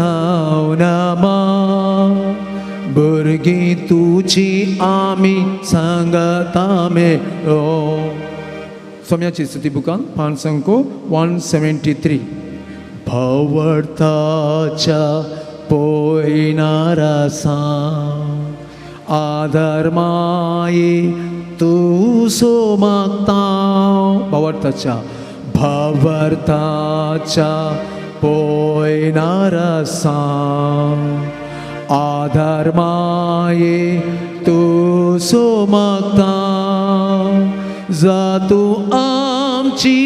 करता नामा भुरगीं तुजी आमी सांगता मेळो. सोम्याची स्तुती बुकान पान संको 173. भवर्थाच्या पोयनारासा आदर माये तूं सो मागता. भवर्थाच्या भवर्थाच्या पोयनारासा आदर माये तूं सो मागता. जातू आमची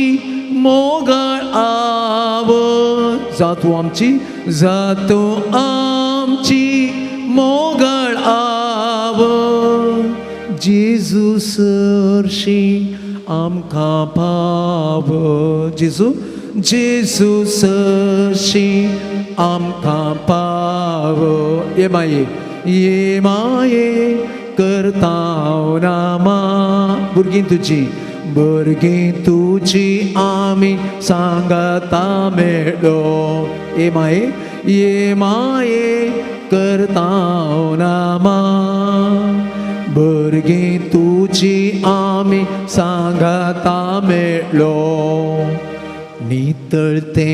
मोगाळ आवय, जातू आमची, जातू आमची मोगाळ आवय, जेजू सरशी आमकां पाव, जेजू जेजू सरशी आमकां पाव. ये माये ये माये करता नामा भुरगीं तुजी, भुरगीं तुजी आमी सांगता मेळो. ये माये ये माये करता नामा भुरगीं तुजी आमी सांगता मेळो. नितळते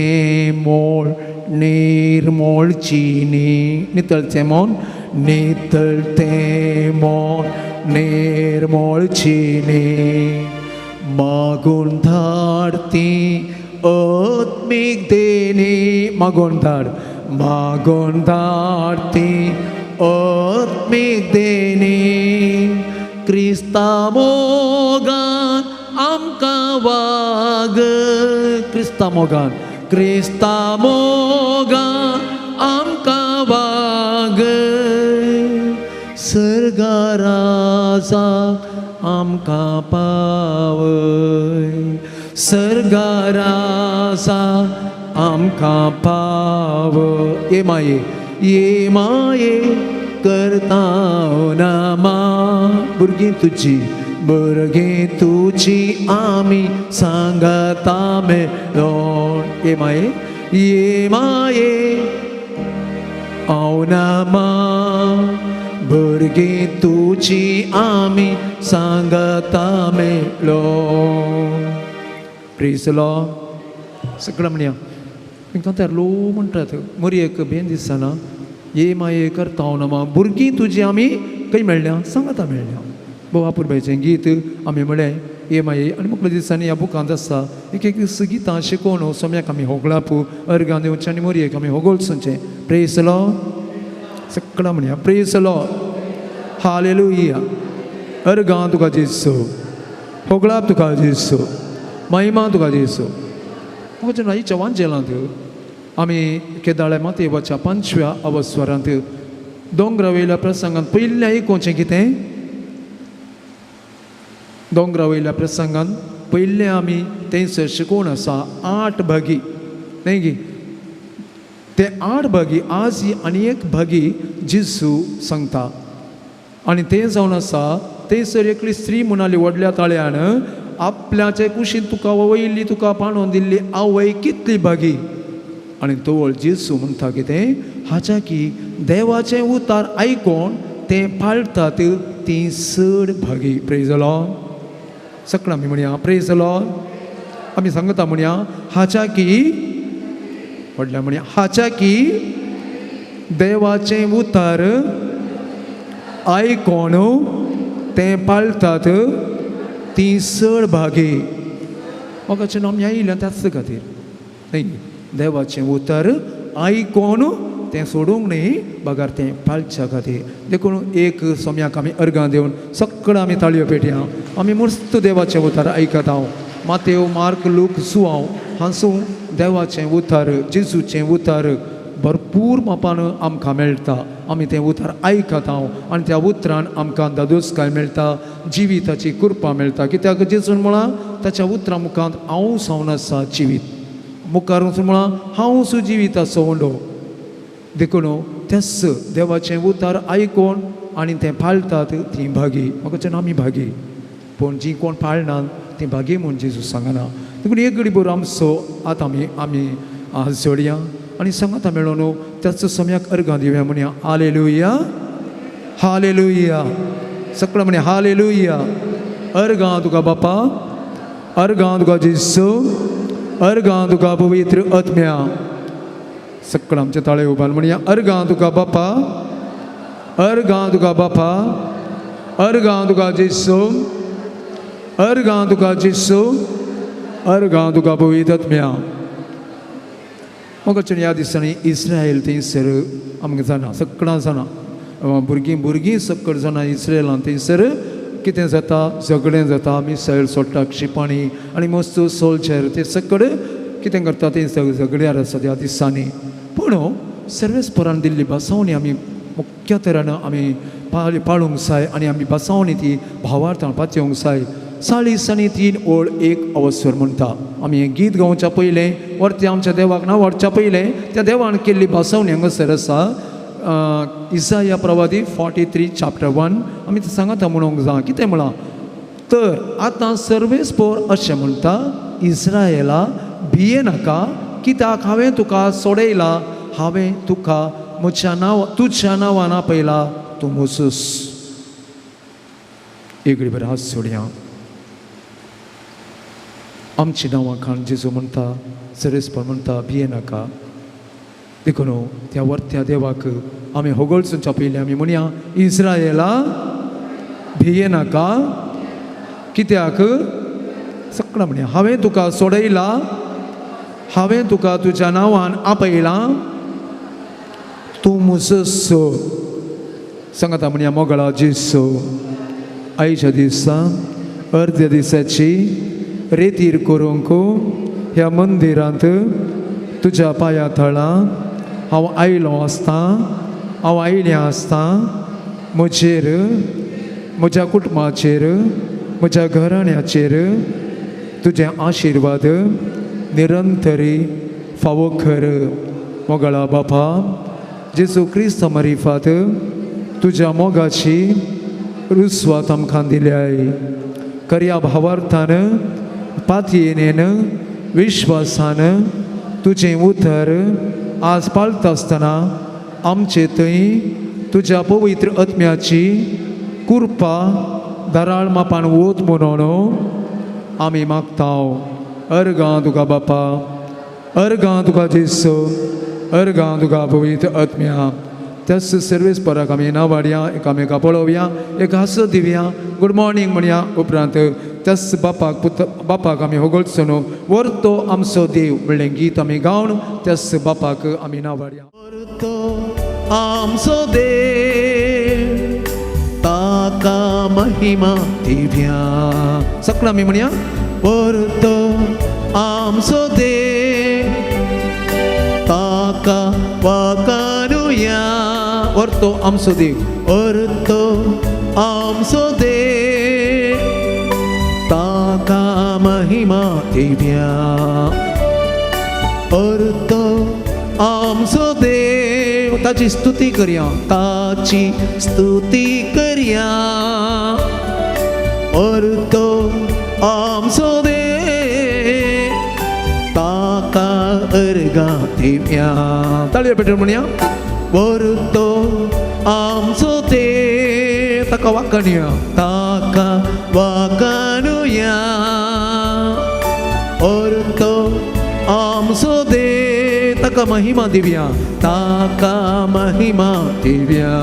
मोळ निर्मोळची न्ही, नितळचें मोन, नितळते मोन निर्मोळची न्ही, मागून धाडती आत्मीक देणी, मागून धाड, मागून धाडती आत्मीक देणी. क्रिस्ता मोगान आमकां वाग, क्रिस्ता मोगान, क्रिस्ता मोगान आमकां वाग, सर्गा राजा आमकां पावय, सर्गा राजा आमकां पाव. ये माये ये माये करता नामा भुरगीं तुजी, भुरगीं तुजी आमी सांगता मेळो. ये माये ये माये हांव नामा भुरगीं तुजी आमी सांगता मेळो. प्रेज लॉर्ड. सगळं म्हणया तांकां लो म्हणटात मोरयेक बेन दिसना. ये माये करता हांव नामा भुरगीं तुजी आमी खंय मेळ्ळ्या सांगता मेळ्ळ्या. भोव अपुरबायेचें गीत आमी म्हळें ये माये. आनी मुखल्या दिसांनी ह्या बुकांत आसा एक एक गितां शिकोवन सोम्याक आमी होगळाप अर्गां दिवचें आनी मोरयेक आमी होगोळचें. प्रेज लॉर्ड. सगळं म्हणया प्रेज लॉर्ड. हालेलुया. अर्गां तुका जेसू, होगळाप तुका जेसू, महिमा तुका जेसू. म्हाका आईच्या वांजेलांत आमी केदाळे मातयेच्या 5व्या अवस्वरांत दोंगरा वयल्या प्रसंगांत पयल्या आयकुचें कितें. दोंगरा वयल्या प्रसंगान पयलें आमी थंयसर शिकोवन आसा 8 भागी न्हय गी. ते 8 भागी आज ही आनी एक भागी जेजू सांगता आनी तें जावन आसा. थंयसर एकली स्त्री म्हणाली व्हडल्या ताळ्यान, आपल्याचे कुशीन तुका वयली तुका पाणोवन दिल्ली आवय कितली भागी. आनी तवळ जेजू म्हणटा कितें, हाच्या की देवाचें उतार आयकोन तें पाळटात ती चड भागी. प्रेज लॉर्ड. सगळं आमी म्हणया प्रेज लॉर्ड. आमी सांगता म्हणया हाच्या की व्हडल्या म्हणया हाच्या की देवाचें उतार आयकोन तें पाळटात ती चड भागी. म्हाका आमी आयिल्ल्या त्याच खातीर न्हय, देवाचें उतर आयकोन तें सोडूंक न्हय बगर तें पाळच्या खातीर. देखून एक सोम्याक आमी अर्गां दिवन सगळं आमी ताळयो पेटया. आमी मस्त देवाचें उतर आयकता हांव. मातेव मार्क लूक सुवांव हांसूं देवाचें उतर जेजूचें उतर भरपूर मापान आमकां मेळटा. आमी तें उतर आयकता आनी त्या उतरान आमकां दादोसकाय मेळटा, जिविताची कृपा मेळटा. कित्याक जेजून म्हळां ताच्या उतरां मुखांत हांव जावन आसा जिवीत, मुखार वचून म्हळां हांव सु जिविताचो उंडो. देखून त्याच देवाचें उतर आयकून आनी तें पाळटात ती भागी. म्हाका आमी भागी, पूण जीं कोण पाळनात ती भागी म्हूण जेजू सांगना. देखून एक घडी बरो आमचो आतां आमी आमी जोडया. आनी सांगाता मेळोन त्याच सम्याक अर्गां दिवया म्हणया हालेलुया हालेलुया सगळं म्हणे हालेलुया. अर्गां तुका बापा, अर्गां तुका जेजू, अर्गां तुका पवित्र आत्म्या. सगळं आमचे ताळे उबाल म्हणया अर्गां तुका बापा, अर्गां तुका बापा, अर्गां तुका जेजू, अर्गां तुका जेजू, अर्गां तुका पवित्र आत्म्या. मोगाचें ह्या दिसांनी इस्रायल थंयसर आमकां जाणा सगळां जाणा भुरगीं भुरगीं सकळ जाणां इस्रायलान थंयसर कितें जाता झगडें जाता, मिसायल सोडटा क्षिपणी आनी मस्त सोल्जर ते सकळ कितें करता ते झगड्यार आसा त्या दिसांनी. पूण सर्वेस्परान दिल्ली बसावणी आमी मुख्य तरान आमी पाळूंक जाय आनी आमी बसावणी ती भावार्थान पातयेवंक जाय. 43 ओळ 1 अवसर म्हणटा आमी हें गीत गावच्या पयलें वरतें आमच्या देवाक ना व्हरच्या पयलें त्या देवान केल्ली बसावणी हांगासर आसा. इसाया प्रवादी 43 चॅप्टर 1 आमी ते सांगाता म्हणूंक जाय कितें म्हळां तर आतां सर्वेस्पोर अशें म्हणटा इस्रायला भिये नाका कित्याक हांवें तुका सोडयला, हांवें तुका म्हज्या नांव तुज्या नांवान आपयला, तूं मोसूस. एक बरें हात सोडया आमची नांवां खाण जेजू म्हणटा सर्वेस्पोर म्हणटा भिये नाका. देखून त्या वर्त्या देवाक आमी होगळसून पयलीं आमी म्हणया इस्रायला भिये नाका कित्याक सगळं म्हणया हांवें तुका सोडयला, हांवें तुका तुज्या नांवान आपयला, तूं मुजस. सांगाता म्हणया मोगळा जेजू आयच्या दिसा अर्द्या दिसाची रेतीर करूंक ह्या मंदिरांत तुज्या पांया थळां हांव आयलो आसतां, हांव आयलें आसतां म्हजेर, म्हज्या कुटुंबाचेर, म्हज्या घराण्याचेर तुजें आशिर्वाद निरंतरी फावो खर. मोगळा बापा जेजू क्रिस्त मरिफात तुज्या मोगाची रुस्वात आमकां दिल्याय. खऱ्या भावार्थान पातयेन विश्वासान तुजें उतर आज पाळटा आसतना आमचे थंय तुज्या पवित्र आत्म्याची कृपा दराळ मापान वत म्हणून आमी मागता. अर्गां तुका बापा, अर्गां तुका जेजू, अर्गां तुका पवित्र आत्म्या. त्याच सर्वीस पराक आमी नावाडया एकामेका पळोवया एक हांसो दिवया गुड मॉर्निंग म्हणया. उपरांत त्याच बापाक पुत बापाक आमी होगळचो न्हू व्हरतो आमचो देव म्हणलें गीत आमी गावन त्याच बापाक आमी नावाडया. व्हरतो आमचो देव ताका महिमा दिव्या. सगळं आमी म्हणया व्हरतो आमचो देव ताका वाकानुया. व्हरतो आमचो देव व्हरतो आमचो देव ताका महिमा दिव्या. व्हरतो आमचो देव ताची स्तुती करया, ताची स्तुती करया. व्हरतो आमचो देव ताका अर्गां दिव्या. ताळयो पेटून म्हणया व्हरतो आमचो देव ताका वाकानुया, ताका वाकानुया. व्हरतो आमचो देव ताका महिमा दिव्या, ताका महिमा दिव्या.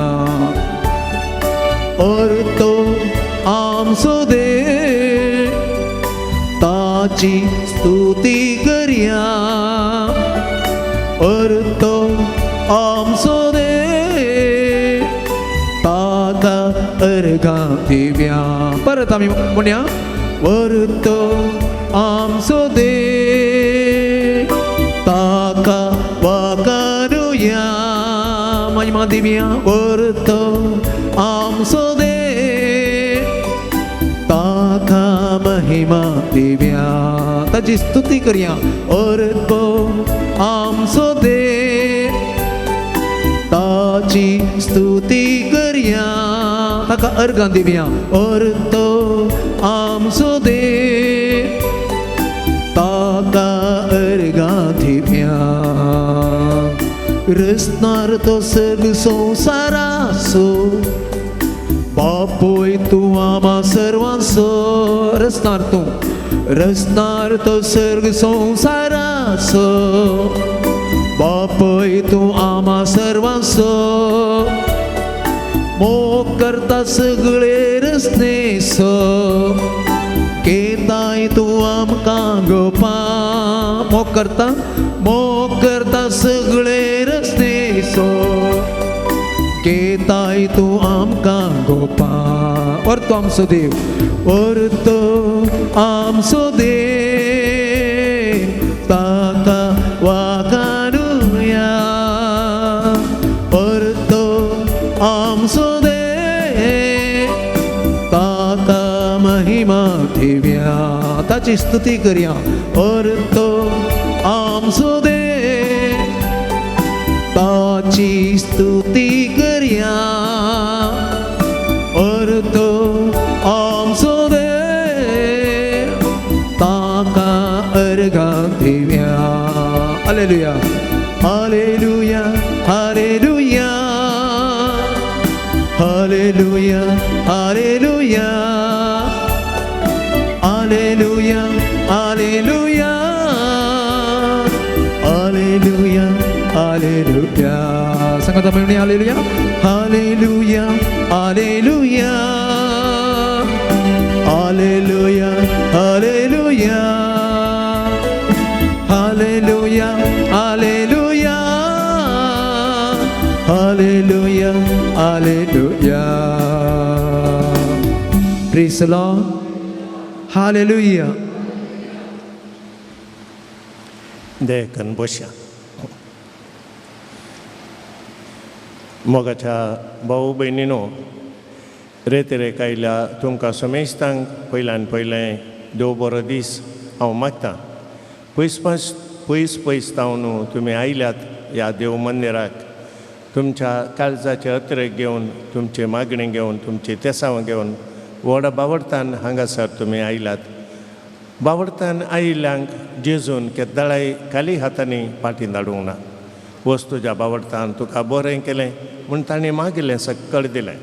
व्हरतो आमचो देव ताची स्तुती करया. व्हरतो आमचो देव ताका अर्गां दिव्या. परत आमी म्हणया व्हरतो आमचो देव ताका वाकानुया महिमा दिव्या. व्हरतो आमचो देव ताका महिमा दिव्या. ताची स्तुती करया. व्हरतो आमचो देव ताची स्तुती करया. ताका अर्गां दिव्या. व्हरतो आमचो देव ताका अर्गां दिव्या. रचणार तो सर्ग संवसाराचो बापूय तूं आमा सर्वांचो. रचणार तूं, रचणार तो सर्ग संवसाराचो बापूय तूं आमा सर्वांचो. मोग करता सगळे रचनेचो केताय तूं आमकां गोपा. मोग करता, मोग करता सगळे रचनेचो केताय तूं आमकां गोपा. परतो आमचो देव, परतो आमचो देव ताका वाखाणुया. परतो आमचो देव ताका महिमा दिव्या. ताची स्तुती करया. परतो आमचो देव ताची स्तुती करया. परतो आमचो देव ताका अर्घां Divya. Hallelujah, hallelujah, hallelujah, hallelujah, hallelujah, hallelujah, hallelujah, hallelujah, hallelujah. सांगता म्हणून hallelujah, hallelujah, hallelujah, hallelujah, hallelujah, hallelujah, hallelujah, hallelujah, hallelujah. Praise the Lord. Hallelujah. देखन बसया. मोगाच्या भाऊ भयणीनो, रेतरेक आयल्या तुमकां समेस्तांक पयल्यान पयलें देव बरो दीस हांव मागतां. पयस पयस पयस पयस तावन तुमी आयल्यात ह्या देव मंदिराक तुमच्या काळजाचे अत्रेक घेवन, तुमची मागणी घेवन, तुमची तेसांव घेवन व्हड बावडतान हांगासर तुमी आयल्यात. बावडतान आयिल्ल्यांक जेजून केद्दाळाय खाली हातांनी फाटीं धाडूंक ना. वच तुज्या बावडतान तुका बरें केलें म्हूण ताणें मागिल्लें सक्कड दिलें.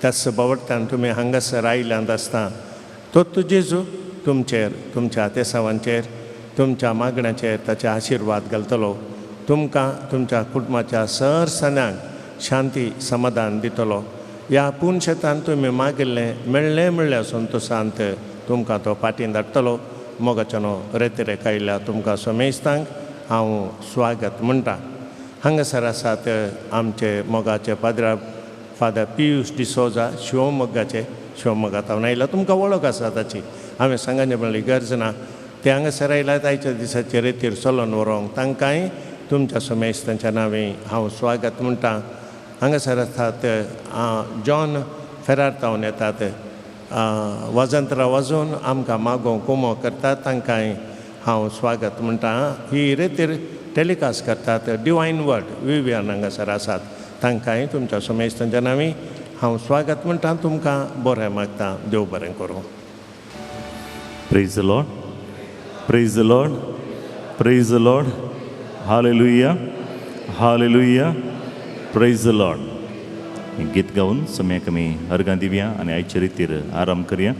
त्याच बावडतान तुमी हांगासर आयल्यांत आसता तो तूं जेजू तुमचेर, तुमच्या तेसावांचेर, तुमच्या मागण्याचेर ताचे आशिर्वाद घालतलो. तुमकां तुमच्या कुटुंबाच्या सरसन्यांक शांती समाधान दितलो. ह्या पूर्ण शेतान तुमी मागिल्लें मेळ्ळें मेळ्ळें संतोशांत तुमकां तो फाटीं धाडटलो. मोगाच्यानो रेतरेक आयल्या तुमकां समेस्तांक हांव स्वागत म्हणटा. हांगासर आसात आमचे मोगाचे पाद्रा फादर पियूश डिसोजा, शिवमोग्गाचे, शिवमोग्गा तावन आयला. तुमकां वळख आसा ताची, हांवें सांगचे म्हणली गरज ना. ते हांगासर आयल्यात आयच्या दिसाचे रेतीर चलोवन व्हरोंक तांकांय तुमच्या समेस्तांच्या नांवे हांव स्वागत म्हणटा. हांगासर आसात जॉन फेरार तावन येतात, वाजंत्रां वाजोवन आमकां मागो कुमो करतात, तांकांय हांव स्वागत म्हणटा. ही रेतीर टेलिकास्ट करतात डिवायन वर्ड विवियन हांगासर आसात, तांकांय तुमच्या समेस्तांच्या नांवी हांव स्वागत म्हणटा. तुमकां बरें मागता, देव बरें करूं. Praise the Lord, praise the Lord, praise the Lord. Hallelujah, hallelujah, praise the Lord. गीत गावन सम्याक आमी अर्गां दिवया आनी आयचे रितीर आराम करया.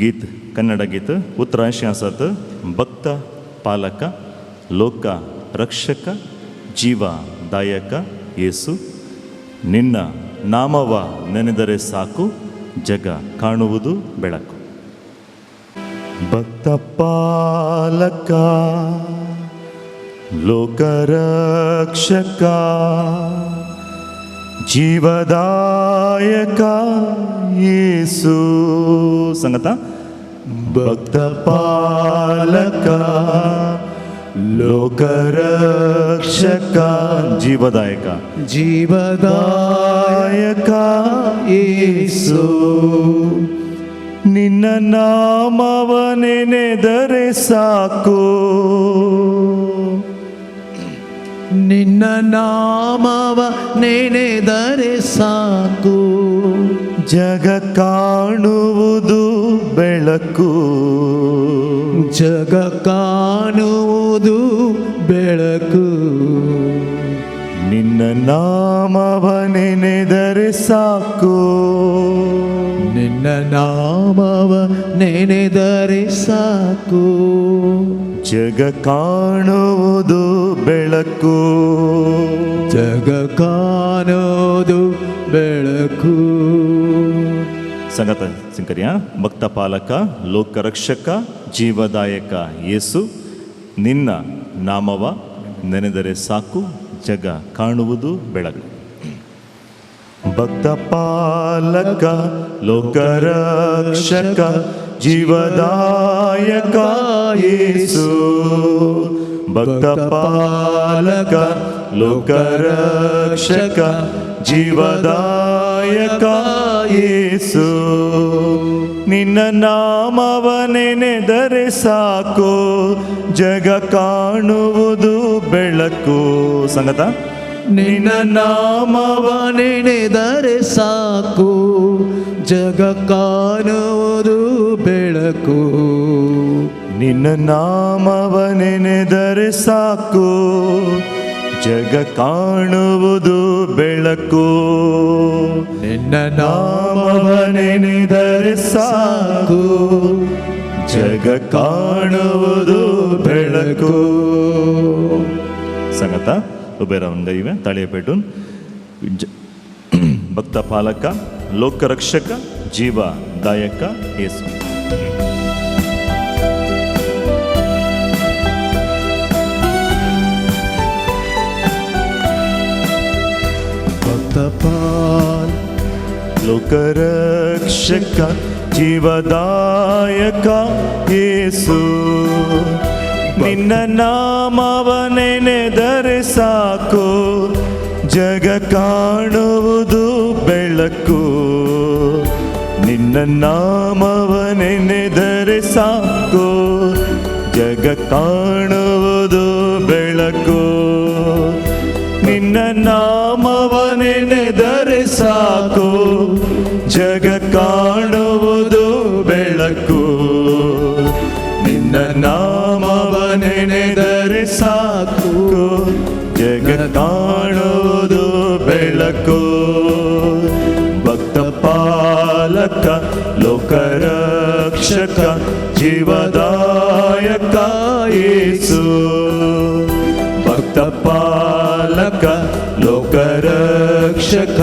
गीत कन्नडा गीत, उतरां अशीं आसात: भक्त पालक, लोक रक्षक, जीवा दायक ಯೇಸು, ನಿನ್ನ ನಾಮವ ನೆನೆದರೆ ಸಾಕು, ಜಗ ಕಾಣುವುದು ಬೆಳಕು. ಭಕ್ತ ಪಾಲಕ, ಲೋಕರಕ್ಷಕ, ಜೀವದಾಯಕ ಯೇಸು. ಸಂಗತ ಭಕ್ತ ಪಾಲಕ, ಲೋಕರಕ್ಷಕ, ಜೀವದಾಯಕ, ಜೀವದಾಯಕ ಯೇಸು, ನಿನ್ನ ನಾಮವ ನೆನೆದರೆ ಸಾಕು, ನಿನ್ನ ನಾಮವ ನೆನೆದರೆ ಸಾಕು, ಜಗ ಕಾಣುವುದು ಬೆಳಕು, ಜಗ ಕಾಣುವುದು ಬೆಳಕು. ನಿನ್ನ ನಾಮವ ನೆನೆದರೆ ಸಾಕು, ನಿನ್ನ ನಾಮವ ನೆನೆದರೆ ಸಾಕು, ಜಗ ಕಾಣುವುದು ಬೆಳಕು, ಜಗ ಕಾಣುವುದು ಬೆಳಕು. ಸಂಗತ ಸಿಂಕರ್ಯ. ಭಕ್ತ ಪಾಲಕ, ಲೋಕರಕ್ಷಕ, ಜೀವದಾಯಕ ಯೇಸು, ನಿನ್ನ ನಾಮವ ನೆನೆದರೆ ಸಾಕು, ಜಗ ಕಾಣುವುದು ಬೆಳಕು. ಭಕ್ತ ಪಾಲಕ, ಲೋಕರಕ್ಷಕ, ಜೀವದಾಯಕ ಯೇಸು, ಭಕ್ತ ಪಾಲಕ, ಲೋಕರಕ್ಷಕ, ಜೀವದಾಯಕ ಯೇಸು, ನಿನ್ನ ನಾಮವ ನೆನೆದರೆ ಸಾಕು, ಜಗ ಕಾಣುವುದು ಬೆಳಕು. ಸಂಗತ. ನಿನ್ನ ನಾಮವ ನೆನೆದರೆ ಸಾಕು, ಜಗ ಕಾಣುವುದು ಬೆಳಕು. ನಿನ್ನ ನಾಮವ ನೆನೆದರೆ ಸಾಕು, ಜಗ ಕಾಣುವುದು ಬೆಳಕು. ನಿನ್ನ ನಾಮವ ನೆನೆದರೆ ಸಾಕು, ಜಗ ಕಾಣುವುದು ಬೆಳಕು. ಸಂಗತ उबे रावन गायुया, ताळये पेटून. भक्त पालಕ, ಲೋಕರಕ್ಷಕ, ಜೀವದಾಯಕ ಯೇಸು. ಭಕ್ತ ಪಾಲ್ ಲೋಕರಕ್ಷಕ, ಜೀವದಾಯಕ ಯೇಸು, ನಿನ್ನ ನಾಮವ ನೆನೆದರೆ ಸಾಕು, ಜಗ ಕಾಣುವುದು ಬೆಳಕು. ನಿನ್ನ ನಾಮವ ನೆನೆದರೆ ಸಾಕು, ಜಗ ಕಾಣುವುದು ಬೆಳಕು. ನಿನ್ನ ನಾಮವ ನೆನೆದರೆ ಸಾಕು, ಜಗ ಕಾಣುವುದು ಬೆಳಕು. ನಿನ್ನ ನಾಮವ ನೆನೆದರೆ ಸಾಕು, ಜಗ ಕಾಣುವುದು ಬೆಳಕು. ಭಕ್ತ ಪಾಲಕ, ಲೋಕರಕ್ಷಕ, ಜೀವದಾಯಕ ಯೇಸು, ಭಕ್ತ ಪಾಲಕ, ಲೋಕರಕ್ಷಕ,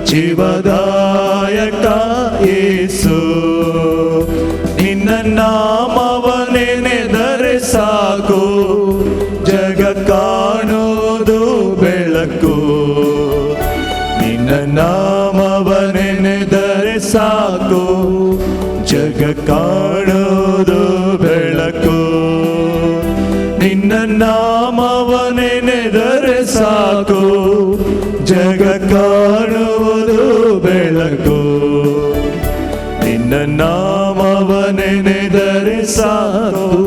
ಜೀವದಾಯಕ ಯೇಸು, ನಿನ್ನ ನಾಮವ ನೆನೆದರೆ ಸಾಕು, ಜಗ ಕಾಣುವುದು ಬೆಳಕು. ನಿನ್ನ ನಾಮವ ನೆನೆದರೆ ಸಾಕು, ಜಗ ಕಾಣುವುದು ಬೆಳಕು. ನಿನ್ನ ನಾಮವ ನೆನೆದರೆ ಸಾಕು, ಜಗ ಕಾಣುವುದು ಬೆಳಕು. ನಿನ್ನ ನಾಮವ ನೆನೆದರೆ ಸಾಕು,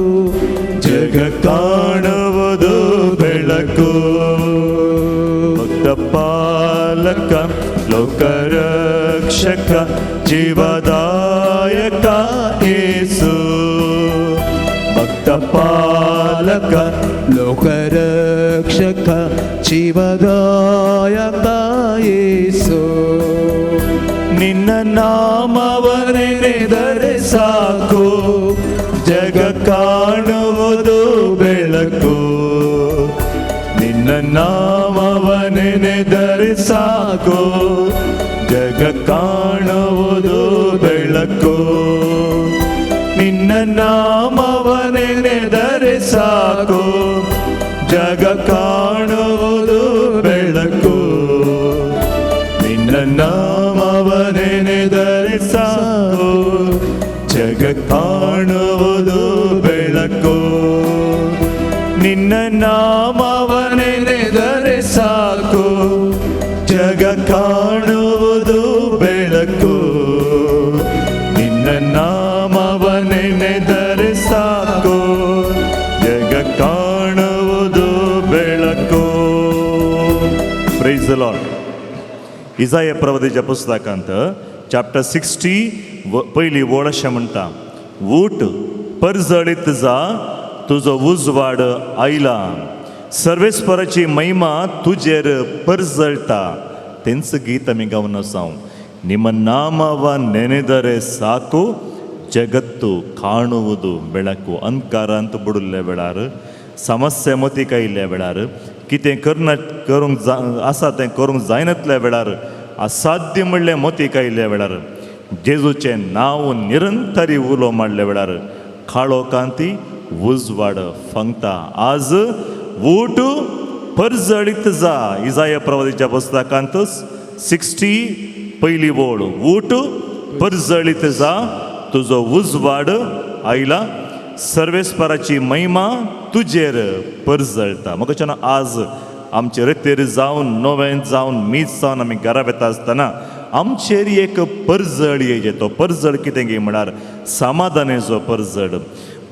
ಜಗ ಕಾಣುವುದು ಬೆಳಕು. ಭಕ್ತ ಪಾಲಕ, ಲೋಕರಕ್ಷಕ, ಜೀವದಾಯಕ ಯೇಸು, ಭಕ್ತ ಪಾಲಕ, ಲೋಕರಕ್ಷಕ, ಜೀವದಾಯಕ ಯೇಸು, ನಿನ್ನ ನಾಮವ ನೆನೆದರೆ ಸಾಕು, ಜಗ ಕಾಣುವುದು ಬೆಳಕು. ನಿನ್ನ ನಾಮವ ನೆನೆದರೆ ಸಾಕು, ಜಗ ಕಾಣುವುದು ಬೆಳಕು. ನಿನ್ನ ನಾಮವ ನೆನೆದರೆ ಸಾಕು, ಜಗ ಕಾಣುವುದು ಬೆಳಕು. ನಿನ್ನ ನಾಮವ ನೆನೆದರೆ ಸಾಕು, ಜಗ ಕಾಣುವುದು ಬೆಳಕು. ನಿನ್ನ ನಾಮವ ನೆನೆದರೆ ಸಾಕು, ಜಗ ಕಾಣುವುದು ಬೆಳಕು. ನಿನ್ನ ನಾಮವ ನೆನೆದರೆ ಸಾಕು, ಜಗ ಕಾಣುವುದು ಬೆಳಕು. Praise the Lord. इजाय प्रवादीच्या पुस्तकांत चॅप्टर 60 पयली वळ अशें म्हणटा, ऊठ, परजळीत जा, तुजो उजवाड आयला, सर्वेस्पराची महिमा तुजेर परजळटा. तेंच गीत आमी गावन आसाव. ನಿಮ್ಮ ನಾಮವ ನೆನೆದರೆ ಸಾಕು, ಜಗತ್ತು ಕಾಣುವುದು ಬೆಳಕು. ಅಂಧಕಾರ ಅಂತ बुडुल्ले वेळार, समस्या मतीक आयिल्ल्या वेळार, कितें करना करूंक जा आसा तें करूंक जायनातल्या वेळार, असाध्य म्हणलें मतीक आयिल्ल्या वेळार, जेजूचें नांव निरंतरी उलो मारल्या वेळार काळोखांती उजवाड फंगता. आज ऊट परजळीत जा. इजाया प्रवादीच्या पुस्तकांत 60 पयली ओळ, ऊट परजळीत जा, तुजो उजवाड आयला, सर्वेस्पराची महिमा तुजेर परजळटा. म्हाका आज आमचे रेतेर जावन, नोवें जावन, मीस जावन आमी घरा वेता आसतना आमचेर एक परजळ येयचे. तो परजळ कितें गी म्हळ्यार समाधानेचो परजळ,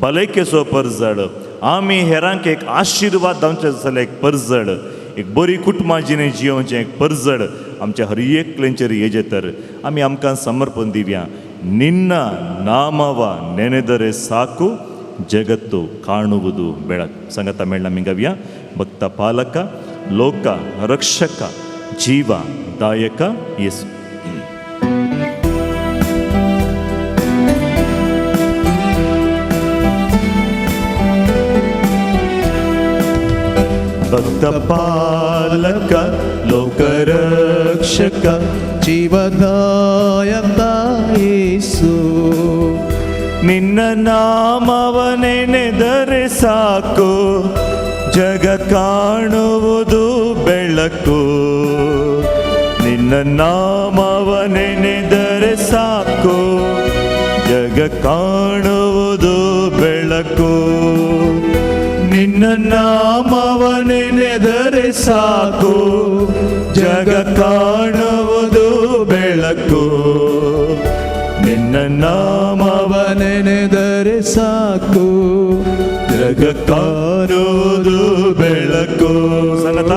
भलायकेचो परजळ, आमी हेरांक एक आशिर्वाद जावचें जाल्यार एक परजळ, एक बरी कुटुंबा जिणें जियोवचें एक परजळ आमच्या हर एकल्यांचेर येजे. तर आमी आमकां समर्पण दिवया. ನಿನ್ನ ನಾಮವ ನೆನೆದರೆ ಸಾಕು, ಜಗತ್ತು ಕಾಣುವುದು ಬೆಳಕು. ಸಂಗತ ಮೇಳ ಮಿಂಗವ್ಯ. ಭಕ್ತ ಪಾಲಕ, ಲೋಕ ರಕ್ಷಕ, ಜೀವ ದಾಯಕ ಯೇಸು. ಭಕ್ತ ಪಾಲಕ, ಲೋಕರಕ್ಷಕ, ಜೀವದಾಯಕ ಯೇಸು. ನಿನ್ನ ನಾಮವ ನೆನೆದರೆ ಸಾಕು, ಜಗ ಕಾಣುವುದು ಬೆಳಕು. ನಿನ್ನ ನಾಮವ ನೆನೆದರೆ ಸಾಕು, ಜಗ ಕಾಣುವುದು ಬೆಳಕು. ನಿನ್ನ ನಾಮವ ನೆನೆದರೆ ಸಾಕು, ಜಗ ಕಾಣುವುದು ಬೆಳಕು. ನಿನ್ನ ನಾಮವ ನೆನೆದರೆ ಸಾಕು, ಜಗ ಕಾಣುವುದು ಬೆಳಕು. ಸಂಗತ.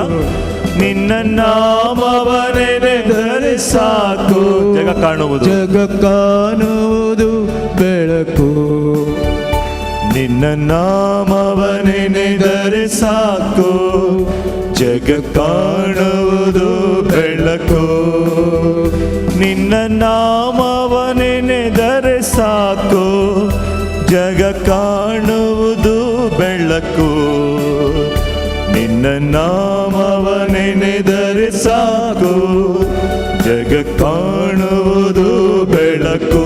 ನಿನ್ನ ನಾಮವ ನೆನೆದರೆ ಸಾಕು, ಜಗ ಕಾಣುವುದು, ಜಗ ಕಾಣುವುದು ಬೆಳಕು. ನಿನ್ನ ನಾಮವ ನೆನೆದರೆ ಸಾಕು, ಜಗ ಕಾಣುವುದು ಬೆಳಕು. ನಿನ್ನ ನಾಮವ ನೆನೆದರೆ ಸಾಕು, ಜಗ ಕಾಣುವುದು ಬೆಳಕು. ನಿನ್ನ ನಾಮವ ನೆನೆದರೆ ಸಾಕು, ಜಗ ಕಾಣುವುದು ಬೆಳಕು.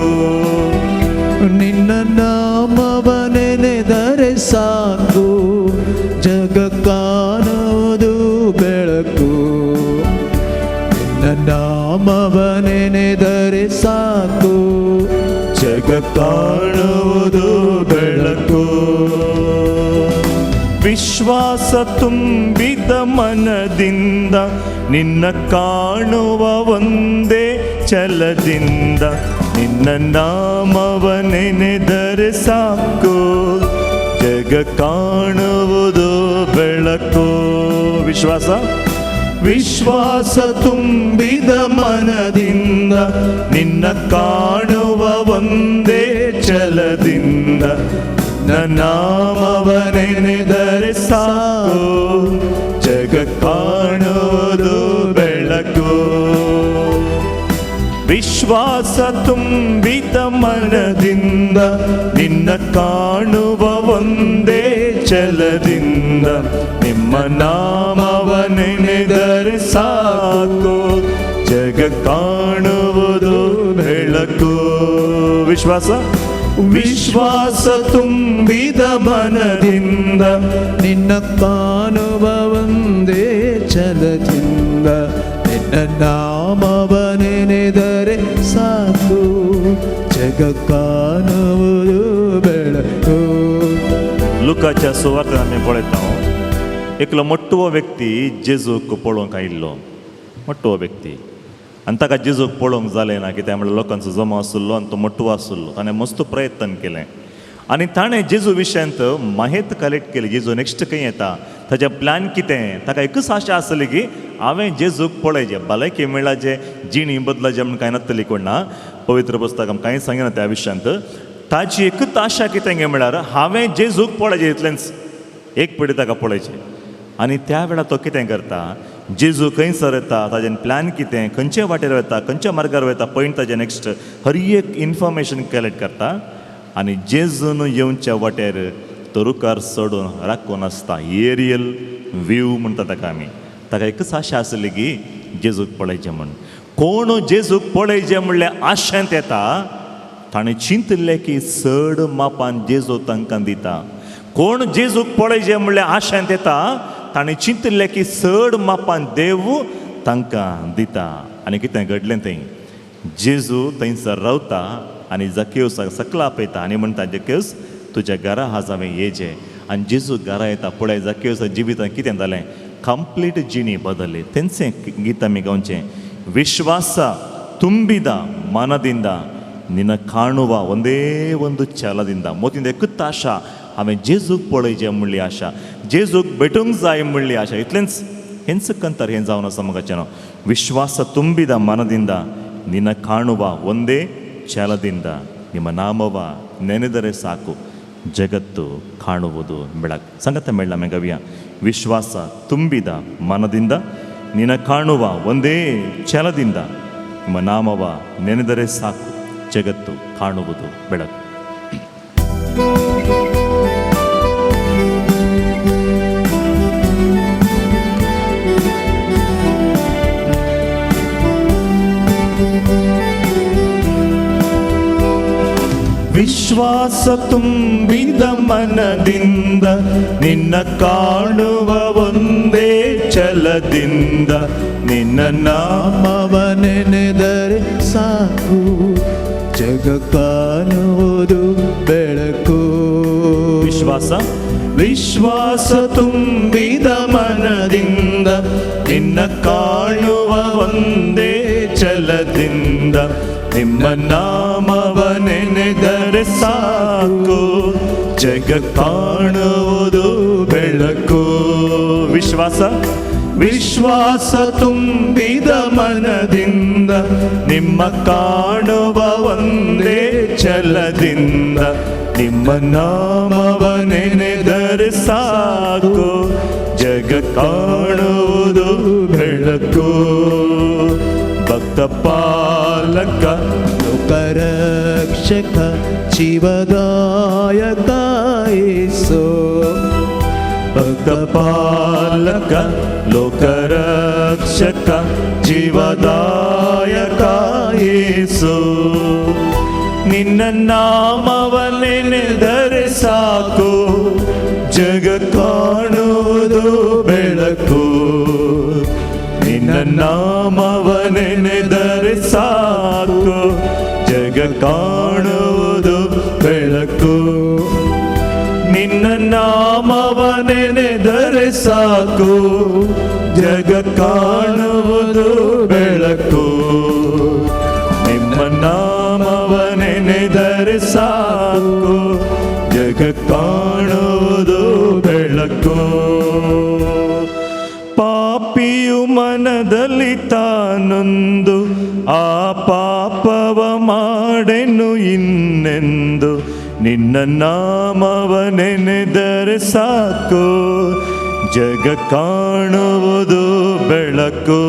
ನಿನ್ನ ನಾಮವ ನೆನೆದರೆ ಸಾಕು, ಜಗ ಕಾಣುವುದು ಬೆಳಕು. ನಿನ್ನ ನಾಮವ ನೆನೆದರೆ ಸಾಕು, ಜಗ ಕಾಣುವುದು ಬೆಳಕು. ವಿಶ್ವಾಸ ತುಂಬಿದ ಮನದಿಂದ ನಿನ್ನ ಕಾಣುವ ಒಂದೇ ಛಲದಿಂದ, ನಿನ್ನ ನಾಮವ ನೆನೆದರೆ ಸಾಕು, ಜಗ ಕಾಣುವುದು ಬೆಳಕು. ವಿಶ್ವಾಸ, ವಿಶ್ವಾಸ ತುಂಬಿದ ಮನದಿಂದ ನಿನ್ನ ಕಾಣುವ ಒಂದೇ ಛಲದಿಂದ, ನಾಮವ ನೆನೆದರೆ ಸಾಕು, ಜಗ ಕಾಣುವುದು ಬೆಳಕು. ವಿಶ್ವಾಸ ತುಂಬಿದ ಮನದಿಂದ ನಿನ್ನ ಕಾಣುವ ಒಂದೇ ಛಲದಿಂದ, ನಿಮ್ಮ ನಾಮವ ನೆನೆದರೆ ಸಾಕು, ಜಗ ಕಾಣುವುದು ಬೆಳಕು. ವಿಶ್ವಾಸ, ವಿಶ್ವಾಸ ತುಂಬಿದ ಮನದಿಂದ ನಿನ್ನ ಕಾಣುವ ಒಂದೇ ಛಲದಿಂದ, ನಿನ್ನ ನಾಮವ ನೆನೆದರೆ ಸಾಕು, ಜಗ ಕಾಣುವುದು ಬೆಳಕು. लुकाच्या सुवार्तेन आमी पळयता, एकलो मोटवो व्यक्ती जेजूक पळोवंक आयिल्लो. मोटवो व्यक्ती आनी ताका जेजूक पळोवंक जालें ना, कित्याक म्हणल्यार लोकांचो जमो आशिल्लो आनी तो मोटवो आशिल्लो. ताणें मस्त प्रयत्न केलें आनी ताणें जेजू विशयांत माहित कलेक्ट केली. जेजू नेक्स्ट खंय येता, ताचें प्लॅन कितें. ताका एकूच आशा आसली की हांवें जेजूक पळयचें, भलायकी मेळाचें, जिणी बदलाचें म्हूण कांय नासतली कोण ना. पवित्र पुस्तक आमकां कांय सांगिना त्या विशयांत. ताची एकूच आशा कितें गे म्हळ्यार हांवें जेजूक पळयचें इतलेंच, एक पयलीं ताका पळयचें. आनी त्या वेळार तो कितें करता, जेजू खंयसर येता, ताजें प्लॅन कितें, खंयचे वाटेर वता, खंयच्या मार्गार वता, पॉयंट ताजें नेक्स्ट हर एक इन्फॉर्मेशन कलेक्ट करता. आनी जेजून येवच्या वाटेर तो रुखार चडून राखून आसता. एरियल व्यू म्हणटा ताका आमी. ताका एकूच आशा आसली की जेजूक पळयचें म्हूण. कोण जेजूक पळयचें म्हणल्यार आशेंत येता, ताणें चिंतलें की चड मापान जेजू तांकां दिता. कोण जेजूक पळयचें म्हणल्यार आशेंत येता, ताणें चिंतलें की चड मापान देव तांकां दिता. आनी कितें घडलें थंय, जेजू थंयसर रावता आनी जकेवसाक सकला आपयता आनी म्हणटा, जकेवस तुज्या घरा आज हांवें येजें. आनी जेजू घरा येता. पळय जकेवसा जिवितांत कितें जालें, कंप्लीट जिणी बदल्ली. तेंचें गीत आमी गावचें, ವಿಶ್ವಾಸ ತುಂಬಿದ ಮನದಿಂದ ನಿನ್ನ ಕಾಣುವ ಒಂದೇ ಒಂದು ಛಲದಿಂದ. मोतींत एकूच आशा, हांवें जेजूक पळयचें म्हणली आशा, जेजूक भेटूंक जाय म्हणली आशा. इतलेंच हेंच कंतर हें जावन आसा मोगाचें. ವಿಶ್ವಾಸ ತುಂಬಿದ ಮನದಿಂದ ನಿನ್ನ ಕಾಣುವ ಒಂದೇ ಛಲದಿಂದ ನಿಮ್ಮ ನಾಮವ ನೆನೆದರೆ ಸಾಕು ಜಗತ್ತು ಕಾಣುವುದು ಬೆಳಕು. ಸಂಗತ ಮೇಳಮೆ ಗವಿಯ ವಿಶ್ವಾಸ ತುಂಬಿದ ಮನದಿಂದ ನಿನ್ನ ಕಾಣುವ ಒಂದೇ ಛಲದಿಂದ ನಿಮ್ಮ ನಾಮವ ನೆನೆದರೆ ಸಾಕು ಜಗತ್ತು ಕಾಣುವುದು ಬೆಳಕು. ವಿಶ್ವಾಸ ತುಂಬಿದ ಮನದಿಂದ ನಿನ್ನ ಕಾಣುವ ಒಂದೇ ಛಲದಿಂದ ನಿನ್ನ ನಾಮವ ನೆನೆದರೆ ಸಾಕು ಜಗ ಕಾಣುವುದು ಬೆಳಕು. ವಿಶ್ವಾಸ ವಿಶ್ವಾಸ ತುಂಬಿದ ಮನದಿಂದ ನಿನ್ನ ಕಾಣುವ ಒಂದೇ ಛಲದಿಂದ ನಿಮ್ಮ ನಾಮವ ನೆನೆದರೆ ಸಾಕು ಜಗ ಕಾಣುವುದು ಬೆಳಕು. ವಿಶ್ವಾಸ ವಿಶ್ವಾಸ ತುಂಬಿದ ಮನದಿಂದ ನಿಮ್ಮ ಕಾಣುವ ಒಂದೇ ಛಲದಿಂದ ನಿಮ್ಮ ನಾಮವ ನೆನೆದರೆ ಸಾಕು ಜಗ ಕಾಣುವುದು ಬೆಳಕು. ಭಕ್ತ ಪಾಲಕ ಲೋಕರಕ್ಷಕ ಜೀವದಾಯಕ ಯೇಸು, ಭಕ್ತ ಪಾಲಕ ಲೋಕರಕ್ಷಕ ಜೀವದಾಯಕ ಯೇಸು, ನಿನ್ನ ನಾಮವ ನೆನೆದರೆ ಸಾಕು ಜಗ ಕಾಣುವುದು ಬೆಳಕು. ನಿನ್ನ ನಾಮವ ನೆನೆದರೆ ಸಾಕು ಜಗ ಕಾಣುವುದು ಬೆಳಕು. ನಿನ್ನ ನಾಮವ ನೆನೆದರೆ ಸಾಕು ಜಗ ಕಾಣುವುದು ಬೆಳಕು. ನಿಮ್ಮ ನಾಮವ ನೆನೆದರೆ ಸಾಕು ಜಗ ಕಾಣುವುದು ಬೆಳಕು. ಪಾಪಿಯು ಮನದಲ್ಲಿ ತಾನೊಂದು ಆ ಪಾಪವ ಮಾಡೆನು ಇನ್ನೆಂದು ನಿನ್ನ ನಾಮವ ನೆನೆದರೆ ಸಾಕು ಜಗ ಕಾಣುವುದು ಬೆಳಕು.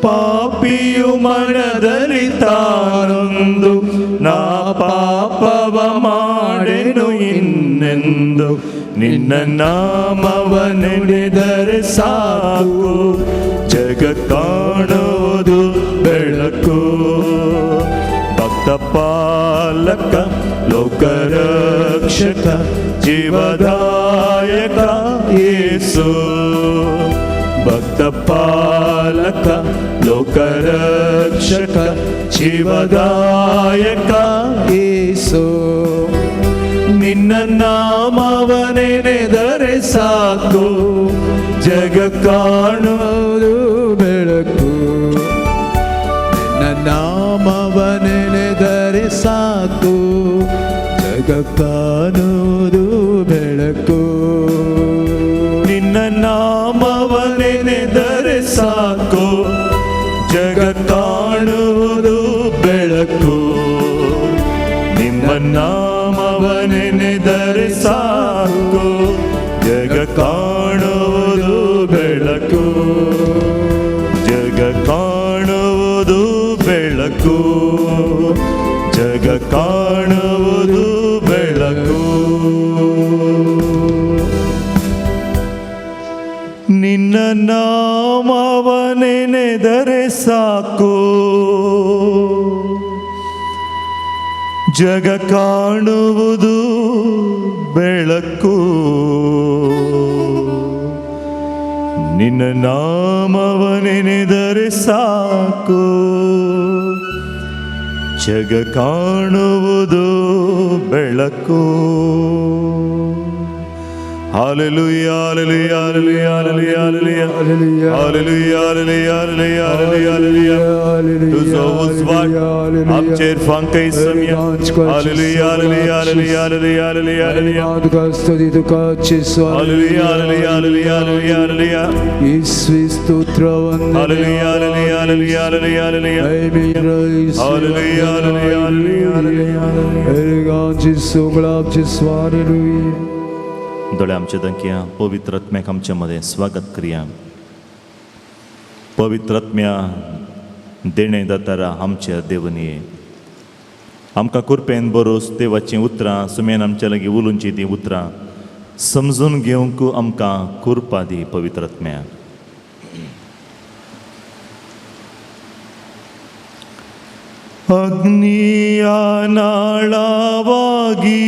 ಪಾಪಿಯು ಮನದಲ್ಲಿ ತಾನೊಂದು ನಾ ಪಾಪವ ಮಾಡೆನು ಇನ್ನೆಂದು ನಿನ್ನ ನಾಮವ ನೆನೆದರೆ ಸಾಕು ಜಗ ಕಾಣುವುದು ಬೆಳಕು. ಭಕ್ತ ಪಾಲಕ ಲೋಕರಕ್ಷಕ ಜೀವದಾಯಕ ಯೇಸು, ಭಕ್ತ ಪಾಲಕ ಲೋಕರಕ್ಷಕ ಜೀವದಾಯಕ ಯೇಸು, ನಿನ್ನ ನಾಮವ ನೆನೆದರೆ ಸಾಕು ಜಗ ಕಾಣುವುದು ಬೆಳಕು. ನಿನ್ನ ನಾಮವ ನೆನೆದರೆ ಸಾಕು ಜಗ ಕಾಣುವುದು ಬೆಳಕು. ನಿನ್ನ ನಾಮವ ನೆನೆದರೆ ಸಾಕು ಜಗ ಕಾಣುವುದು ಬೆಳಕು. ಬೆಳಕು, ಜಗ ಕಾಣುವುದು ಬೆಳಕು, ಜಗ ಕಾಣುವುದು ಬೆಳಕು. ನಿನ್ನ ನಾಮವ ನೆನೆದರೆ ಸಾಕು, ಜಗ ಕಾಣುವುದು ಬೆಳಕು. ನಿನ್ನ ನಾಮವ ನೆನೆದರೆ ಸಾಕು, ಜಗ ಕಾಣುವುದು ಬೆಳಕು. Hallelujah, hallelujah, hallelujah, hallelujah, hallelujah, hallelujah, hallelujah, hallelujah, hallelujah. तुझो उजवाड आमचेर फांकय सम्या. Hallelujah, hallelujah, hallelujah, hallelujah, hallelujah, hallelujah. Hallelujah, hallelujah, hallelujah, hallelujah, hallelujah. Hallelujah, hallelujah, hallelujah, hallelujah, hallelujah. Hallelujah, hallelujah, hallelujah, hallelujah. दोळे आमचे दंकया. पवित्र आत्म्याक आमच्या मदें स्वागत करया. पवित्र आत्म्या देणे दातारा आमच्या देवनी, आमकां कृपेन बरोस देवाचीं उतरां सुमेन आमच्या लागीं उलोवची तीं उतरां समजून घेवंक आमकां कृपा दी पवित्र आत्म्या. ಅಗ್ನಿಯ ನಾಳವಾಗಿ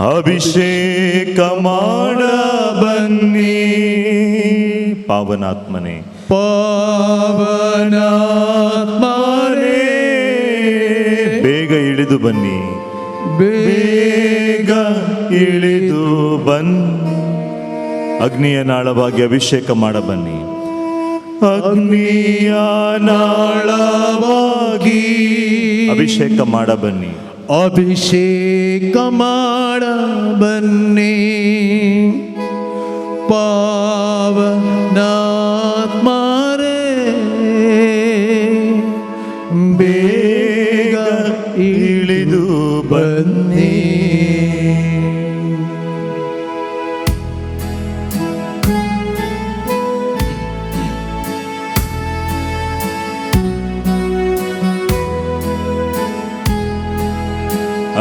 ಅಭಿಷೇಕ ಮಾಡ ಬನ್ನಿ. ಪಾವನಾತ್ಮನೇ, ಪಾವನಾತ್ಮನೇ, ಬೇಗ ಇಳಿದು ಬನ್ನಿ, ಬೇಗ ಬೇಗ ಇಳಿದು ಬನ್ನಿ. ಅಗ್ನಿಯ ನಾಳವಾಗಿ ಅಭಿಷೇಕ ಮಾಡಬನ್ನಿ. ಅಗ್ನಿಯ ನಾಳವಾಗಿ ಅಭಿಷೇಕ ಮಾಡಬನ್ನಿ. ಅಭಿಷೇಕ ಮಾಡ ಬನ್ನಿ. ಪಾವನಾತ್ಮರೇ, ಬೇಗ ಇಳಿದು ಬನ್ನಿ.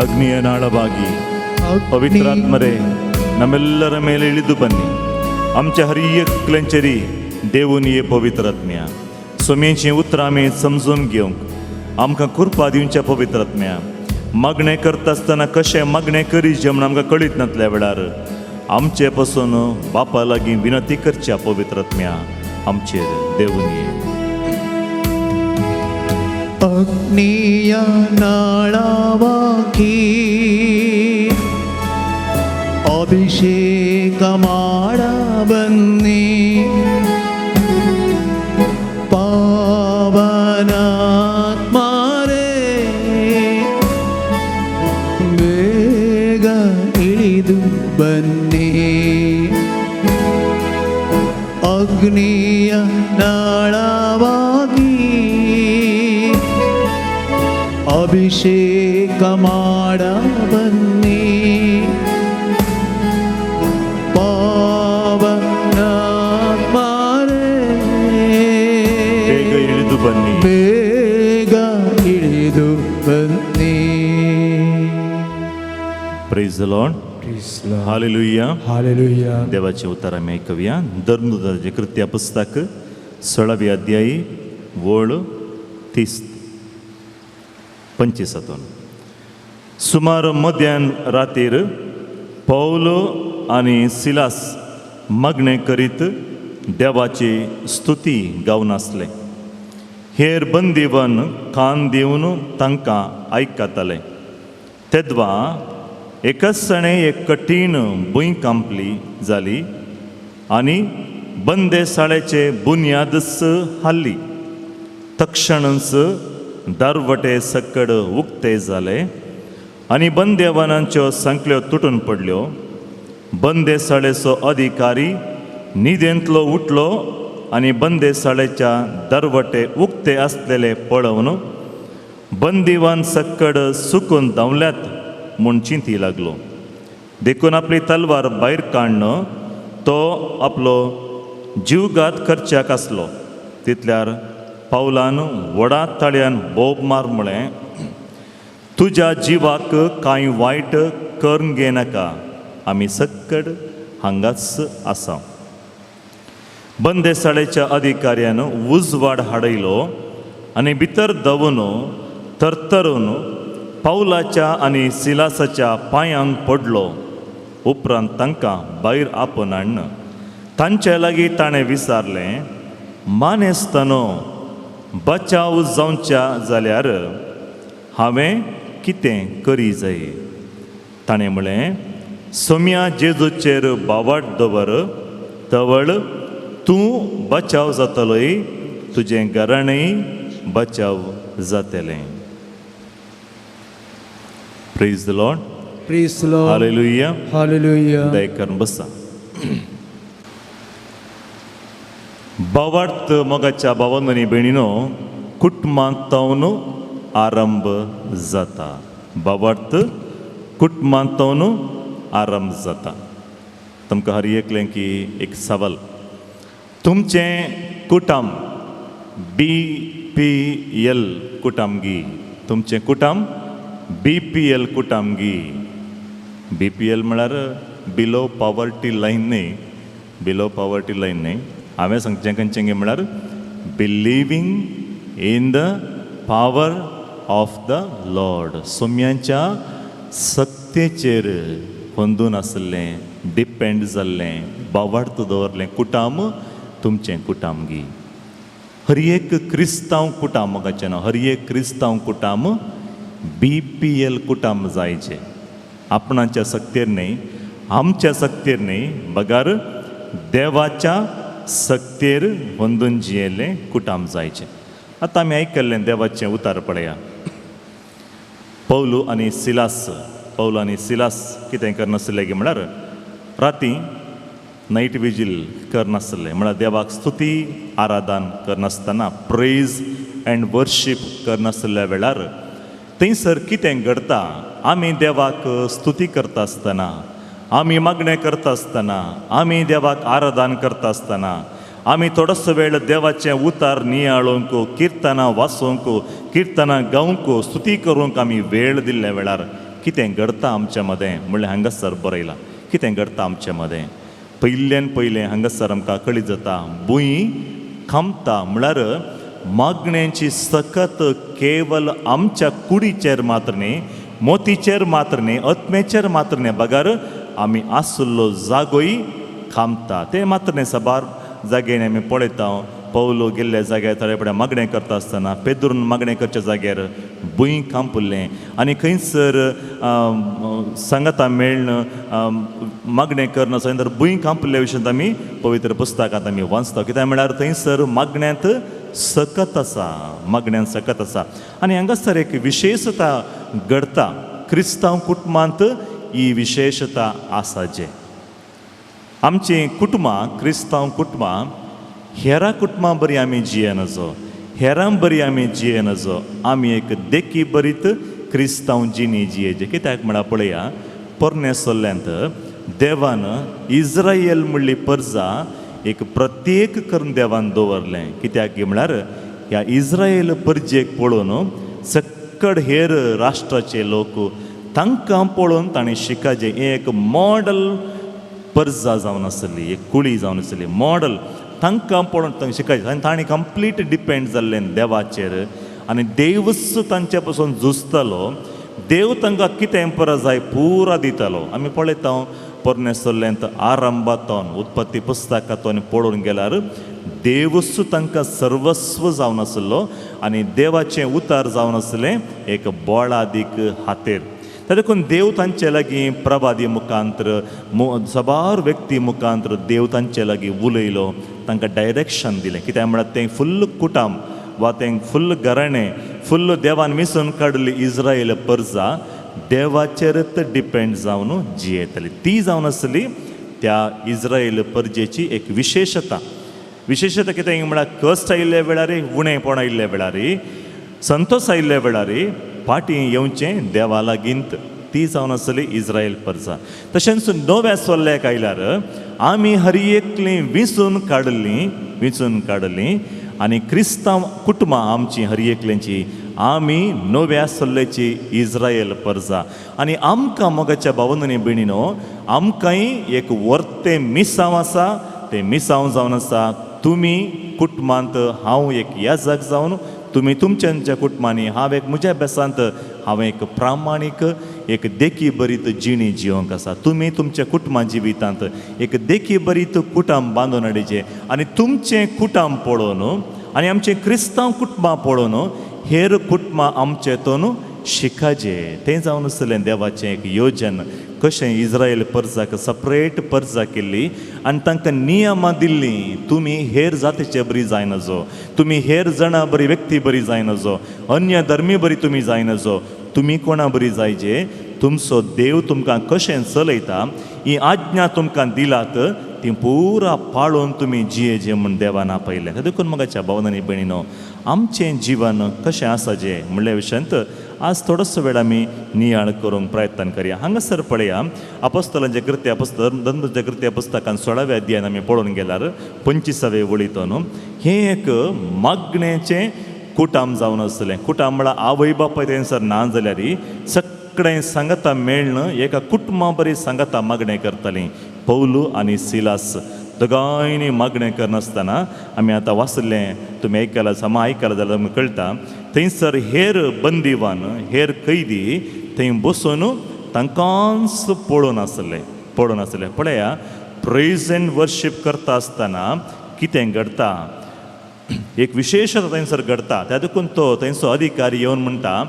ಅಗ್ನಿಯ ನಾಳವಾಗಿ ಪವಿತ್ರಾತ್ಮರೇ ನಮ್ಮೆಲ್ಲರ ಮೇಲೆ ಇಳಿದು ಬನ್ನಿ. आमच्या हर एकल्यांचेरी देवून ये पवित्र आत्म्या. सोम्यांचीं उतरां आमी समजून घेवंक आमकां कृपा दिवच्या पवित्र आत्म्या. मागणें करता आसतना कशें मागणें करीचें म्हूण आमकां कळीत नासल्या वेळार आमचे पसून बापा लागीं विनंती करच्या पवित्र आत्म्या आमचेर देवून ये. ಅಗ್ನಿಯ ನಾಳವಾಗಿ ಅಭಿಷೇಕ ಮಾಡ ಬನ್ನಿ. ಪಾವನಾತ್ಮರೇ, ಬೇಗ ಇಳಿದು ಬನ್ನಿ. ಅಗ್ನಿಯ ನಾಳವಾಗಿ ಅಭಿಷೇಕ ಮಾಡ ಬನ್ನಿ. ಪಾವನಾತ್ಮರೇ, ಬೇಗ ಇಳಿದು ಬನ್ನಿ. ಬೇಗ ಇಳಿದು ಬನ್ನಿ. Praise the lord. Hallelujah. Hallelujah. देवाचें उतर आमी आयकुया. धर्मदूताचें कृत्या पुस्तक सोळावी अध्यायी वळ 30 25. सुमार मध्यान रातीर पौल आनी सिलास मागणें करीत देवाची स्तुती गावन आसले. हेर बंदीवन कान दिवन तांकां आयकताले. तेद्वा एकच सणें एक कठीण भूंय कांपली जाली आनी बंदेसाळेचे बुन्यादच हाल्ली. तक्षणच दारवटे सकड उक्ते जाले आनी बंदेवानांच्यो सांकल्यो तुटून पडल्यो. बंदेसाळेचो अधिकारी न्हिदेंतलो उठलो आनी बंदेसाळेच्या दरवटे उक्ते आसलेले पळोवन बंदिवान सक्कड सुकून धांवल्यात म्हूण चिंती लागलो. देखून आपली तलवार भायर काडून तो आपलो जीवघात करच्याक आसलो. तितल्यार पावलान व्हडा ताळयान बोब मार म्हळें, तुज्या जिवाक कांय वायट करून घेनाका, आमी सक्कड हांगाच आसा. बंदेसाळेच्या अधिकाऱ्यान उजवाड हाडयलो आनी भितर दवरून थरथरून पावलाच्या आनी सिलासाच्या पांयांक पडलो. उपरांत तांकां भायर आपोवन हाडन तांचे लागीं ताणें विचारलें, मानेस्तानो, बचाव जावच्या जाल्यार हांवें कितें करी जाय? ताणें म्हळें, सोम्या जेजूचेर बावाट दवर, तवळ तूं बचाव जातलोय, तुजें घराणेंय बचाव जातलें. Praise the Lord. Praise the Lord. Hallelujah. Hallelujah. दयेकरून बसा. भावार्थ मोगाच्या भावांनो आनी भयणीनो, कुटुंबांत आरंभ जाता. भावार्थ कुटुंबांत आरंभ जाता. तुमकां हर एकलें की एक सवाल, तुमचें कुटुंब BPL कुटुंबगी? तुमचें कुटुंब BPL कुटुंबगी? BPL म्हळ्यार बिलो पॉवर्टी लायन न्ही, बिलो पॉवर्टी लायन न्ही. हांवें सांगचें खंयचें म्हळ्यार believing in the power of the Lord, सोम्यांच्या सक्तेचेर होंदून आसलें, डिपेंड जाल्लें, बावार्थ दवरलें कुटुंब तुमचें कुटुंबगी. हर एक क्रिस्तांव कुटुंब मोगाचें ना, हर एक क्रिस्तांव कुटुंब BPL कुटुंब जायचें. आपणाच्या सक्तेर न्ही, आमच्या सक्तेर न्ही, बगर देवाच्या सक्तेर होंदून जियेल्लें कुटुंब जायचें. आतां आमी आयकल्लें देवाचें उतार पळया. पौलू आनी सिलास, पौलू आनी सिलास कितें करनासले की म्हळ्यार राती नायट विजील करनासले, म्हळ्यार देवाक स्तुती आराधन करनासतना, प्रेज एंड वर्शीप करनासल्या वेळार थंयसर कितें घडता, आमी देवाक स्तुती करता आसतना, आमी मागणें करता आसतना, आमी देवाक आराधन करता आसतना, आमी थोडोसो वेळ देवाचें उतार नियाळूंक, किर्तनां वाचूंक, किर्तनां गावंक, स्तुती करूंक आमी वेळ दिल्ल्या वेळार कितें घडता आमच्या मदें म्हणल्यार हांगासर बरयलां. कितें घडता आमच्या मदें? पयल्यान पयलें हांगासर आमकां कळीत जाता, भूंय खामता म्हळ्यार मागण्यांची सकत केवल आमच्या कुडीचेर मात्र न्ही, मोतीचेर मात्र न्ही, आत्म्याचेर मात्र न्ही, बगर आमी आसलो जागोय खामता. तें मात्र न्ही, साबार जाग्यांनी आमी पळयता, पवलो गेल्ल्या जाग्यार थोडे फुडें मागणें करता आसतना पेद्रून मागणें करच्या जाग्यार भूंय कांपुल्लें आनी खंयसर सांगाता मेळ्ण मागणें करना तर भूंय कांपुल्ल्या विशयांत आमी पवित्र पुस्तकांत आमी वाचता. कित्याक म्हळ्यार थंयसर मागण्यांत सकत आसा, मागण्यांत सकत आसा. आनी हांगासर एक विशेशता घडता क्रिस्तांव कुटुंबांत, ही विशेशता आसा जे आमचीं कुटुंबां, क्रिस्तांव कुटुंबां हेरां कुटुंबां बरी आमी जियेनजो, हेरां बरी आमी जियेनजो, आमी एक देखी बरीत क्रिस्तांव जिणी जियेचे. कित्याक म्हळ्यार पळया, पोरण्या सोल्ल्यांत देवान इज्रायल म्हणली परजा एक प्रत्येक करून देवान दवरलें. कित्याक म्हळ्यार ह्या इज्रायल परजेक पळोवन सक्कड हेर राष्ट्राचे लोक तांकां पळोवन ताणें शिकाचें. एक मॉडल परजा जावन आसली, एक कुळी जावन आसली मॉडल, तांकां पळोवन तांकां शिकायचें. आनी तांणी कंप्लीट डिपेंड जाल्लें देवाचेर आनी देवूच तांचे पसून झुजतालो, देव तांकां कितें परत जाय पुरा दितालो. आमी पळयता पोरणे सोल्ल्यांत आरंभांत उत्पत्ती पुस्तकांत पळोवन गेल्यार देवूच तांकां सर्वस्व जावन आसलो आनी देवाचें उतार जावन आसलें एक बोळादीक हातेर. देखून देव तांचे लागीं प्रवादी मुखांत्र, साबार व्यक्ती मुखांत्र देव तांचे लागीं उलयलो, तांकां डायरेक्शन दिलें. कित्याक म्हळ्यार तें फुल्ल कुटुंब वा तें फुल्ल घराणें फुल्ल देवान मिसून काडली इज्रायल परजा देवाचेरच डिपेंड जावन जियेतली. ती जावन आसली त्या इज्रायल परजेची एक विशेशता. विशेशता कितें म्हळ्यार कश्ट आयिल्ल्या वेळार, उणेपण आयिल्ल्या वेळार, संतोश आयिल्ल्या वेळार फाटीं येवचें देवा लागींत. ती जावन आसली इस्रायल परजा. तशेंच नव्या सोल्ल्याक आयल्यार आमी हर एकलीं विंचून काडलीं, विंचून काडलीं आनी क्रिस्तांव कुटुंबां आमची हर एकल्यांची, आमी नव्या सल्ल्याची इस्रायल परजा. आनी आमकां मोगाच्या भावनांनी भयणीनो आमकांय एक वर्तें मिसांव आसा, तें मिसांव जावन आसा तुमी कुटुंबांत हांव एक याजक जावन, तुमी तुमच्या कुटुंबांनी, हांव एक म्हज्या अभ्यासांत हांव एक प्रामाणीक एक देखी बरीत जिणी जिवंक आसा. तुमी तुमच्या कुटुंबा जिवितांत एक देखी बरीत कुटुंब बांदून हाडचें आनी तुमचें कुटुंब पळोवन आनी आमचें क्रिस्तांव कुटुंबां पळोवन हेर कुटुंबां आमचेतून शिकाजे. तें जावन आसलें देवाचें एक योजन, कशें इस्रायल परजाक सपरेट परजा केल्ली आनी तांकां नियमां दिल्लीं, तुमी हेर जातीचे बरी जायनाजो, तुमी हेर जाणां बरी व्यक्ती बरी जायनाजो, अन्य धर्मी बरी तुमी जायनाजो, तुमी कोणा बरी जायजे, तुमचो देव तुमकां कशें चलयता ही आज्ञा तुमकां दिलात ती पुरा पाळून तुमी जियेजे म्हूण देवान आपयलें. देखून मोगाच्या भावनांनी भयणीनो आमचें जिवन कशें आसा जें म्हणल्या विशयांत आज थोडोसो वेळ आमी नियाळ करूंक प्रयत्न करया. हांगासर पळया अपोस्तलांचे कृत्य धर्माच्या कृत्य पुस्तकान 16व्या अध्यायान आमी पळोवन गेल्यार 25वे वळींत न्हू हें एक मागणेचें कुटाम जावन आसलें. कुटाम म्हळ्यार आवय बापाय थंयसर ना जाल्यार सगळें सांगता मेळ्ळें एका कुटुंबा बरी सांगता मागणें करतालीं. पौलू आनी सिलास दोगांयनी मागणें करनासतना आमी आतां वाचलें, तुमी आयकलां समा आयकलां जाल्यार तुमकां कळटा, थंयसर हेर बंदीवान हेर कैदी थंय बसून तांकांच पळोवन आसले, पळोवन आसले. पळया प्रेज एंड वर्शीप करता आसतना कितें घडटा, एक विशेश थंयसर घडटा. त्या देखून तो थंयचो अधिकारी येवन म्हणटा,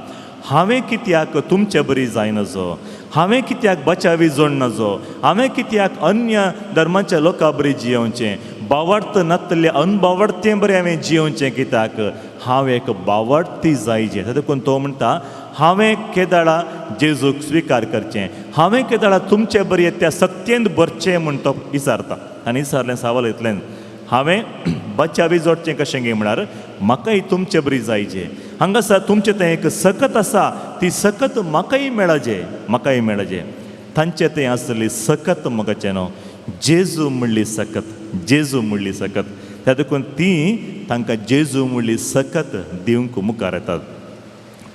हांवें कित्याक तुमचे बरी जायनाजो, हांवें कित्याक बचावी जोडनाजो, हांवें कित्याक अन्य धर्माच्या लोकां बरी जियोवचें, बावडत नातलें अनबावडतें बरें हांवें जियोवचें कित्याक, हांव एक बावडती जायजे. देखून तो म्हणटा हांवें केदाळा जेजूक स्विकार करचें, हांवें केदाळा तुमचे बरी त्या सत्येंत भरचें म्हूण तो विचारता. आनी विचारलें सवाल इतलें, हांवें बचावी जोडचें कशें गे म्हळ्यार म्हाकाय तुमचे बरी जायजे, हांगासर तुमचें थंय एक सकत आसा ती सकत म्हाकाय मेळाजे, म्हाकाय मेळाजे. तांचे थंय आसली सकत मोगाचें न्हू जेजू म्हणली सकत, जेजू म्हणली सकत. त्या देखून ती तांकां जेजू म्हणली सकत दिवंक मुखार येतात.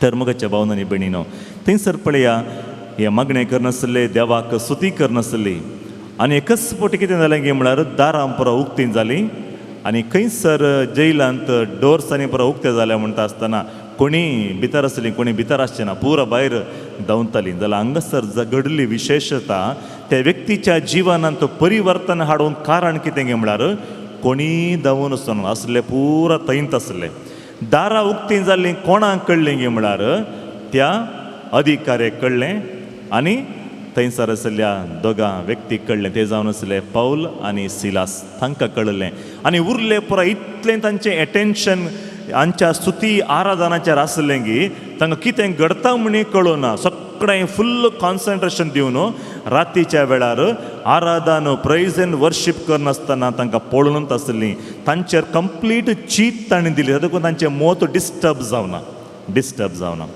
तर मोगाच्या भावनांनी भयणीनो थंयसर पळया हे मागणें करनासले, देवाक स्तुती करनासली आनी एकच फावटी कितें जालें गे म्हळ्यार दारां पुरो उक्तीं जालीं आनी खंयसर जैलांत डोर्स आनी पुरो उक्ते जाले म्हणटा आसतना कोणी भितर आसलीं कोणी भितर आसचें ना, पुरो भायर धांवतालीं. जाल्यार हांगासर घडली विशेशता त्या व्यक्तीच्या जिवनांत परिवर्तन हाडूंक कारण कितें गे म्हळ्यार कोणी धांवून वचून आसले, पुरो थंयच आसले. दारां उक्तीं जालीं कोणाक कळ्ळें गे म्हळ्यार त्या अधिकाऱ्याक कळ्ळें आनी थंयसर आशिल्ल्या दोगां व्यक्तीक कळ्ळें, ते जावन आसले पावल आनी सिलास, तांकां कळ्ळें. आनी उरले पुराय इतलें तांचें एटेन्शन हांच्या स्तुती आराधनाचेर आसलें की तांकां कितें घडता म्हण कळना, सगळें फुल्ल कॉन्सन्ट्रेशन दिवन रातीच्या वेळार आराधन प्रेज एंड वर्शीप करनासतना तांकां पळोवनूच आसलीं. तांचेर कंप्लीट चीत तांणी दिली, देखून तांचें मत डिस्टर्ब जावना, डिस्टर्ब जावना.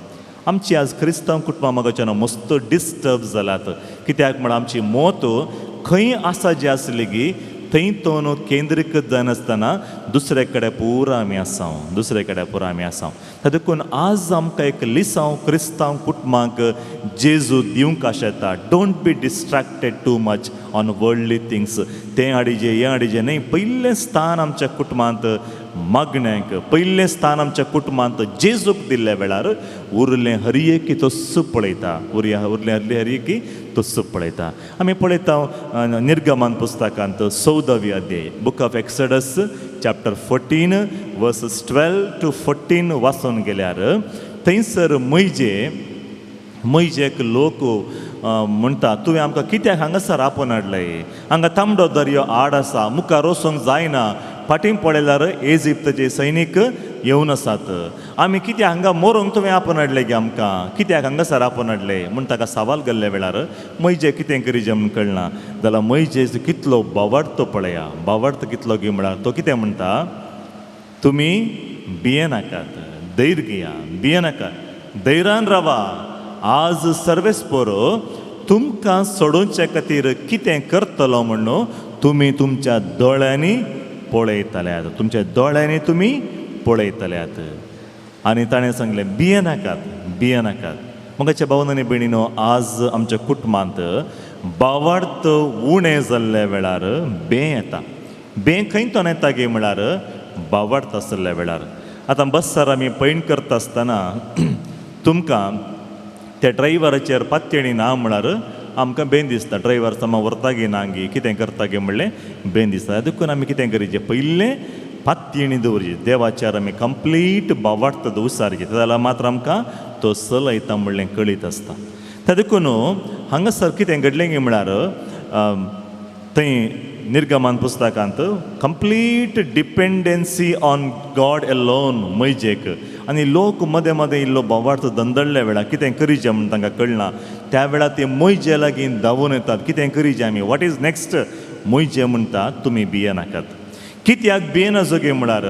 आमची आज क्रिस्तांव कुटुंबां मोगाच्यान मस्त डिस्टर्ब जाल्यात, कित्याक म्हळ्यार आमची मत खंय आसा जी आसली की थंय तो केंद्रीकृत जायनासतना दुसरे कडेन पुरा आमी आसाव, दुसरे कडेन पुरा आमी आसाव. देखून आज आमकां एक लिसांव क्रिस्तांव कुटुंबांक जेजू दिवंक आशेता. Don't be distracted too much on worldly things. तें हाडिजें हें हाडिजें न्हय, पयलें स्थान आमच्या कुटुंबांत मागण्यांक, पयलें स्थान आमच्या कुटुंबांत जेजूक दिल्ल्या वेळार उरलें हरयेकी तस्सो पळयता, उरलें हरयेकी तस्सो पळयता. आमी पळयता निर्गमन पुस्तकांत 14वी अध्याय, book of Exodus chapter 14 verses 12 to 14 वाचून गेल्यार थंयसर मैजेक लोक म्हणटा, तुवें आमकां कित्याक हांगासर आपोवन हाडलें, हांगा तांबडो दर्यो आड आसा, मुखार वचूंक जायना, फाटीं पळयल्यार इजिप्तचे सैनीक येवन आसात, आमी कित्याक हांगा मरोंक तुवें आपोवन हाडलें गे, आमकां कित्याक हांगासर आपोवन हाडलें म्हूण ताका सवाल गेल्ल्या वेळार मैजे कितें करीजे म्हूण कळना. जाल्यार मैजे कितलो बावाडतो पळया, बावाडतो कितलो गे म्हळ्यार तो कितें म्हणटा, तुमी भियेनाकात, धैर्य घेया, भियेनाकात, धैर्यान रावा, आज सर्वेस्पोर तुमकां सोडोवचे खातीर कितें करतलो म्हणून तुमी तुमच्या दोळ्यांनी पळयतल्यात, तुमच्या दोळ्यांनी तुमी पळयतल्यात. आनी ताणें सांगलें भियेनाकात, भियेनाकात. मगाच्या भावन आनी भयणीनो, आज आमच्या कुटुंबांत बावार्थ उणें जाल्ल्या वेळार बें येता. बें खंय तो येता गे म्हळ्यार बावार्थ आशिल्ल्या वेळार. आतां बस्सार आमी पयण करता आसतना तुमकां त्या ड्रायव्हराचेर पातयेणी ना म्हळ्यार आमकां बें दिसता. ड्रायव्हर समा व्हरता गे ना गे कितें करता गे म्हणलें बें दिसता. देखून आमी कितें करीचें, पयलें पातयेणी दवरची देवाचेर आमी कंप्लीट बावार्थ दवसारचे, जाल्यार मात्र आमकां तो चलयता म्हणलें कळीत आसता. त्या देखून हांगासर कितें घडलें गे म्हळ्यार थंय निर्गमन पुस्तकांत complete dependency on God alone मैजेक. आनी लोक मदें मदें इल्लो बावार्थ धंदळ्ळ्या वेळार कितें करीचें म्हूण तांकां कळना, त्या वेळार ते मैजे लागीं धांवून येतात, कितें करीचें आमी, what is next. मैजे म्हणटा तुमी भियेनाकात. कित्याक भियेना जोगे म्हळ्यार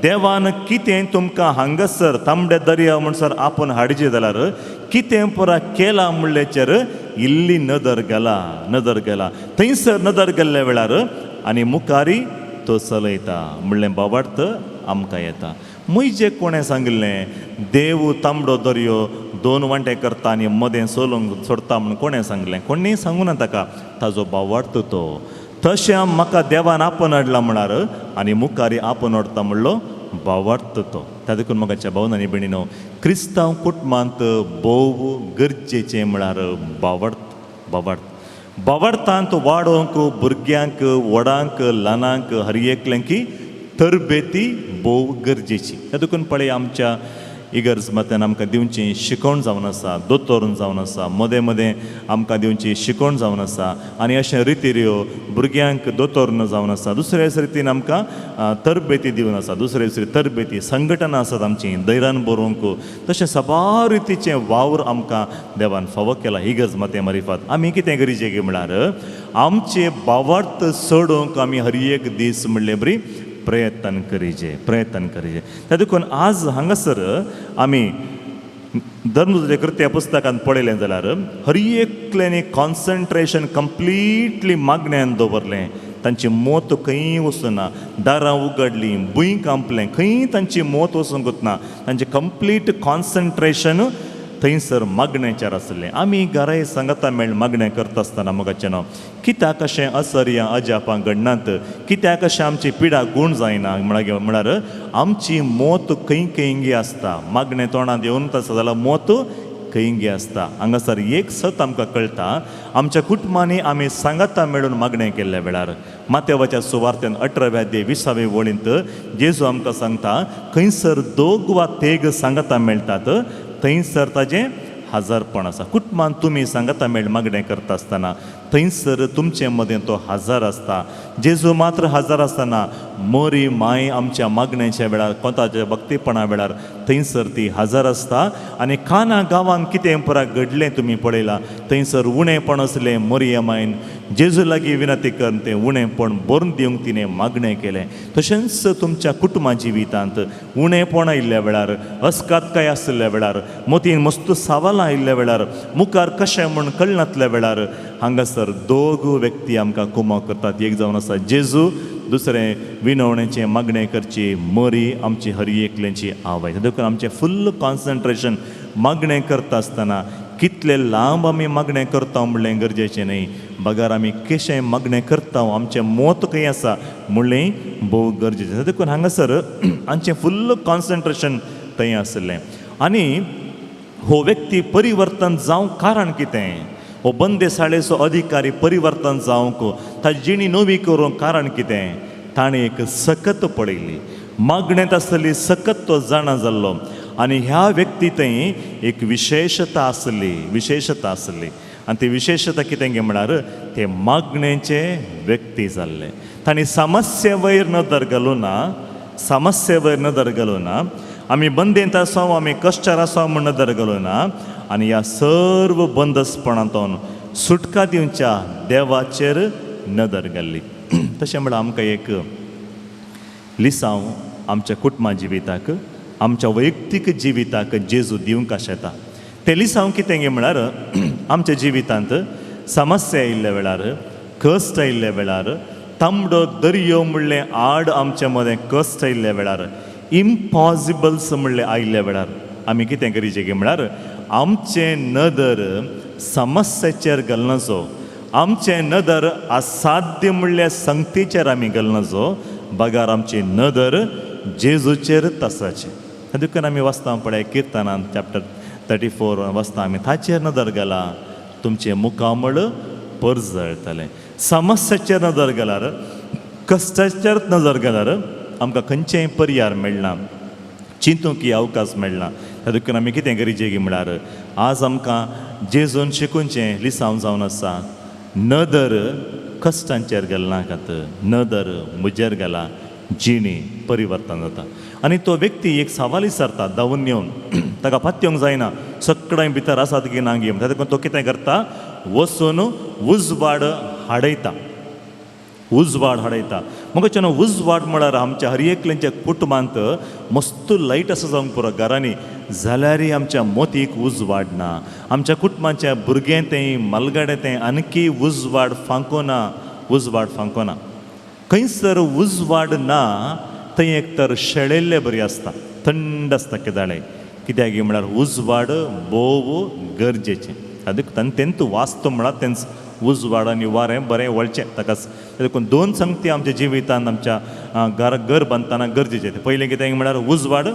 देवान कितें तुमकां हांगासर तांबड्या दर्या म्हणसर आपूण हाडचें जाल्यार कितें पुरा केलां म्हणल्याचेर इल्ली नदर घाला, नदर घाला. थंयसर नदर गेल्ल्या वेळार आनी मुखारी तो चलयता म्हणलें बावार्थ आमकां येता. म्हजे कोणें सांगिल्लें देव तांबडो दर्यो दोन वांटे करता आनी मदें सोलूंक सोडता म्हूण कोणें सांगलें? कोणें सांगूना ना ताका, ताजो बावार्थ तो. तशें म्हाका देवान आपोवन हाडला म्हळ्यार आनी मुखारी आपोवन हाडटा म्हणलो बावार्थ तो. त्या देखून म्हाका भावन आनी भयणीनो, क्रिस्तांव कुटुंबांत भोव गरजेचें म्हळ्यार बावार्थ. बावार्थ बावार्थांत वाडोवंक भुरग्यांक, व्हडांक, ल्हानांक, हर एकल्यांकी तरबेती भोव गरजेची. त्या देखून पळय आमच्या इगर्ज मत्यान आमकां दिवची शिकवण जावन आसा, दोतोरून जावन आसा, मदें मदें आमकां दिवची शिकवण जावन आसा. आनी अशें रितीऱ्यो भुरग्यांक दोतोर जावन आसा, दुसरे रितीन आमकां तरबेती दिवन आसा, दुसरे दुसरी तरबेती संघटना आसात आमची दैरान बरोवंक. तशें साबार रितीचें वावर आमकां देवान फावो केला इगर्ज मते मारिफात. आमी कितें गरजेचें की म्हळ्यार आमचे बावार्थ चडोवंक आमी हर एक दीस म्हणले बरी प्रयत्न करीचे, प्रयत्न करीचे. त्या देखून आज हांगासर आमी धर्मदूताच्या कृत्या पुस्तकांत पळयलें जाल्यार हर एकल्यानी कॉन्सन्ट्रेशन कंप्लिटली मागण्यान दवरलें. तांची मोत खंय वचना, दारां उगडलीं, भूंय कांपलें, खंय तांची मोत वचूंक वतना तांचें कंप्लीट कॉन्सन्ट्रेशन थंयसर मागण्याचेर आसलें. आमी घराय सांगता मेळ मागणें करता आसतना मोगाचें नांव कित्याक अशें असर्यां अजापां घडनात, कित्याक अशें आमची पिडा गूण जायना म्हळ्यार आमची मोत खंय खंयगी आसता. मागणें तोंडांत येवन आसता जाल्यार मोत खंयगी आसता. हांगासर एक सत आमकां कळटा, आमच्या कुटुंबांनी आमी सांगाता मेळून मागणें केल्ल्या वेळार मातेवाच्या सुवार्तेन 18व्या अध्याय 20वे वळींत जेजू आमकां सांगता खंयसर दोग वा तेग सांगाता मेळटात थंयसर ताजें हजारपण आसा. कुटुंबान तुमी सांगाता मेळ मागणें करता आसतना थंयसर तुमचे मदें तो हजार आसता. जेजू मात्र हजार आसतना मोरी माय आमच्या मागण्याच्या वेळार, कोताच्या भक्तीपणा वेळार थंयसर ती हजार आसता. आनी काना गांवांत कितें पुरा घडलें तुमी पळयलां, थंयसर उणेपण आसलें, मोरिया मायन जेजू लागीं विनंती करून तें उणेपण भरून दिवंक तिणें मागणें केलें. तशेंच तुमच्या कुटुंबा जिवितांत उणेपण आयिल्ल्या वेळार, अस्कातकाय आशिल्ल्या वेळार, मतीन मस्त सवालां आयिल्ल्या वेळार, मुखार कशें म्हूण कळनातल्या वेळार हांगासर दोग व्यक्ती आमकां कुमक करतात. एक जावन आसा जेजू, दुसरें विनवणेचें मागणें करची मरी आमची हर एकल्यांची आवय. देखून आमचें फुल्ल कॉन्सन्ट्रेशन मागणें करता आसतना कितले लांब आमी मागणें करता म्हणलें गरजेचें न्हय, बगर आमी कशें मागणें करता, आमचें मोत खंय आसा म्हणलें भोव गरजेचें. देखून हांगासर आमचें फुल्ल कॉन्सन्ट्रेशन थंय आसलें. आनी हो व्यक्ती परिवर्तन जावंक कारण कितें, हो बंदेसाळेचो अधिकारी परिवर्तन जावंक, ताजी जिणी नवी करूंक कारण कितें, ताणें एक सकत पळयली, मागणेंत आसली सकत तो जाणा जाल्लो. आनी ह्या व्यक्ती थंय एक विशेशता आसली, विशेशता आसली. आनी ती विशेशता कितें गे म्हळ्यार ते मागणेचे व्यक्ती जाल्ले. तांणी समस्ये वयर नदर घालूं ना, समस्ये वयर नदर घालूं ना, आमी बंदेंत आसाव, आमी कश्टार आसाव म्हूण नदर घालूं ना, आनी ह्या सर्व बंदसपणांतून सुटका दिवच्या देवाचेर नदर घाल्ली. तशें म्हळ्यार आमकां एक लिसांव आमच्या कुटुंबा जिविताक, आमच्या वैयक्तीक जिविताक जेजू दिवंक आशेता. तें लिसांव कितें गे म्हळ्यार आमच्या जिवितांत समस्या आयिल्ल्या वेळार, कश्ट आयिल्ल्या वेळार, तांबडो दर्यो म्हणलें आड आमच्या मदें कश्ट आयिल्ल्या वेळार, इम्पॉसिबल्स म्हणलें आयिल्ल्या वेळार आमी कितें करीचें गे म्हळ्यार आमचें नदर समस्याचेर घालनाचो, आमचें नदर असाध्य म्हणल्या संगतीचेर आमी घालनाचो, बगार आमची नदर जेजूचेर आसाची. देखून आमी वाचता पळय किर्तनान चॅप्टर 34 वाचता आमी, ताचेर नदर घाला तुमचें मुखामळ परजळटलें. समस्याचेर नदर घाल्यार, कश्टाचेर नदर घाल्यार आमकां खंयचेंय पर्याय मेळना, चिंतूंक अवकाश मेळना. देखून आमी कितें करीचें की म्हळ्यार आज आमकां जेजून शिकूनचें लिसांव जावन आसा, नदर कश्टांचेर घालनाकात, नदर म्हजेर घाला, जिणी परिवर्तन जाता. आनी तो व्यक्ती एक सवाल विचारता धांवून येवन, ताका पातयेवंक जायना सगळ्यां भितर आसात की ना गे. देखून तो कितें करता, वचून उजवाड हाडयता, उजवाड हाडयता. मग उजवाड म्हळ्यार आमच्या हर एकल्यांच्या कुटुंबांत मस्त लायट आसा जावंक पुरो घरांनी, जाल्यारय आमच्या मोतीक उजवाड ना, आमच्या कुटुंबाच्या भुरगें तें मलगाडें तें आणखी उजवाड फांकोना, उजवाड फांकोना. खंयसर उजवाड ना थंय एक तर शेळेल्ले बरी आसता, थंड आसता केदाळे. कित्याक म्हळ्यार उजवाड भोव गरजेचें. आनी तेंत वास्तव म्हळ्यार तेंच उजवाड आनी वारें बरें वळचें ताकाच. देखून दोन संगती आमच्या जिवितांत आमच्या घर घर बांदतना गरजेचें. पयलें कितें म्हळ्यार उजवाड,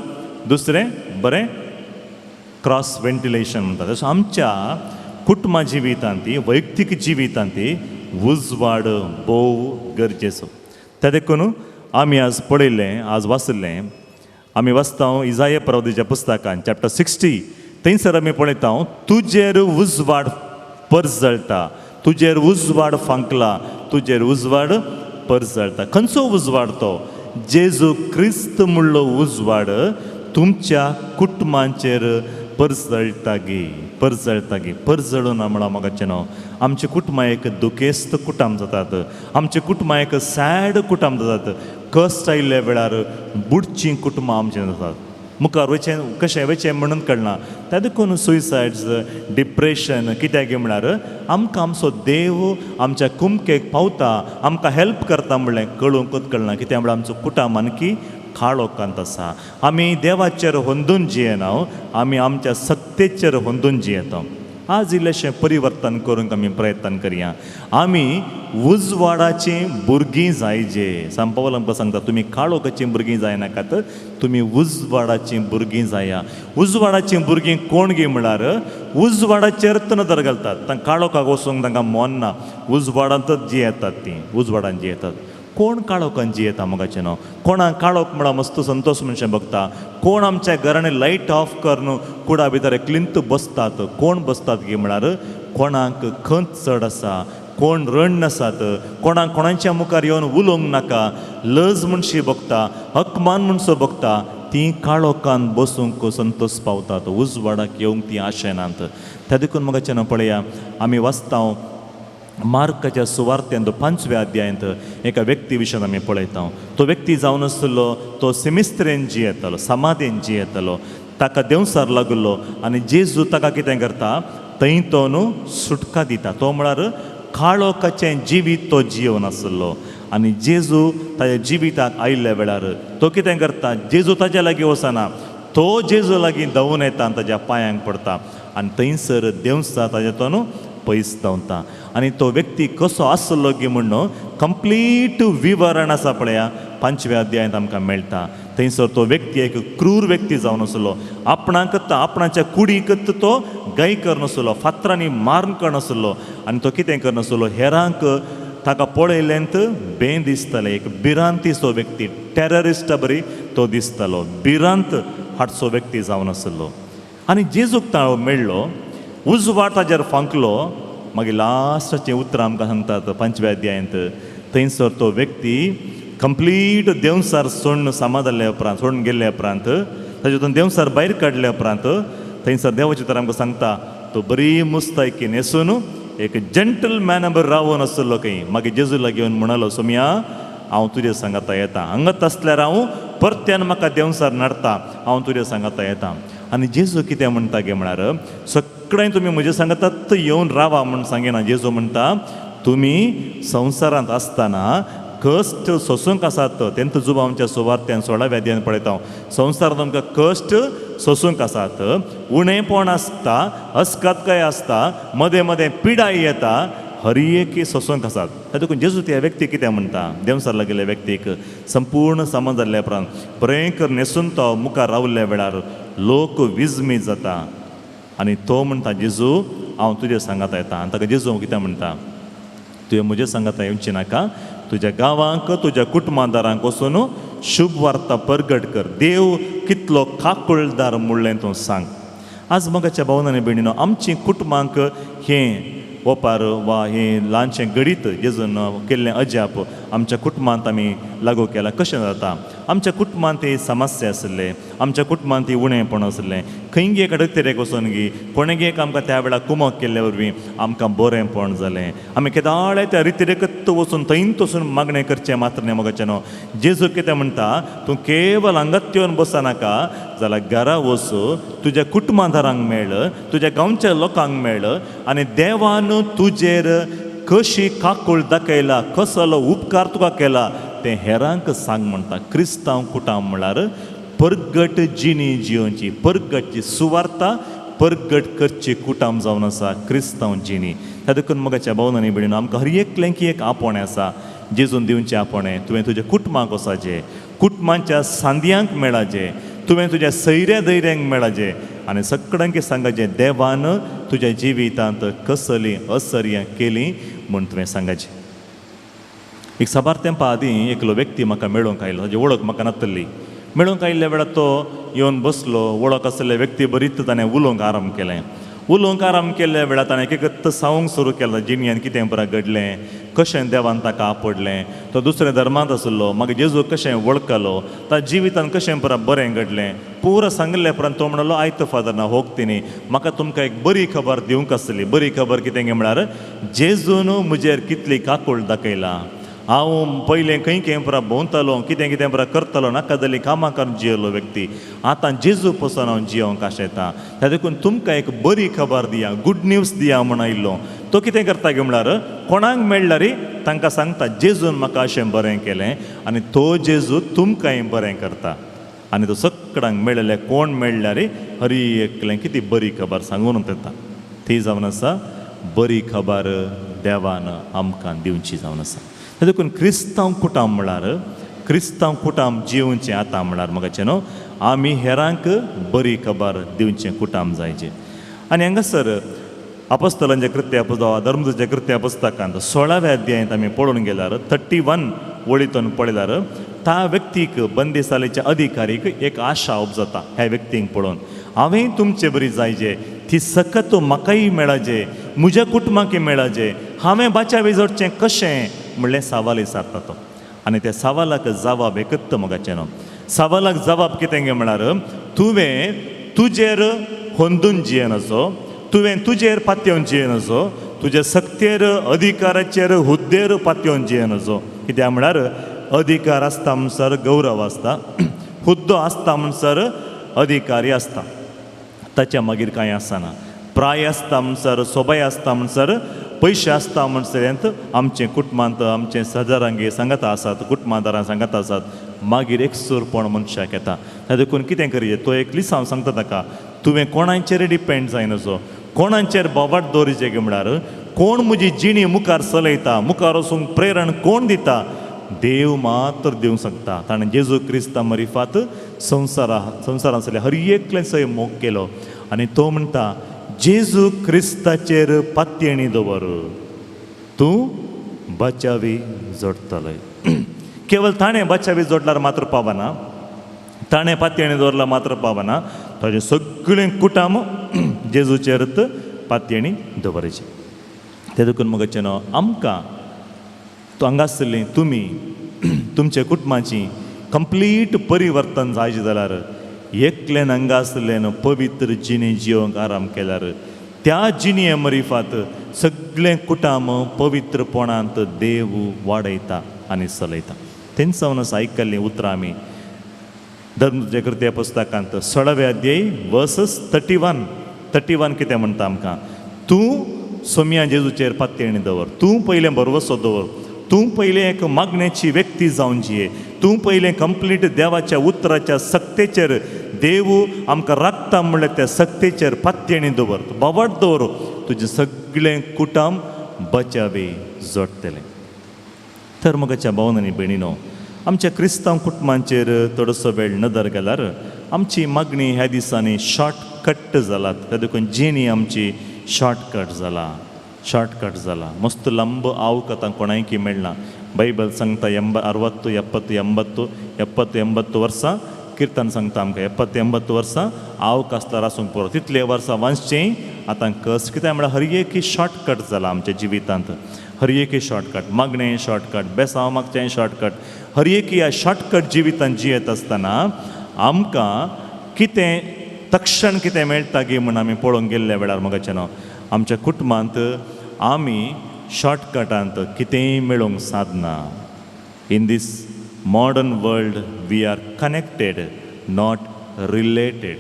दुसरें बरें क्रॉस वेंटिलेशन म्हणटा. तशें आमच्या कुटुंबा जिवितांत, वैयक्तीक जिवितांत उजवाड भोव गरजेचो. त्या देखून आमी आज पळयलें, आज वाचिल्लें, आमी वाचता इजाय प्रवदीच्या पुस्तकान चॅप्टर 60, थंयसर आमी पळयता तुजेर उजवाड परजळटा, तुजेर उजवाड फांकला, तुजेर उजवाड परजळटा. खंयचो उजवाड तो? जेजू क्रिस्त म्हणलो उजवाड तुमच्या कुटुंबांचेर परजळटा गी, परजळटा गी. परजळून म्हणा म्हाका न्हू आमचे कुटुंबां एक दुखेस्त कुटुंब जातात, आमचे कुटुंबां एक सॅड कुटुंब जातात. कश्ट आयिल्ल्या वेळार बुडचीं कुटुंबां आमचें जातात, मुखार वचें कशें वचें म्हणून कळना. त्या देखून सुयसायड्स, डिप्रेशन कित्याक म्हळ्यार आमकां आमचो देव आमच्या कुमकेक पावता, आमकां हेल्प करता म्हणलें कळूंकच कळना. कित्याक म्हळ्यार आमचो कुटुंब आणखी काळोखांत आसा. आमी देवाचेर होंदून जियेना, आमी आमच्या सत्तेचेर होंदून जियेता. आज इल्लेशें परिवर्तन करूंक आमी प्रयत्न करया. आमी उजवाडाचीं भुरगीं जायजे. सांपावल आमकां सांगता तुमी काळोखाचीं भुरगीं जायनाकात, तुमी उजवाडाचीं भुरगीं जाया. उजवाडाचीं भुरगीं कोण गी म्हळ्यार उजवाडाचेर नदर घालतात, तांकां काळोखाक वचूंक तांकां मन ना, उजवाडांतच जियेतात तीं, उजवाडांत जियेतात. कोण काळोखान जियेता मोगाचें न्हू? कोणाक काळोख म्हळ्यार मस्त संतोश मनशां बगता. कोण आमच्या घरांनी लायट ऑफ करून कुडा भितर एकलिंत बसतात? कोण बसतात गी म्हळ्यार कोणाक खंत चड आसा, कोण रड आसात, कोणाक कोणाच्या मुखार येवन उलोवंक नाका, लज म्हणशी बगता, हकमान म्हणसो बगता, तीं काळोखान बसूंक संतोश पावतात, उजवाडाक येवंक तीं आशेनात. त्या देखून मोगाचें न्हू पळया आमी वाचता मार्काच्या सुवार्त्यांत 5व्या अध्यायांत एका व्यक्ती विशयान आमी पळयता. तो व्यक्ती जावन आसलो तो सिमिस्त्रेन जियेतालो, समाधेन जियेतालो. ताका देंवसार लागलो आनी जेजू ताका कितें करता, थंय तो न्हू सुटका दिता. तो म्हळ्यार काळोखाचें जिवीत तो जियोवन आसलो आनी जेजू ताज्या जिविताक आयिल्ल्या वेळार तो कितें करता, जेजू ताज्या लागीं वचना, तो जेजू लागीं धांवून येता आनी ताज्या पांयांक पडटा आनी थंयसर देंवसार ताज्या तो न्हू पयस धांवता. आनी तो व्यक्ती कसो आसलो गी म्हण कंप्लीट विवरण आसा पळया 5व्या अध्यायांत आमकां मेळटा. थंयसर तो व्यक्ती एक क्रूर व्यक्ती जावन आसलो, आपणाक आपणाच्या कुडीकच तो गाय करनासलो, फातरांनी मारून करनासलो आनी तो कितें करनासलो, हेरांक ताका पळयलेंत बें दिसतालें, एक भिरांतीचो व्यक्ती, टेररिस्टा बरी तो दिसतालो, भिरांत हाडचो व्यक्ती जावन आसलो. आनी जेजूक ताळो मेळ्ळो, उजवाड ताजेर फांकलो. मागीर लास्टाचें उतरां आमकां सांगतात 5व्या अध्यायांत, थंयसर तो व्यक्ती कंप्लीट देंवसार सोडून समाधानल्या उपरांत, सोडून गेल्ल्या उपरांत, ताजेतून देंवसार भायर काडल्या उपरांत थंयसर देवाचें उतर आमकां सांगता तो बरी मुस्तायकी न्हेसून एक जंटलमॅन बरो रावून आसलो खंय. मागीर जेजू लागीं येवन म्हणलो, सोमया हांव तुजे सांगाता येता, हांगात आसल्यार हांव परत्यान म्हाका देंवसार नाडटा, हांव तुजे सांगाता येता. आनी जेजू कितें म्हणटा गे म्हळ्यार सगळें तुमी म्हजे सांगतात येवन रावा म्हूण सांगिना. जेजू म्हणटा तुमी संवसारांत आसतना कश्ट सोसूंक आसात. तेंत जुबांच्या सुवार्थ्यान 16व्या अध्यायान पळयता संवसारांत तुमकां कश्ट सोसूंक आसात, उणेपण आसता, अस्कतकाय आसता, मदें मदें पिडाय येता, हर एक सोसूंक आसात. देखून जेजू त्या व्यक्ती कितें म्हणटा, देंवचार लागिल्ल्या व्यक्तीक संपूर्ण समज जाल्ल्या उपरांत भयंकर न्हेसून तो मुखार रावल्ल्या वेळार लोक विजमीत जाता आनी तो म्हणटा जेजू हांव तुजे सांगाता येता. आनी ताका जेजू कितें म्हणटा, तुवें म्हजे सांगाता येवचें नाका, तुज्या गांवांक तुज्या कुटुंबादारांक वचून शुभ वार्ता परगट कर, देव कितलो काकुळदार म्हणलें तूं सांग. आज मोगाच्या भावनांनी भयणीनो आमची कुटुंबांक हें ओपार वा हें ल्हानशें घडीत जेजून केल्लें अजाप आमच्या कुटुंबांत आमी लागू केलां. कशें जाता आमच्या कुटुंबांत ही समस्या आशिल्ले, आमच्या कुटुंबांत ही उणेपण आशिल्लें, खंय गे एका वचून गी कोणें एक आमकां त्या वेळार कुमक केल्ले वरवीं आमकां बरेंपण जालें. आमी केदाळे त्या रितिरेकत वचून थंयच वचून मागणें करचें मात्र न्ही मोगाचें न्हू. जेजू कितें म्हणटा, तूं केवल हांगाच येवन बसनाका जाल्यार घरा वच, तुज्या कुटुंबादारांक मेळ, तुज्या गांवच्या लोकांक मेळ आनी देवान तुजेर कशी काकूळ दाखयला, कसलो उपकार तुका केला तें हेरांक सांग म्हणटा. क्रिस्तांव कुटाम म्हळ्यार परगट जिणी जियोवची, परगटची सुवार्ता परगट करची कुटाम जावन आसा क्रिस्तांव जिणी. त्या देखून मोगाच्या भावनांनी भयणीनो आमकां हर एकल्यांक एक आपोवणें आसा, जेजून दिवचें आपोवणें. तुवें तुज्या कुटुंबाक वचाचें, कुटुंबाच्या सांद्यांक मेळाचें, तुवें तुज्या सैऱ्या धैर्यांक मेळाचें आनी सगळ्यांक सांगाचें देवान तुज्या जिवितांत कसलीं असर्यां केलीं म्हूण तुवें सांगाचें. एक साबार तेंपा आदीं एकलो व्यक्ती म्हाका मेळोवंक आयलो, ताजी वळख म्हाका नासली. मेळोवंक आयिल्ल्या वेळार तो येवन बसलो, वळख आशिल्ल्या व्यक्ती बरीच ताणें उलोवंक आरंभ केलें. उलोवंक आरंभ केल्ल्या वेळार ताणें एक एकच सांगूंक सुरू केलें, जिणेंत कितें बरें घडलें, कशें देवान ताका आपडलें, तो दुसऱ्या धर्मांत आशिल्लो, मागीर जेजू कशें वळखलो, ताच्या जिवितांत कशें बरें बरें घडलें पुरो सांगिल्ल्या उपरांत तो म्हणलो, आयत फादर ना होग तिणी म्हाका तुमकां एक बरी खबर दिवंक आसली. बरी खबर कितें म्हळ्यार जेजून म्हजेर कितली काकूळ दाखयला. हांव पयलें खंय खंय पुरा भोंवतालो, कितें कितें पुरा करतालो, नाका जाल्लीं कामां करून जियेलो व्यक्ती, आतां जेजू पसून हांव जियोंक आशेता. त्या देखून तुमकां एक बरी खबर दिया, गुड न्यूज दिया म्हूण आयिल्लो. तो कितें करता गे म्हळ्यार कोणाक मेळ्ळार तांकां सांगता जेजून म्हाका अशें बरें केलें आनी तो जेजू तुमकांय बरें करता. आनी तो सगळ्यांक मेळिल्ले कोण मेळ्ळ्यार हरी एकलें कितें बरी खबर सांगून येता. ती जावन आसा बरी खबर देवान आमकां दिवची जावन आसा. देखून क्रिस्तांव कुटाम म्हळ्यार क्रिस्तांव कुटाम जिवचें आतां म्हळ्यार मोगाचें न्हू आमी हेरांक बरी खबर दिवचें कुटाम जायचें. आनी हांगासर अपोस्तलांच्या कृत्या पुस्तक धर्मदूताच्या कृत्या पुस्तकांत 16व्या अध्यायांत आमी पळोवन गेल्यार 31 वळींतून पळयल्यार त्या व्यक्तीक बंदिसालेच्या अधिकारीक एक आशा उपजता. ह्या व्यक्तींक पळोवन हांवें तुमचे बरी जायचे, ती सकत म्हाकाय मेळाचे, म्हज्या कुटुंबाकय मेळाचे, हांवें बाचावे जोडचें कशें म्हणलें सवाल विचारता तो. आनी त्या सवालाक जवाब एकत मोगाचें न्हू. सवालाक जवाब कितें गे म्हळ्यार तुवें तुजेर होंदून जियेनाचो, तुवें तुजेर पातयेवन जियेनाचो, तुज्या सक्तेर अधिकाराचेर हुद्देर पातयेवन जियेनाचो. कित्याक म्हळ्यार अधिकार आसता म्हणसर गौरव आसता, हुद्दो आसता म्हणसर अधिकारी आसता, ताच्या मागीर कांय आसना. प्राय आसता म्हणसर, सोबाय आसता म्हणसर, पयशे आसता म्हणसर आमचें कुटुंबांत आमचें सजारांगे सांगाता आसात, कुटुंबादारां सांगाता आसात, मागीर एकसूरपण मनशाक येता. त्या देखून कितें करचें, तो एक लिसांव सांगता ताका, तुवें कोणाचेर डिपेंड जायनासो, कोणाचेर बोबाट दवरिचें गे म्हळ्यार कोण म्हजी जिणी मुखार चलयता, मुखार वचूंक प्रेरण कोण दिता, देव मात्र दिवंक शकता. ताणें जेजू क्रिस्ता मरिफात संवसारांतल्या हर एकल्यान सय मोग केलो आनी तो म्हणटा जेजू क्रिस्ताचेर पातयेणी दवर, तूं बचावी जोडटलय. केवल ताणें बचावी जोडल्यार मात्र पावना, ताणें पातयेणी दवरल्यार मात्र पावना, ताजें सगळें कुटाम जेजूचेर पातयेणी दवरचें. ते देखून मोगाचें न्हू आमकां हांगा आसतलीं तुमी तुमच्या कुटुंबाची कंप्लीट परिवर्तन जायचें जाल्यार एकल्यान हांगा आसलें पवित्र जिणे जिवंक आराम केल्यार त्या जिणये मरिफात सगळें कुटाम पवित्रपणांत देव वाडयता आनी चलयता. तेंच जावन आयकल्लीं उतरां आमी धर्मकृत्या पुस्तकांत 16वे अध्याय वर्सस 31 कितें म्हणटा आमकां, तूं सोमया जेजूचेर पातयेणी दवर, तूं पयलें भरवसो दवर, तूं पयलें एक मागण्याची व्यक्ती जावन जिये, तूं पयलें कंप्लीट देवाच्या उतराच्या सक्तेचेर देव आमकां राखता म्हणल्यार त्या सक्तेचेर पातयेणी दवर, बावट दवर, तुजें सगळें कुटुंब बचावे जोडटलें. तर मगाच्या भावन आनी भयणीनो, आमच्या क्रिस्तांव कुटुंबांचेर थोडोसो वेळ नदर घाल्यार आमची मागणी ह्या दिसांनी शॉर्टकट जालात. त्या देखून जिणी आमची शॉर्टकट जाला, शॉर्टकट जाला. मस्त लंब आवक आतां कोणायकी मेळना. बायबल सांगता 60 70 80 70 80 वर्सां, किर्तन सांगता आमकां 70 80 वर्सां आवक आसल्यार आसूंक पुरो, तितले वर्सां वांचचें आतां कस. कित्याक म्हळ्यार हर एक शॉर्टकट जाला आमच्या जिवितांत, हर एक शॉर्टकट, मागणें शॉर्टकट, बेसांव मागचें शॉर्टकट, हर एक ह्या शॉर्टकट जिवितांत जियेत आसतना आमकां कितें तक्षण कितें मेळटा गी म्हूण आमी पळोवंक गेल्ल्या वेळार मगाचें न्हू आमच्या कुटुंबांत आमी शॉर्टकटांत कितेंय मेळोवंक सादना. In this modern world we are connected not related.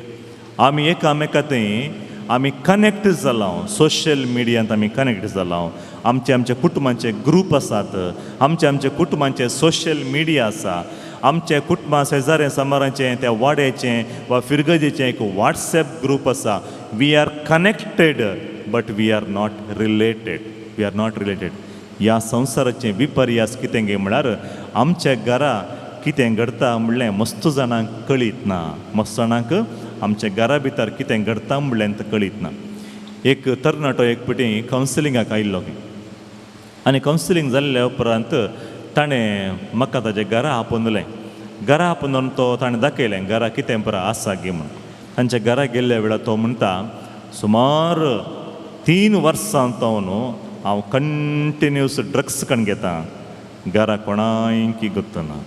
आमी एकामेका थंय आमी कनेक्ट जाला, सोशल मिडियांत आमी कनेक्ट जाला, आमचे आमच्या कुटुंबांचे ग्रूप आसात, आमचे आमच्या कुटुंबांचे सोशल मिडिया आसा, आमच्या कुटुंबा शेजाऱ्या समारांचें त्या वाड्याचें वा फिरगजेचें एक वॉट्सएप ग्रूप आसा. We are connected but we are not related, we are not related. ह्या संवसाराचें विपर्यास कितें गे म्हळ्यार आमच्या घरा कितें घडटा म्हणलें मस्त जाणांक कळीत ना, मस्त जाणांक आमच्या घरा भितर कितें घडटा म्हणलें कळीत ना. एक तरणाटो एक पटी कावन्सिलिंगाक आयिल्लो आनी कावन्सिलींग जाल्ल्या उपरांत ताणें म्हाका ताजें घरा आपोवन दिलें. घरा आपोवन तो ताणें दाखयलें घरा कितें परा आसा गे म्हूण. तांच्या घरा गेल्ल्या वेळार तो म्हणटा सुमार 3 वर्सां तो न्हू हांव कंटिन्यूस ड्रग्स कण घेता, घरा कोणायकी गुत्तना,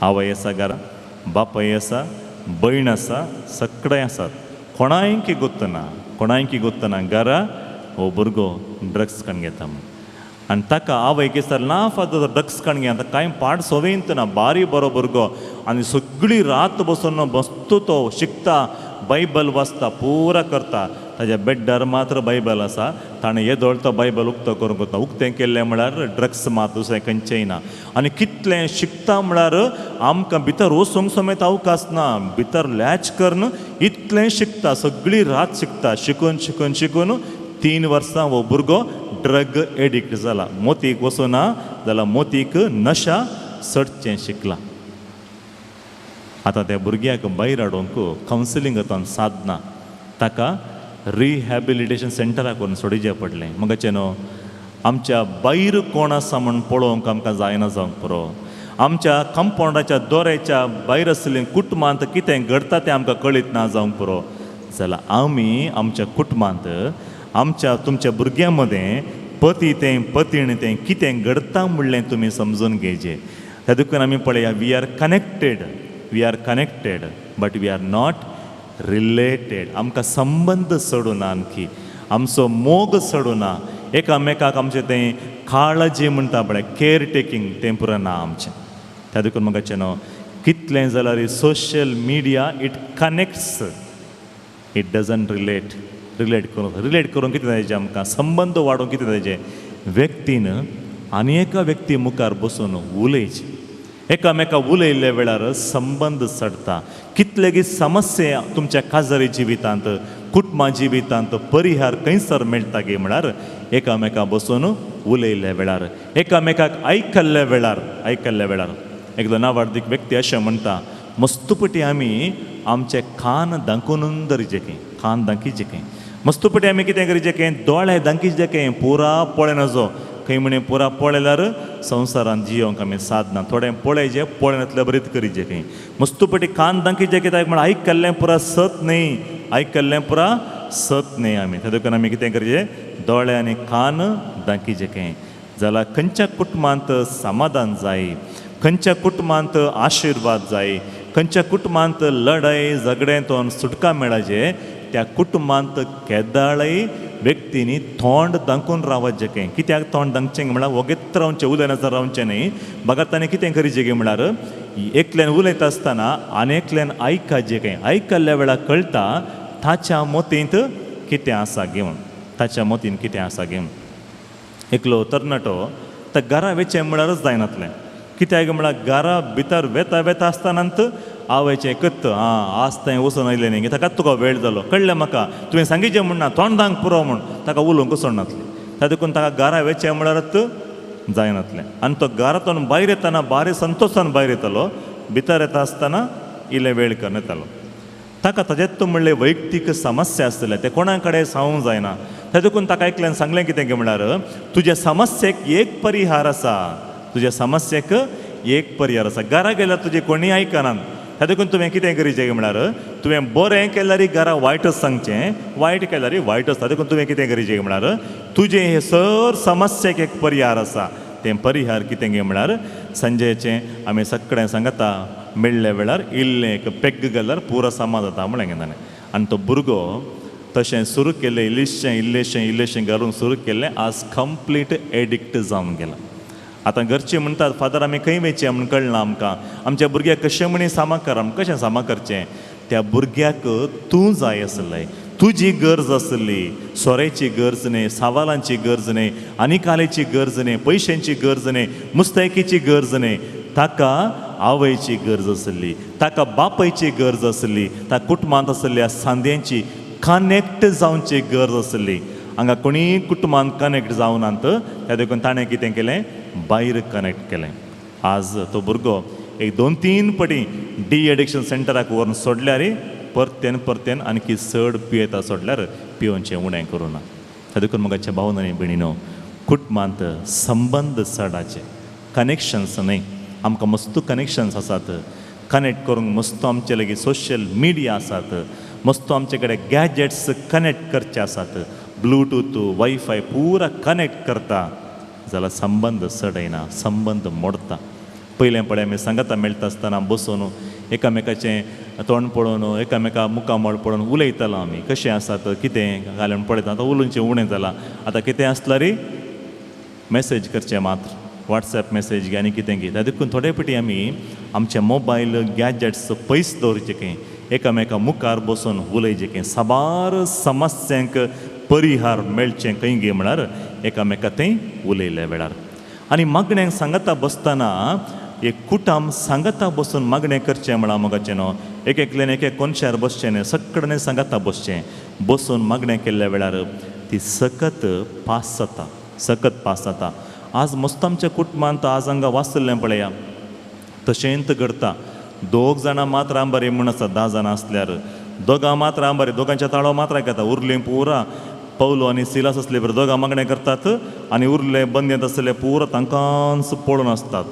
आवय आसा घरा, बापाय आसा, भयण आसा, सगळे आसात, कोणायकी गुत्तना, कोणायकी गुत्तना घरा हो भुरगो ड्रग्स कण घेता म्हूण. आनी ताका आवय कितें ना फादर ड्रग्स कण घेता कांय पाड सोवेंत ना, बारी बरो भुरगो आनी सगळी रात बसून बसतो तो शिकता, बायबल वाचता, पुरा करता. ताज्या बेड्डार मात्र बायबल आसा, ताणें येदोळ तो बायबल उक्तो करूंक वता, उक्तें केल्लें म्हळ्यार ड्रग्स मात दुसरें खंयचेंय ना. आनी कितलें शिकता म्हळ्यार आमकां भितर वचूंक समेत अवकाश ना, भितर लॅच करून इतलें शिकता, सगळी रात शिकता, शिकून शिकून शिकून 3 वर्सां हो भुरगो ड्रग एडिक्ट जाला. मोतीक वचूना जाल्यार मोतीक नशा चडचें शिकला. आतां त्या भुरग्याक भायर हाडूंक कावन्सिलींग आतां सादना, ताका रिहॅबिलिटेशन सेंटराक व्हरून सोडिचें पडलें. मगाचें न्हू आमच्या भायर कोण आसा म्हूण पळोवंक आमकां जायना जावंक पुरो, आमच्या कंपावंडाच्या दोऱ्याच्या भायर आसलें कुटुंबांत कितें घडटा तें आमकां कळीत ना जावंक पुरो. जाल्यार आमी आमच्या कुटुंबांत आमच्या तुमच्या भुरग्यां मदें पती तें पतीण तें कितें घडटा म्हणलें तुमी समजून घेवचें. त्या देखून आमी पळया we are connected, we are connected but we are not related. आमकां संबंद सोडूना, आणखी आमचो मोग सोडूना, एकामेकाक आमचें तें काळजी म्हणटा पळय केअर टेकींग तें पुरो ना आमचें. त्या देखून म्हाका न्हू कितलें जाल्यार social media it connects, it doesn't relate. Relate करूं, रिलेट करूंक कितें जायचें आमकां, संबंद वाडोवंक कितें जायचें, व्यक्तीन आनी एका व्यक्ती मुखार बसून उलयचें, एकामेका उलयल्ल्या वेळार संबंद चडटा. कितलेगी समस्या तुमच्या काजारी जिवितांत, कुटुंबा जिवितांत परिहार खंयसर मेळटा गे म्हळ्यार एकामेका बसून उलयल्ल्या वेळार, एकामेकाक आयकल्ल्या वेळार, आयकल्ल्या वेळार. एकदां नावार्दीक व्यक्ती अशें म्हणटा, मस्तपटी आमी आमचे कान दांकून दवरिचे खंय, कान दांकीचे खंय, मस्तपटी आमी कितें करीचे खंय, दोळे दांकीचे खंय, पुरा पळयनाचो खंय म्हणे पुरा पळयल्यार संवसारांत जियोंक आमी सादना, थोडें पळयचें पळयनातल्या बरीत करीचें खंय. मस्तपटी कान दांकीचे कित्याक म्हळ्यार आयकल्लें पुरा सत न्हय, आयकल्लें पुरा सत न्हय आमी. त्या देखून आमी कितें करचें, दोळे आनी कान दांकीचे खंय. जाल्यार खंयच्या कुटुंबांत समाधान जाय, खंयच्या कुटुंबांत आशिर्वाद जाय, खंयच्या कुटुंबांत लढाय झगडें तो सुटका मेळाचे, त्या कुटुंबांत केदाळय व्यक्तींनी तोंड दांकून रावचें खंय. कित्याक तोंड दांकचें म्हळ्यार वगेत रावचें, उलयनासतना रावचें न्हय, बगर ताणें कितें करीचें गे म्हळ्यार एकल्यान उलयता आसतना आनी एकल्यान आयकाचें कांय आयकल्ल्या वेळार कळटा ताच्या मतींत कितें आसा घेवन, ताच्या मतीन कितें आसा घेवन. एकलो तरणाटो तर घरा वेचें म्हळ्यारच जायनातलें, कित्याक म्हळ्यार घरा भितर वेता वेता आसतनात आवयचें कत्त आं आज थंय वचून आयलें न्ही ताकाच तुका वेळ जालो, कळ्ळें म्हाका तुवें सांगिचें म्हूण ना तोंडांक पुरो म्हूण ताका उलोवंक सोडनातलें. त्या देखून ताका घरा वेचें म्हळ्यारच जायनातलें. आनी तो घरांतून भायर येतना भारी संतोशान भायर येतालो, भितर येता आसतना इल्लें वेळ करून येतालो. ताका ताजेत म्हणलें वैयक्तीक समस्या आसतले तें कोणा कडेन सांगूंक जायना. त्या देखून ताका एकल्यान सांगलें कितें म्हळ्यार तुज्या समस्येक एक परिहार आसा, तुज्या समस्येक एक परिहार आसा. घरा गेल्यार तुजें कोणीय आयकनात, त्या देखून तुवें कितें करीचें म्हळ्यार तुवें बरें केल्यार घरा वायटच सांगचें, वायट केल्यार वायटच. त्या देखून तुवें कितें करीचें म्हळ्यार तुजें हे सर समस्येक एक परिहार आसा. तें परिहार कितें म्हळ्यार संजयचें आमी सगळें सांगता मेळ्ळ्या वेळार इल्लें एक पेग्ग घाल्यार पुरो सामा जाता म्हणलें ताणें. आनी तो भुरगो तशें सुरू केलें, इल्लेशें इल्लेशें इल्लेशें घालून सुरू केलें, आज कंप्लीट एडिक्ट जावन गेला. आतां घरचीं म्हणटात फादर आमी खंय वयचें म्हूण कळना आमकां, आमच्या भुरग्याक कशें म्हणी सामा कर, आमी कशें सामा करचें. त्या भुरग्याक तूं जाय आसलें, तुजी गरज आसली, सोऱ्याची गरज न्हय, सावालांची गरज न्हय, आनी कालेची गरज न्हय, पयशांची गरज न्हय, मुस्तायकीची गरज न्हय, ताका आवयची गरज आसली, ताका बापायची गरज आसली, ताका कुटुंबांत आसल्या सांद्यांची कनेक्ट जावची गरज आसली. हांगा कोणीय कुटुंबांत कनेक्ट जावनात, त्या देखून ताणें कितें केलें भायर कनेक्ट केलें. आज तो भुरगो एक 2-3 पटी डी एडिक्शन सेंटराक व्हरून सोडल्यार परत्यान परत्यान आणखी चड पियेता, सोडल्यार पिवचें उणें करूं ना. त्या देखून म्हज्या भावन आनी भयणीनो, कुटुंबांत संबंद चडाचे कनेक्शन्स न्हय, आमकां मस्त कनेक्शन्स आसात, कनेक्ट करूंक मस्त आमचे लागीं सोशल मिडिया आसात, मस्त आमचे कडेन गॅजेट्स कनेक्ट करचे आसात, ब्लूटूथ वायफाय पुरा कनेक्ट करता जाल्यार संबंद चड येना, संबंद मोडता. पयलें पळय आमी सांगता मेळटा आसतना बसून एकामेकाचें तोंड पळोवन एकामेका मुखामळ पळोवन उलयतालो आमी, कशें आसात कितें घालून पळयता. आतां उलोवचें उणें जालां, आतां कितें आसल्यार मॅसेज करचें मात्र, वॉट्सएप मॅसेज आनी कितें कितें. देखून थोडे फावटी आमी आमचे मोबायल गॅजेट्स पयस दवरचे खंय, एकामेका मुखार बसून उलयचें खंय, साबार समस्यांक परिहार मेळचें खंय गे म्हळ्यार एकामेका थंय उलयल्या वेळार. आनी मागण्यांक सांगता बसतना एक कुटाम सांगता बसून मागणें करचें म्हळ्यार मोगाचें न्हू, एक एकल्यान एक एक कोनशार बसचें न्हय, सगळ्यांनी सांगता बसचें, बसून मागणें केल्ल्या वेळार ती सकत पास जाता, सकत पास जाता. आज मस्त आमच्या कुटुंबांत आज हांगा वाचल्लें पळया तशेंच घडता. 2 जाणां मात्र आंबारी म्हूण आसा, 10 जाणां आसल्यार दोगां मात्र आंबारी, दोगांच्या ताळो मात्र आयकता, उरलीं पुरा पवलो आनी सिलास आसले बरें दोगां मागणें करतात आनी उरले बंद्यांत आसले पुरा तांकांच पळोवन आसतात.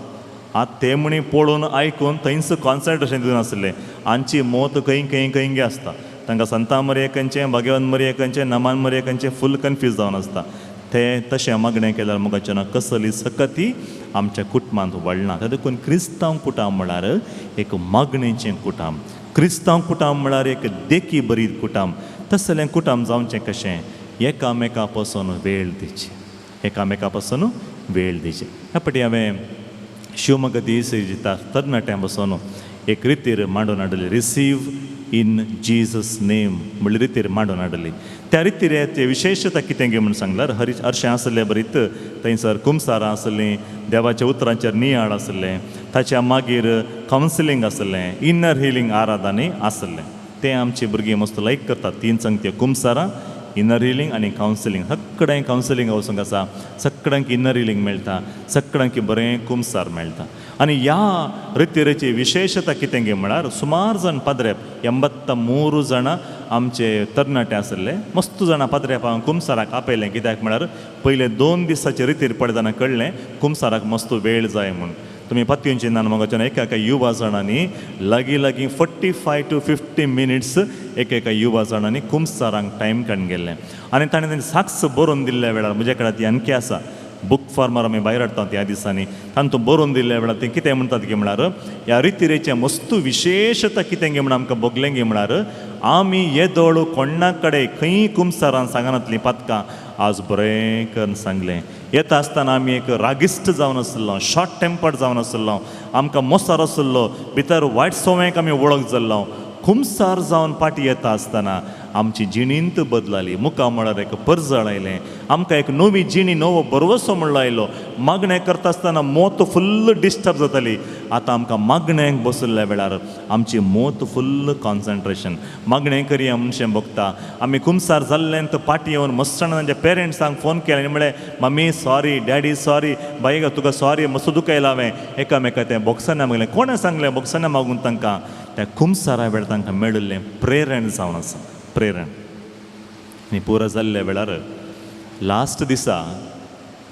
आतां ते म्हणी पळोवन आयकून थंयच कॉन्संट्रेशन दिवन आसलें, आमची मत खंय खंय खंय आसता. तांकां संता मरये खंयचें, भगवान मरये खंयचें, नमान मरये खंयचें, फूल कन्फ्यूज जावन आसता. ते तशें मागणें केल्यार मोगाचें ना कसली सकती आमच्या कुटुंबांत वाडना. त्या देखून क्रिस्तांव कुटुंब म्हळ्यार एक मागणेचें कुटुंब, क्रिस्तांव कुटुंब म्हळ्यार एक देखी बरी कुटुंब. तसलें कुटुंब जावचें कशें, एकामेका पासून वेळ दिवची, एकामेका पासून वेळ दिवची. ह्या फावटी हांवें शिवमोग्गा दिसा तरणाट्यां बसून एक रितीर मांडून हाडली, रिसीव इन जीजस नेम म्हणली रितीर मांडून हाडली. त्या रितीर ते विशेशता कितें गे म्हूण सांगल्यार हरी हरशें आसलें बरीत थंयसर कुमसारां आसलीं, देवाच्या उतरांचेर नियाळ आसलें, ताच्या मागीर कावन्सिलींग आसलें, इनर हिलींग आराधनी आसलें. तें आमची भुरगीं मस्त लायक करतात. 3 सांगते कुमसारां, इनर हिलींग आनी कावन्सिलींग. सगळ्यांक कावन्सिलींग वचूंक आसा, सगळ्यांक इनर हिलींग मेळटा, सगळ्यांक बरें कुमसार मेळटा. आनी ह्या रितीरेची विशेशता कितें गे म्हळ्यार सुमार जाण पाद्रेप 83 जाणां आमचे तरणाटे आसले, मस्त जाणां पाद्रेप हांव कुमसाराक आपयलें. कित्याक म्हळ्यार पयले 2 दिसाचे रितीर पळयतना कळ्ळें कुमसाराक मस्त वेळ जाय म्हूण. तुमी पातयेंची नान मोगाचें एका एका युवा जाणांनी लागीं लागीं 45 to 50 minutes एक एका युवा जाणांनी कुमसारांक टायम काडून गेल्लें. आनी ताणें तेंचे साक्स बरोवन दिल्ल्या वेळार म्हज्या कडेन ती आणखी आसा, बूक फार्मर आमी भायर हाडटा त्या दिसांनी, तांतूं बरोवन दिल्ल्या वेळार ते कितें म्हणटात गे म्हळ्यार ह्या रितीरेचें मस्त विशेशता कितें गे म्हण आमकां भोगलें गे म्हळ्यार आमी येदोळ कोणा कडेन खंय कुमसारान सांगनातलीं पातकां आज बरें करून सांगलें. येता आसतना आमी एक रागिश्ट जावन आसलो, शॉर्ट टेम्पर्ड जावन आसलो, आमकां मोसार आसलो, भितर वायट संवयेक आमी वळख जाल्लो. खुमसार जावन पाटी येता आसतना आमची जिणींत बदलाली, मुखार म्हळ्यार एक परजळ आयलें, आमकां एक नवी जिणी, नवो भरवसो म्हणलो आयलो. मागणें करता आसतना मोत फुल्ल डिस्टर्ब जाताली, आतां आमकां मागण्यांक बशिल्ल्या वेळार आमची मोत फुल्ल कॉन्सन्ट्रेशन, मागणें करया मनशें भोगता. आमी कुमसार जाल्ल्यान तर पाटी येवन मस्तणां तांच्या पेरंट्सांक फोन केले आनी म्हळें मम्मी सॉरी, डॅडी सॉरी, बाई गो तुका सॉरी, मस्तो दुखयला हांवें. एकामेका तें बोक्साना मागलें, कोणें सांगलें बोक्साना मागून तांकां त्या कुमसारा वेळार तांकां मेळिल्लें प्रेरण जावन आसा, प्रेरण. आनी पुरो जाल्ल्या वेळार लास्ट दिसा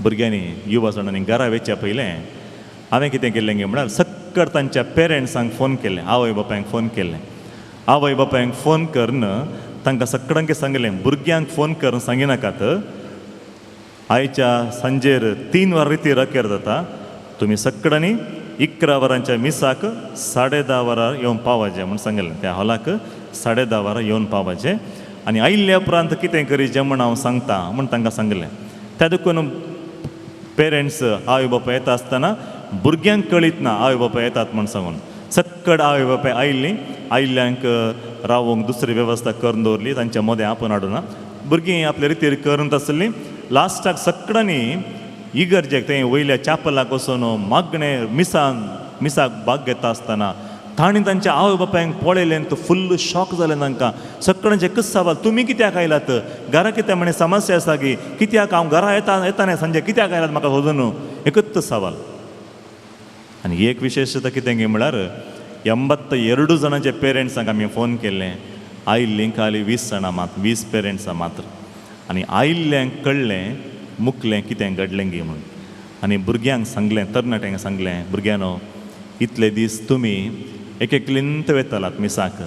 भुरग्यांनी युवा जाणांनी घरा वचच्या पयलें हांवें कितें केल्लें गे म्हळ्यार सक्कड तांच्या पेरंट्सांक फोन केलें, आवय बापायंक फोन केलें. आवय बापायंक फोन करून तांकां सगळ्यांक सांगलें भुरग्यांक फोन करून सांगिनाकात, आयच्या सांजेर 3 वरां रिती रकेर जाता, तुमी सगळ्यांनी 11 वरांच्या मिसाक 10:30 वरां येवन पावाचें म्हूण सांगलें. त्या हॉलाक 10:30 वरां येवन पावाचें आनी आयिल्ल्या उपरांत कितें करीचें म्हूण हांव सांगता म्हूण तांकां सांगलें. त्या देखून पेरंट्स आवय बापाय येता आसतना भुरग्यांक कळीत ना आवय बापाय येतात म्हूण सांगून सक्कड आवय बापाय आयिल्लीं, आयिल्ल्यांक रावोंक दुसरी वेवस्था करून दवरली, तांच्या मदें आपोवन हाडूना, भुरगीं आपले रितीर करून आसलीं. लास्टाक सगळ्यांनी इगर्जेक थंय वयल्या चापलाक वचून मागणें मिसान मिसाक भाग घेता आसतना तांणी तांच्या आवय बापायंक पळयलें तो फुल्ल शॉक जालें तांकां. सगळ्यांचे एकच सवाल, तुमी कित्याक आयलात, घरा कितें म्हणे समस्या आसा की, कित्याक हांव घरा येता येता न्ही सांजे कित्याक आयलात म्हाका सोदून, एकच सवाल. आनी एक विशेशता कितें गे म्हळ्यार 82 जाणांच्या पेरंट्सांक आमी फोन केल्लें, आयिल्लीं खाली 20 जाणां मात्र, 20 पेरंट्सां मात्र. आनी आयिल्ल्यांक कळ्ळें मुकलें कितें घडलें गे म्हूण. आनी भुरग्यांक सांगलें, तरणाट्यांक सांगलें, भुरग्यांनो इतले दीस तुमी एक एकलींत वेतालात मिसाक,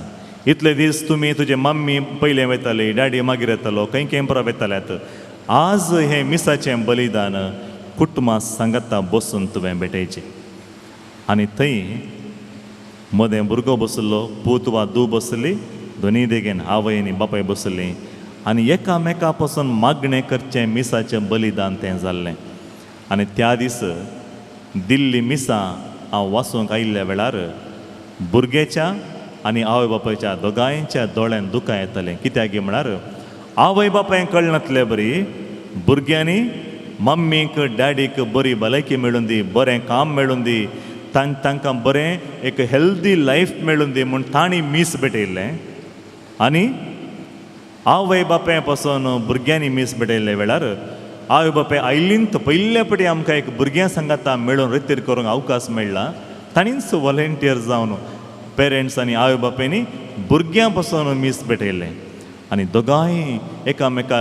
इतले दीस तुमी तुजे मम्मी पयलें वेताली, डॅडी मागीर येतालो, खंय केंपरा वेताल्यात, आज हें मिसाचें बलिदान कुटुंबा सांगाता बसून तुवें भेटयचें. आनी थंय मदें भुरगो बसलो, पूत वा धूव बसली, दोनीय देगेन आवय आनी बापाय बसलीं आनी एकामेका पासून मागणें करचें मिसाचें बलिदान तें जाल्लें. आनी त्या दीस दिल्ली मिसां हांव वाचूंक आयिल्ल्या वेळार भुरग्याच्या आनी आवय बापायच्या दोगांयच्या दोळ्यान दुकां येतालें. कित्याक म्हळ्यार आवय बापायक कळनातले बरी भुरग्यांनी मम्मीक डॅडीक बरी भलायकी मेळून दी, बरें काम मेळून दी, तांकां बरें एक हेल्दी लायफ मेळून दी म्हूण तांणी मीस भेटयल्लें. आनी आवय बापाय पासून भुरग्यांनी मीस भेटयल्ले वेळार आवय बापाय आयलींत पयल्या पटी आमकां एक भुरग्यां सांगाता मेळून रितीर करूंक अवकाश मेळ्ळा, ताणीच वॉलेंटियर जावन पेरंट्स आनी आवय बापायनी भुरग्यां पासून मीस भेटयल्लें. आनी दोगांय एकामेका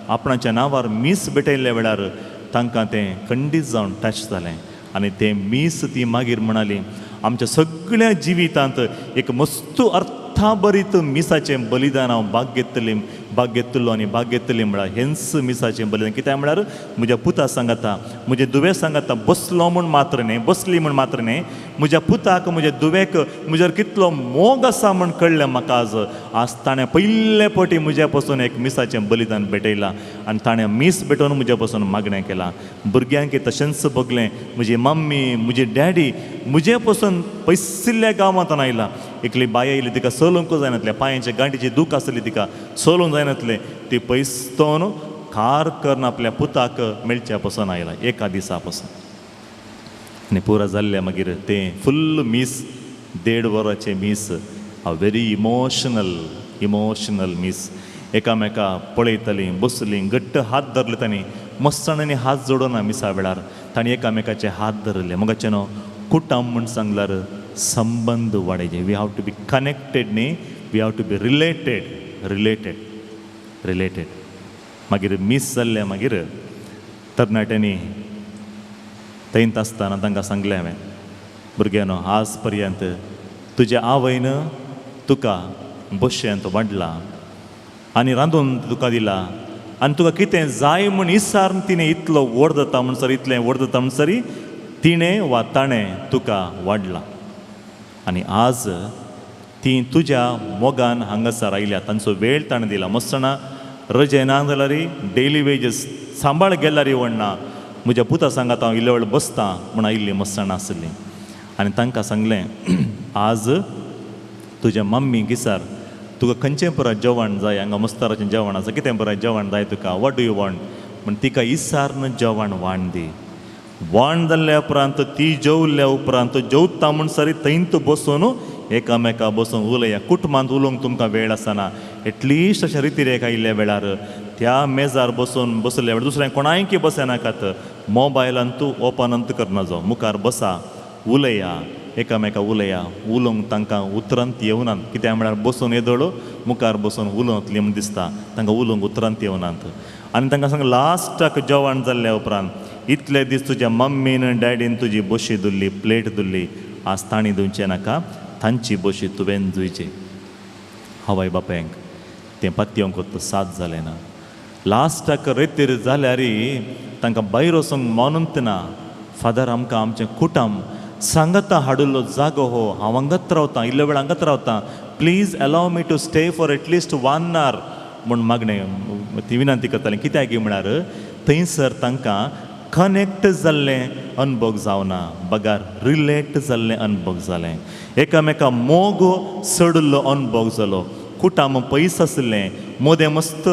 आपणाच्या नांवार मीस भेटयल्ल्या वेळार तांकां तें खंडीत जावन टच जालें. आनी तें मीस ती मागीर म्हणाली आमच्या सगळ्या जिवितांत एक मस्त अर्थाभरीत मिसाचें बलिदान हांव भाग घेतली, भाग घेतलो आनी भाग घेतली म्हळ्यार हेंच मिसाचें बलिदान. कित्याक म्हळ्यार म्हज्या पुता सांगाता, म्हज्या दुवे सांगाता बसलो म्हूण मात्र न्ही, बसली म्हूण मात्र न्ही, म्हज्या पुताक म्हज्या दुवेक म्हजेर कितलो मोग आसा म्हूण कळ्ळें म्हाका आज. आज ताणें पयले पटी म्हज्या पासून एक मिसाचें बलिदान भेटयलां आनी ताणें मीस भेटोवन म्हज्या पासून मागणें केलां. भुरग्यांक तशेंच भोगलें, म्हजी मम्मी म्हजी डॅडी म्हजे पासून पयसिल्ल्या गांवांत आयला. एकली बाय आयली, तिका चलूंक जायनातलें, पांयांचे गांठीची दूख आसली, तिका चलूंक जायनातलें, ती पयसतोन कार करून आपल्या पुताक मेळच्या पासून आयला एका दिसा पासून. आनी पुरा जाल्लें मागीर तें फुल्ल मीस, 1.5 वरांचें मीस, a very emotional emotional मीस. एकामेका पळयतालीं, बसलीं, घट्ट हात धरले तांणी, मस्ताणांनी हात जोडना मिसा वेळार तांणी एकामेकाचे हात धरले. मगाचें न्हू कुटुंब म्हूण सांगल्यार संबंद वाडयचे, we have to be connected न्ही, we have to be related, related, related. मागीर मीस जाल्लें मागीर तरणाट्यांनी थंयत आसतना तांकां सांगलें हांवें, भुरग्यांनो आज पर्यंत तुज्या आवयन तुका बशेंत वाडला आनी रांदून तुका दिला आनी तुका कितें जाय म्हूण इसार तिणें इतलो व्हड जाता म्हणसर, इतलें व्हड जाता म्हणसरी तिणें वा ताणें तुका वाडला आनी आज ती तुज्या मोगान हांगासर आयल्या, तांचो वेळ ताणें दिला. मस्तना रजे ना जाल्यार डेली वेजस सांबाळ गेल्यार वडना, म्हज्या पुता सांगात हांव इल्ले वेळ बसता म्हूण आयिल्लीं मस्ताणां आसलीं आनी तांकां सांगलें आज तुज्या मम्मी गिसार तुका खंयचें परत जेवण जाय, हांगा मस्ताराचें जेवण आसा, कितें बरें जेवण जाय तुका, what do you want म्हण तिका इसारन जेवण वाण दी. वाण जाल्ल्या उपरांत ती जेवल्या उपरांत जेवता म्हणसर थंयत बसून एकामेका बसून उलया. कुटुंबांत उलोवंक तुमकां वेळ आसना, एटलिस्ट अशें रितीरेक आयिल्ल्या वेळार त्या मेजार बसून बसल्या वेळार दुसऱ्या कोणायकी बसनाकात, मोबायलान तूं ओपन करना जावं, मुखार बसा उलया, एकामेका उलया. उलोवंक तांकां उतरांत येवनात, कित्याक म्हळ्यार बसून येदोळ मुखार बसून उलोवंतली म्हूण दिसता, तांकां उलोवंक उतरांत येवनात. आनी तांकां सांग लास्टाक जेवण जाल्ल्या उपरांत इतले दीस तुज्या मम्मीन डॅडीन तुजी बशी धुल्ली, प्लेट धुल्ली, आज तांणी धुवचें नाका, तांची बशी तुवें धुयची. हांव बापायंक तें पातयेवंक साथ जालें ना. लास्टाक रेतीर जाल्यार तांकां भायर वचूंक मानूंक ना. फादर आमकां आमचें कुटुंब सांगता हाडिल्लो जागो हो, हांव हांगात रावतां, इल्लो वेळ हांगात रावतां, please allow me to stay for at least 1 hour म्हूण मागणें ती विनंती करताली. कित्याक म्हळ्यार थंयसर तांकां कनेक्ट जाल्लें अनभोग जावना, बगार रिलेट जाल्लें अनभोग जालें, एकामेका मोग चडिल्लो अनभोग जालो. कुटुंब पयस आसलें, मोदें मस्त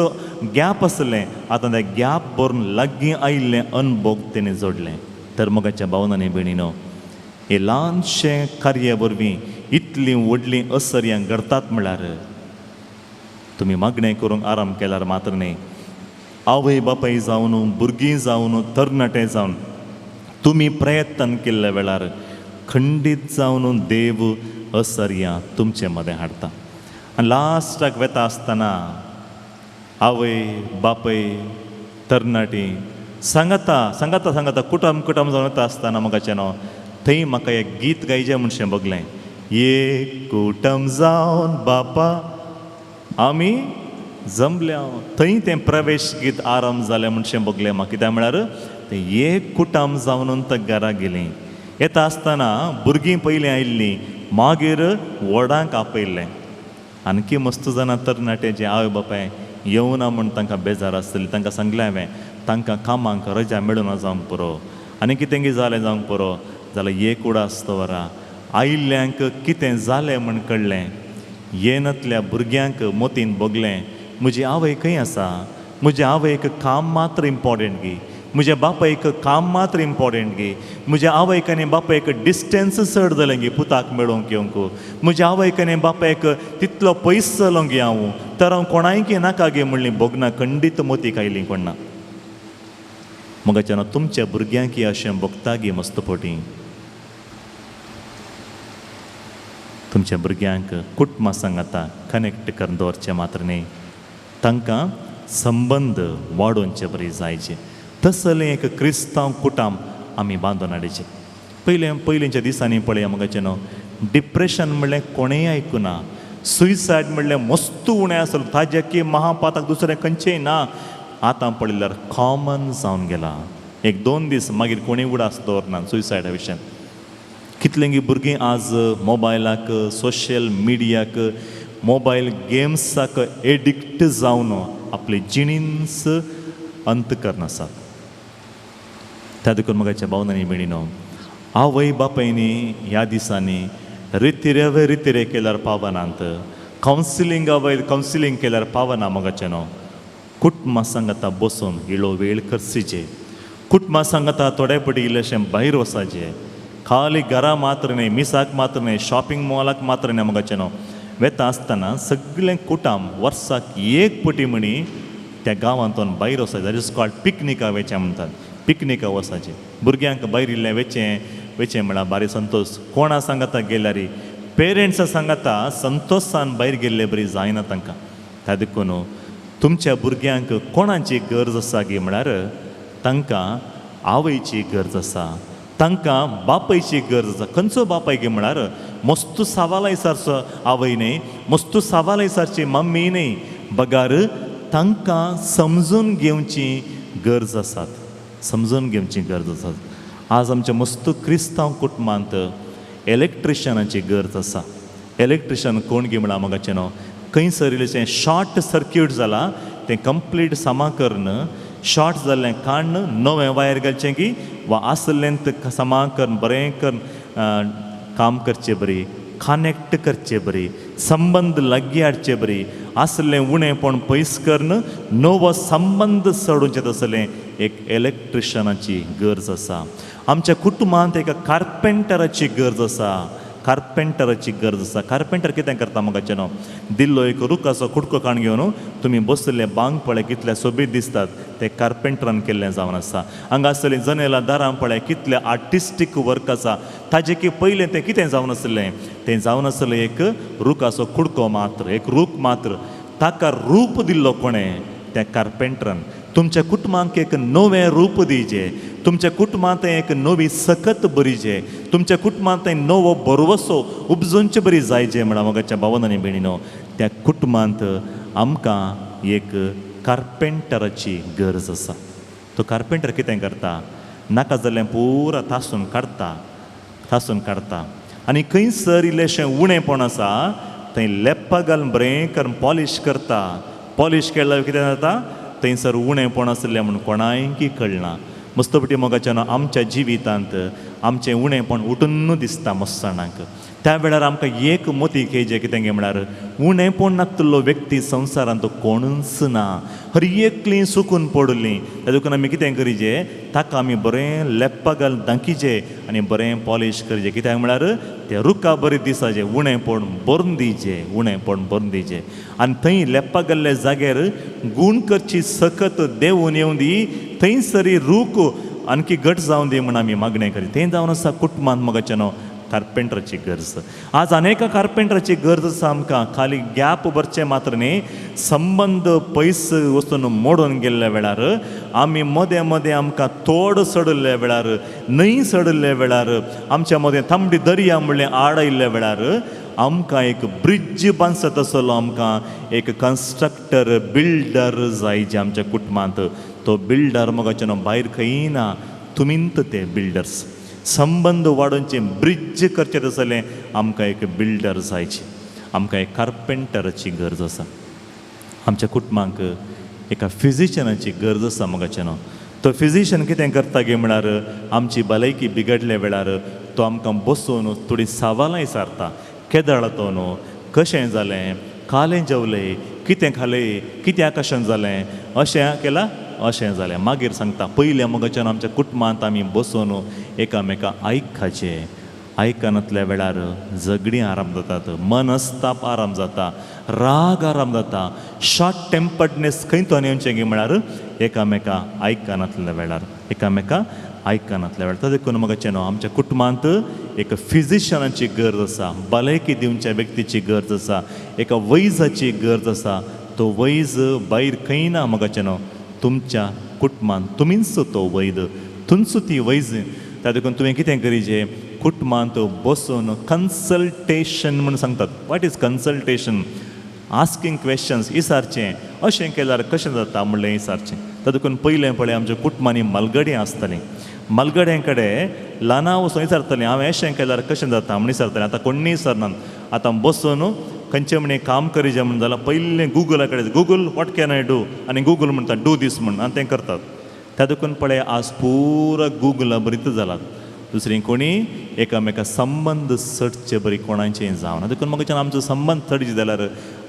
गॅप आसलें, आतां तें गॅप भरून लागीं आयिल्लें अनभोग तेणें जोडलें. तर मोगाच्या भावनांनी भयणीनो, हे ल्हानशें कार्य वरवीं इतलीं व्हडलीं असर्यां घडतात म्हळ्यार तुमी मागणें करूंक आराम केल्यार मात्र न्ही, आवय बापाय जावन, भुरगीं जावन, तरणाटे जावन तुमी प्रयत्न केल्ल्या वेळार खंडीत जावन देव असर्यां तुमचे मदें हाडटा. आनी लास्टाक वेता आसतना आवय बापाय तरणाटी सांगता सांगता सांगता कुटुंब कुटुंब जावन वता आसतना म्हाका न्हू थंय म्हाका एक गीत गायचें म्हणशें बगलें, एक कुटुंब जावन बापा आमी जमल्या. थंय तें प्रवेश गीत आरंभ जालें म्हणशें बगलें म्हाका, कित्याक म्हळ्यार तें एक कुटुंब जावन तर घरा गेलीं. येता आसतना भुरगीं पयलीं आयिल्लीं, मागीर व्हडांक आपयल्लें. आणखी मस्त जाणां तरणाटे जे आवय बापाय येवना म्हूण तांकां बेजार आसतली, तांकां सांगलें हांवें तांकां कामांक रजा मेळूना जावंक पुरो, आनी कितें जालें जावंक पुरो, जाल्यार एक उडास दवरा आयिल्ल्यांक कितें जालें म्हूण कळ्ळें, येनातल्या भुरग्यांक मोतीन भोगलें म्हजी आवय खंय आसा, म्हज्या आवयक काम मात्र इम्पॉर्टंट गी, म्हज्या बापायक काम मात्र इम्पॉर्टंट गी, म्हज्या आवयक आनी बापायक डिस्टन्स चड जालें गी पुताक मेळोवंक येवंक, म्हज्या आवयक आनी बापायक तितलो पयस जालो गी हांव, तर हांव कोणायकी नाका गे म्हणली भोगना खंडीत मोतीक आयली कोणना. मोगाच्यान तुमच्या भुरग्यांक अशें भोगता गी मस्त पटी, तुमच्या भुरग्यांक कुटुंबा सांगाता कनेक्ट करून दवरचें मात्र न्ही, तांकां संबंद वाडोवचे बरी जायचे. तसलें एक क्रिस्तांव कुटुंब आमी बांदून हाडचें. पयलें पयलींच्या दिसांनी पळया मोगाचें न्हू डिप्रेशन म्हणलें कोणेंय आयकुना, सुयसायड म्हणलें मस्त उणें आसलो, ताजें की महापाताक दुसरें खंयचेंय ना. आतां पळयल्यार कॉमन जावन गेला. एक दोन दीस मागीर कोणूय उडास दवरना सुयसायडा विशयान. कितलेंगी भुरगीं आज मोबायलाक, सोशल मिडियाक, मोबायल गेम्साक एडिक्ट जावन आपले जिणींच अंत करनासात. त्या देखून मोगाच्या भावनांनी भयणीनो, आवय बापायनी ह्या दिसांनी रितिरे रितिरे केल्यार पावनात, कावन्सिलिंग आवय कावन्सिलींग केल्यार पावना. मोगाचें न्हू कुटुंबा सांगाता बसून इल्लो वेळ खर्चिचे, कुटुंबा सांगाता थोडे पटी इल्लेशें भायर वचाचें, खाली घरा मात्र न्ही, मिसाक मात्र न्ही, शॉपिंग मॉलाक मात्र न्ही. मोगाचें न्हू वेता आसतना सगळें कुटुंब वर्साक एक पटी म्हणी त्या गांवांतून भायर वचाचें, that is called पिकनिका वेचें म्हणटात, पिकनिका वचाचें. भुरग्यांक भायर इल्लें वेचें वेचें म्हळ्यार भारी संतोश. कोणा सांगाता गेल्यार पेरंट्सा सांगाता संतोशान भायर गेल्ले बरी जायना तांकां. त्या देखून तुमच्या भुरग्यांक कोणाची गरज आसा गी म्हळ्यार तांकां आवयची गरज आसा, तांकां बापायची गरज आसा. खंयचो बापाय गी म्हळ्यार मस्त सावालाय सारचो आवय न्ही, मस्त सावालाय सारची मम्मी न्ही, बगार तांकां समजून घेवची गरज आसात, समजून घेवची गरज आसात. आज आमच्या मस्त क्रिस्तांव कुटुंबांत इलेक्ट्रिशनाची गरज आसा. इलेक्ट्रिशन कोण गी म्हळ्यार मोगाचें न्हू खंयसर इल्लेशें शॉर्ट सर्क्यूट जाला तें कंप्लीट सामा करून शॉर्ट जाल्लें काण्ण नवें वायर घालचें की वा आसलें समा करून बरें करून काम करचें बरी, कनेक्ट करचे बरी, संबंद लागीं हाडचे बरी, आसलें उणेंपण पयस करून नवो संबंद चडोवचें तसलें एक इलेक्ट्रिशनाची गरज आसा. आमच्या कुटुंबांत एका कार्पेंटराची गरज आसा, कार्पेंटराची गरज आसा. कार्पेंटर कितें करता म्हाका न्हू, दिल्लो एक रुखाचो कुडको काण घेवन तुमी बसलें बांग पळय कितले सोबीत दिसतात, ते कार्पेंटरान केल्लें जावन आसा. हांगा आसलें जनेलां दारां पळय कितलें आर्टिस्टीक वर्क आसा, ताजे की पयलें तें कितें जावन आसलें, तें जावन आसलें एक रुखाचो कुडको मात्र, एक रूख मात्र. ताका रूप दिल्लो कोणें, त्या कार्पेंटरान. तुमच्या कुटुंबाक एक नवें रूप दिजे, तुमच्या कुटुंबांत एक नवी सकत बरीजे, तुमच्या कुटुंबांत नवो भरवसो उपजोवचे बरी जायजे म्हणा मोगाच्या भावन आनी भयणीनो. त्या कुटुंबांत आमकां एक कार्पेंटराची गरज आसा. तो कार्पेंटर कितें करता, नाका जाल्लें पुरा तासून काडटा, तासून काडटा आनी खंयसर इल्लेशें उणेंपण आसा थंय लेप्पा घालून बरें करून पॉलीश करता. पॉलीश केल्यार कितें जाता, थंयसर उणेंपण आसलें म्हूण कोणायकी कळना. मस्तपटी मोगाच्यान आमच्या जिवितांत आमचें उणेंपण उठून दिसता मस्ताणाक. त्या वेळार आमकां एक मोती खेजे कितें गे म्हळ्यार उणेंपण नासलो व्यक्ती संवसारांत कोणूच ना, हर एकली सुकून पडली. त्या देखून आमी कितें करीजे, ताका आमी बरें लेप्पा घालून दाखीचे आनी बरें पॉलीश करीजे. कित्याक म्हळ्यार ते रुखा बरें दिसाचे उणेंपण भरून दिवचें, उणेंपण भरून दिवचें. आनी थंय लेप्पा घाल्ल्या जाग्यार गूण करची सकत देंवून येवं दी, थंयसरी रूख आणखी घट जावं दी म्हूण आमी मागणें करी. थंय जावन आसा कुटुंबांत मोगाचें न्हू कार्पेंटराची गरज. आज अनेका कार्पेंटराची गरज आसा आमकां. खाली गॅप भरचें मात्र न्ही, संबंद पयस वचून मोडून गेल्ल्या वेळार आमी मदें मदें आमकां तोड चडिल्ल्या वेळार, न्हंय चडिल्ल्या वेळार, आमच्या मदें तांबडी दर्या म्हणलें आड आयिल्ल्या वेळार आमकां एक ब्रिज बांदचो आसलो, आमकां एक कन्स्ट्रक्टर बिल्डर जाय जे आमच्या कुटुंबांत. तो बिल्डर मोगाचें न्हू भायर खंय ना, तुमींत ते बिल्डर्स. संबंद वाडोवचे ब्रिज करचें तसलें आमकां एक बिल्डर जायचे, आमकां एक कार्पेंटराची गरज आसा. आमच्या कुटुंबांक एका फिजिशनाची गरज आसा मोगाचें न्हू. तो फिजिशन कितें करता गे म्हळ्यार आमची भलायकी बिगडल्या वेळार तो आमकां बसोवन थोडीं सवालां विचारता. केदळ तो न्हू, कशें जालें, कालें जेवलें, कितें खालें, कित्याक कशें जालें, अशें केलां अशें जालें. मागीर सांगता पयलें मोगाच्यान आमच्या कुटुंबांत आमी बसून एकामेका आयकाचें. आयकनातल्या वेळार झगडीं आराम जातात, मनस्ताप आराम जाता, राग आराम जाता, शॉर्ट टेम्पर्डनेस खंय तो येवचें गे म्हळ्यार एकामेका आयकनातल्या वेळार, एकामेका आयकनातल्या वेळार. देखून मोगाचें न्हू आमच्या कुटुंबांत एक फिजिशनाची गरज आसा, भलायकी दिवच्या व्यक्तीची गरज आसा, एका वैजाची गरज आसा. तो वैज भायर खंय ना मोगाचें न्हू, तुमच्या कुटुंबांत तुमीच तो वैद, तुमचो ती वैज. त्या देखून तुवें कितें करीजे, कुटुंबांत बसून कन्सल्टेशन म्हूण सांगतात. What is consultation? Asking questions, विचारचें अशें केल्यार कशें जाता म्हणलें विचारचें. त्या देखून पयलें पळय आमच्या कुटुंबांनी मालगडी आसतालीं, मालगड्यां कडेन ल्हानां वचून विचारतालीं हांवें अशें केल्यार कशें जाता म्हूण विचारतालें. आतां कोण्णीय विचारनात. आतां बसून खंयचें म्हणे काम करीजे म्हूण जाल्यार पयलें गुगला कडेन, Google what can I do, आनी गुगल म्हणटा do these म्हूण, आनी तें करतात. त्या देखून पळय आज पुरा गुगला बरीत जालात. दुसरी कोणी एकामेका संबंद चडचे बरी कोणाचें जावना. देखून म्हाका आमचो संबंद चडचे जाल्यार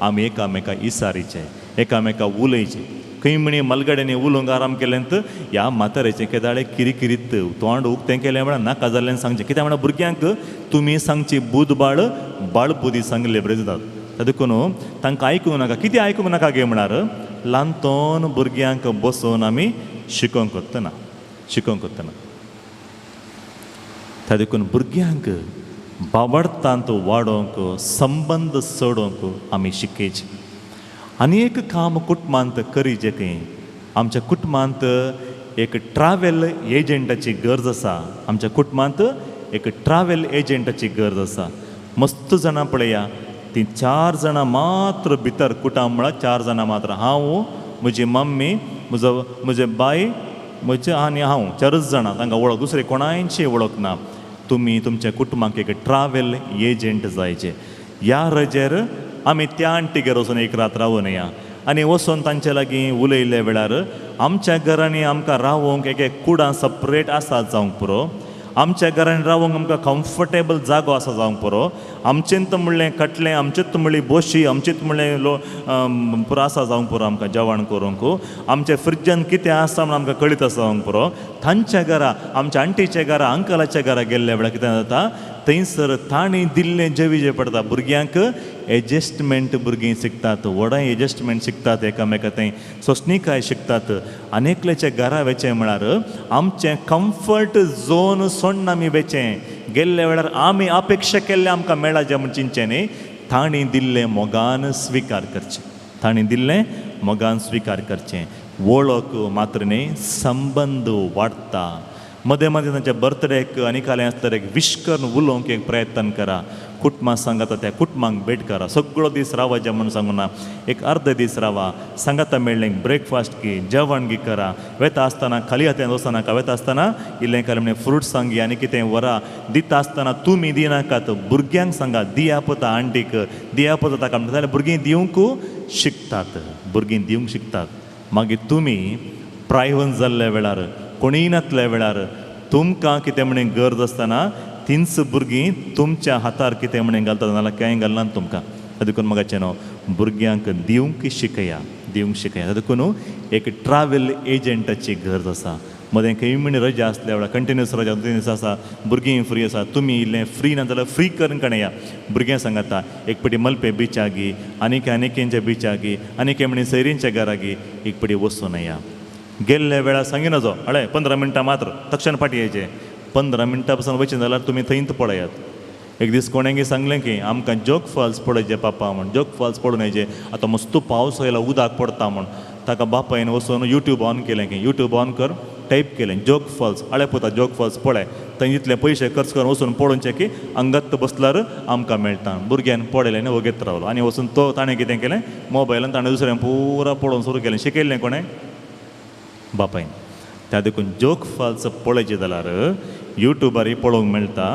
आमी एकामेका इसारीचे, एकामेका उलयचे. खंय म्हणी मलगड्यांनी उलोवंक आराम केलें तर ह्या म्हातारेचें केदाळे किरिकिरीत तोंड उक्तें केलें म्हळ्यार नाका जाल्लें सांगचें. कित्याक म्हळ्यार भुरग्यांक तुमी सांगची बूद बाळ बाळ बुदी सांगले बरें जातात. देखून तांकां आयकूंक नाका. कितें आयकूंक नाका गे म्हळ्यार ल्हानतोन भुरग्यांक बसोवन आमी शिकोवंक वतना, शिकोवंक वतना. त्या देखून भुरग्यांक बावडतांत वाडोवंक, संबंद चडोवंक आमी शिकयचे. आनी एक काम कुटुंबांत करीजे खंय, आमच्या कुटुंबांत एक ट्रॅव्हल एजंटाची गरज आसा. आमच्या कुटुंबांत एक ट्रॅव्हल एजंटाची गरज आसा. मस्त जाणां पळया, तीं 4 जाणां मात्र भितर कुटां म्हळ्यार 4 जाणां मात्र, हांव, म्हजी मम्मी, म्हजो म्हजे बाय, म्हजे आनी हांव, 4 जाणां. तांकां वळख, दुसरे कोणायची वळख ना. तुमी तुमच्या कुटुंबाक एक ट्रॅव्हल एजंट जायचे. ह्या रजेर आमी त्या आण्टीगेर वचून एक रात रावून या, आनी वचोन तांचे लागीं उलयल्ल्या वेळार आमच्या घरांनी आमकां रावोंक एक एक कुडां सपरेट आसा जावंक पुरो, आमच्या घरांनी रावोंक आमकां कम्फर्टेबल जागो आसा जावंक पुरो, आमचेंत म्हणलें कटलें, आमचेंत म्हणली बोशी, आमचेंत म्हणलें लो पुरो आसा जावंक पुरो आमकां जेवण करूंक, आमच्या फ्रिजान कितें आसा म्हण आमकां कळीत आसा जावंक पुरो. तांच्या घरा, आमच्या आंटीच्या घरा, अंकलाच्या घरा गेल्ल्या वेळार कितें जाता, थंयसर तांणी दिल्लें जेवीजें पडटा. भुरग्यांक एडजस्टमेंट भुरगीं शिकतात, व्हडां एडजस्टमेंट शिकतात, एकामेका थंय सोंसणीकाय शिकतात. आनी एकल्याच्या घरा वेचें म्हळ्यार आमचें कम्फर्ट झोन सोडून आमी वेचें. गेल्ल्या वेळार आमी अपेक्षा केल्लें आमकां मेळाचें म्हूण चिंतचें न्ही, तांणी दिल्लें मोगान स्विकार करचें, तांणी दिल्लें मोगान स्विकार करचें. वळख मात्र न्ही, संबंद वाडटा. मदें मदें तांच्या बर्थडेक आनी कालें आसल्यार एक विश करून उलोवंक एक प्रयत्न करा. कुटुंबा सांगाता त्या कुटुंबांक भेट करा. सगळो दीस रावाचें म्हूण सांगूना, एक अर्द दीस रावा, सांगाता मेळ्ळें ब्रेकफास्ट की जेवण गी करा. वेता आसतना खाली हातान वचनाका, वेता आसतना इल्लें कालें म्हणजे फ्रुट्स सांगी आनी कितें व्हरा. दिता आसतना तुमी दिनाकात, भुरग्यांक सांगा दिया पोता आंटीक, दिया पोता ताका, म्हणटा जाल्यार भुरगीं दिवंक शिकतात, भुरगीं दिवंक शिकतात. मागीर तुमी प्रायवन जाल्ल्या वेळार, कोणीय नातल्या वेळार तुमकां कितें म्हणे गरज आसतना तींच भुरगीं तुमच्या हातार कितें म्हणे घालतात, नाजाल्यार कांय घालना तुमकां. देखून म्हाका न्हू भुरग्यांक दिवंक शिकया, दिवंक शिकया. देखून एक ट्रॅव्हल एजंटाची गरज आसा. मदें खंय म्हण रजा आसल्या वेळार कंटिन्युअस रजा 2 दीस आसा, भुरगीं फ्री आसा, तुमी इल्लें फ्री ना जाल्यार फ्री करून काडया. भुरग्यां सांगाता एक पटी मलपे बिचागी, आनीक आनीकेंच्या बिचागी, आनीक म्हणी सैरींच्या घरागी एक पटी वचून या. गेल्ल्या वेळार सांगिना जो हळे 15 मिनटां मात्र तक्षण फाटी येयचें. 15 मिनटां पसून वचें जाल्यार तुमी थंयच पळयात. एक दीस कोणेंगी सांगलें की आमकां जोग फॉल्स पळोवचें पापा म्हण, जोग फॉल्स पळोवन येयचें, आतां मस्त पावस आयला उदक पडटा म्हण. ताका बापायन वचून युट्यूब ऑन केलें की युट्यूब ऑन कर, टायप केलें जोग फॉल्स, हळे पुता जोग फॉल्स पळय, थंय इतले पयशे खर्च करून वचून पळोवचें की अंगत बसल्यार आमकां मेळटा. भुरग्यान पळयलें आनी वगेत रावलो आनी वचून तो ताणें कितें केलें मोबायलान ताणें दुसऱ्यान पुरा पळोवन सुरू केलें. शिकयल्लें कोणें? बापायन. त्या देखून जोग फॉल्स पळयचें जाल्यार युट्यूबारय पळोवंक मेळटा.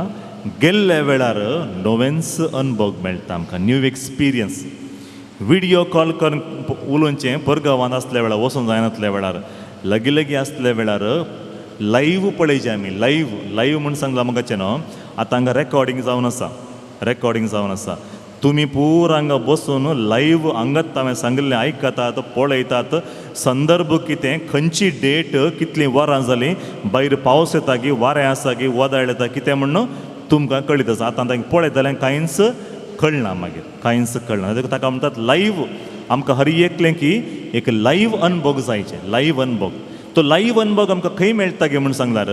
गेल्ल्या वेळार नवेंच अनुभव मेळटा आमकां, न्यू एक्सपिरियन्स. व्हिडियो कॉल करून उलोवचें परगांवांत आसल्या वेळार, वचूंक जायनातल्या वेळार, लागीं लागीं आसल्या वेळार लायव्ह पळयचें आमी. लायव्ह लायव्ह म्हूण सांगलां म्हाका न्हू, आतां हांगा रेकॉर्डिंग जावन आसा, रेकॉर्डिंग जावन आसा. तुमी पुरा हांगा बसून लायव्ह हांगात हांवें सांगिल्लें आयकतात, पळयतात, संदर्भ कितें, खंयची डेट, कितलीं वरां जालीं, भायर पावस येता की वारें आसा की वादळ येता कितें म्हण तुमकां कळीत आसा. आतां तांकां पळयतल्यान कांयच कळना, मागीर कांयच कळना. ताका म्हणटात लायव्ह. आमकां हर एकलें की एक लायव्ह अनुभव जायचें, लायव्ह अनुभव. तो लायव्ह अनुभव आमकां खंय मेळटा गे म्हूण सांगल्यार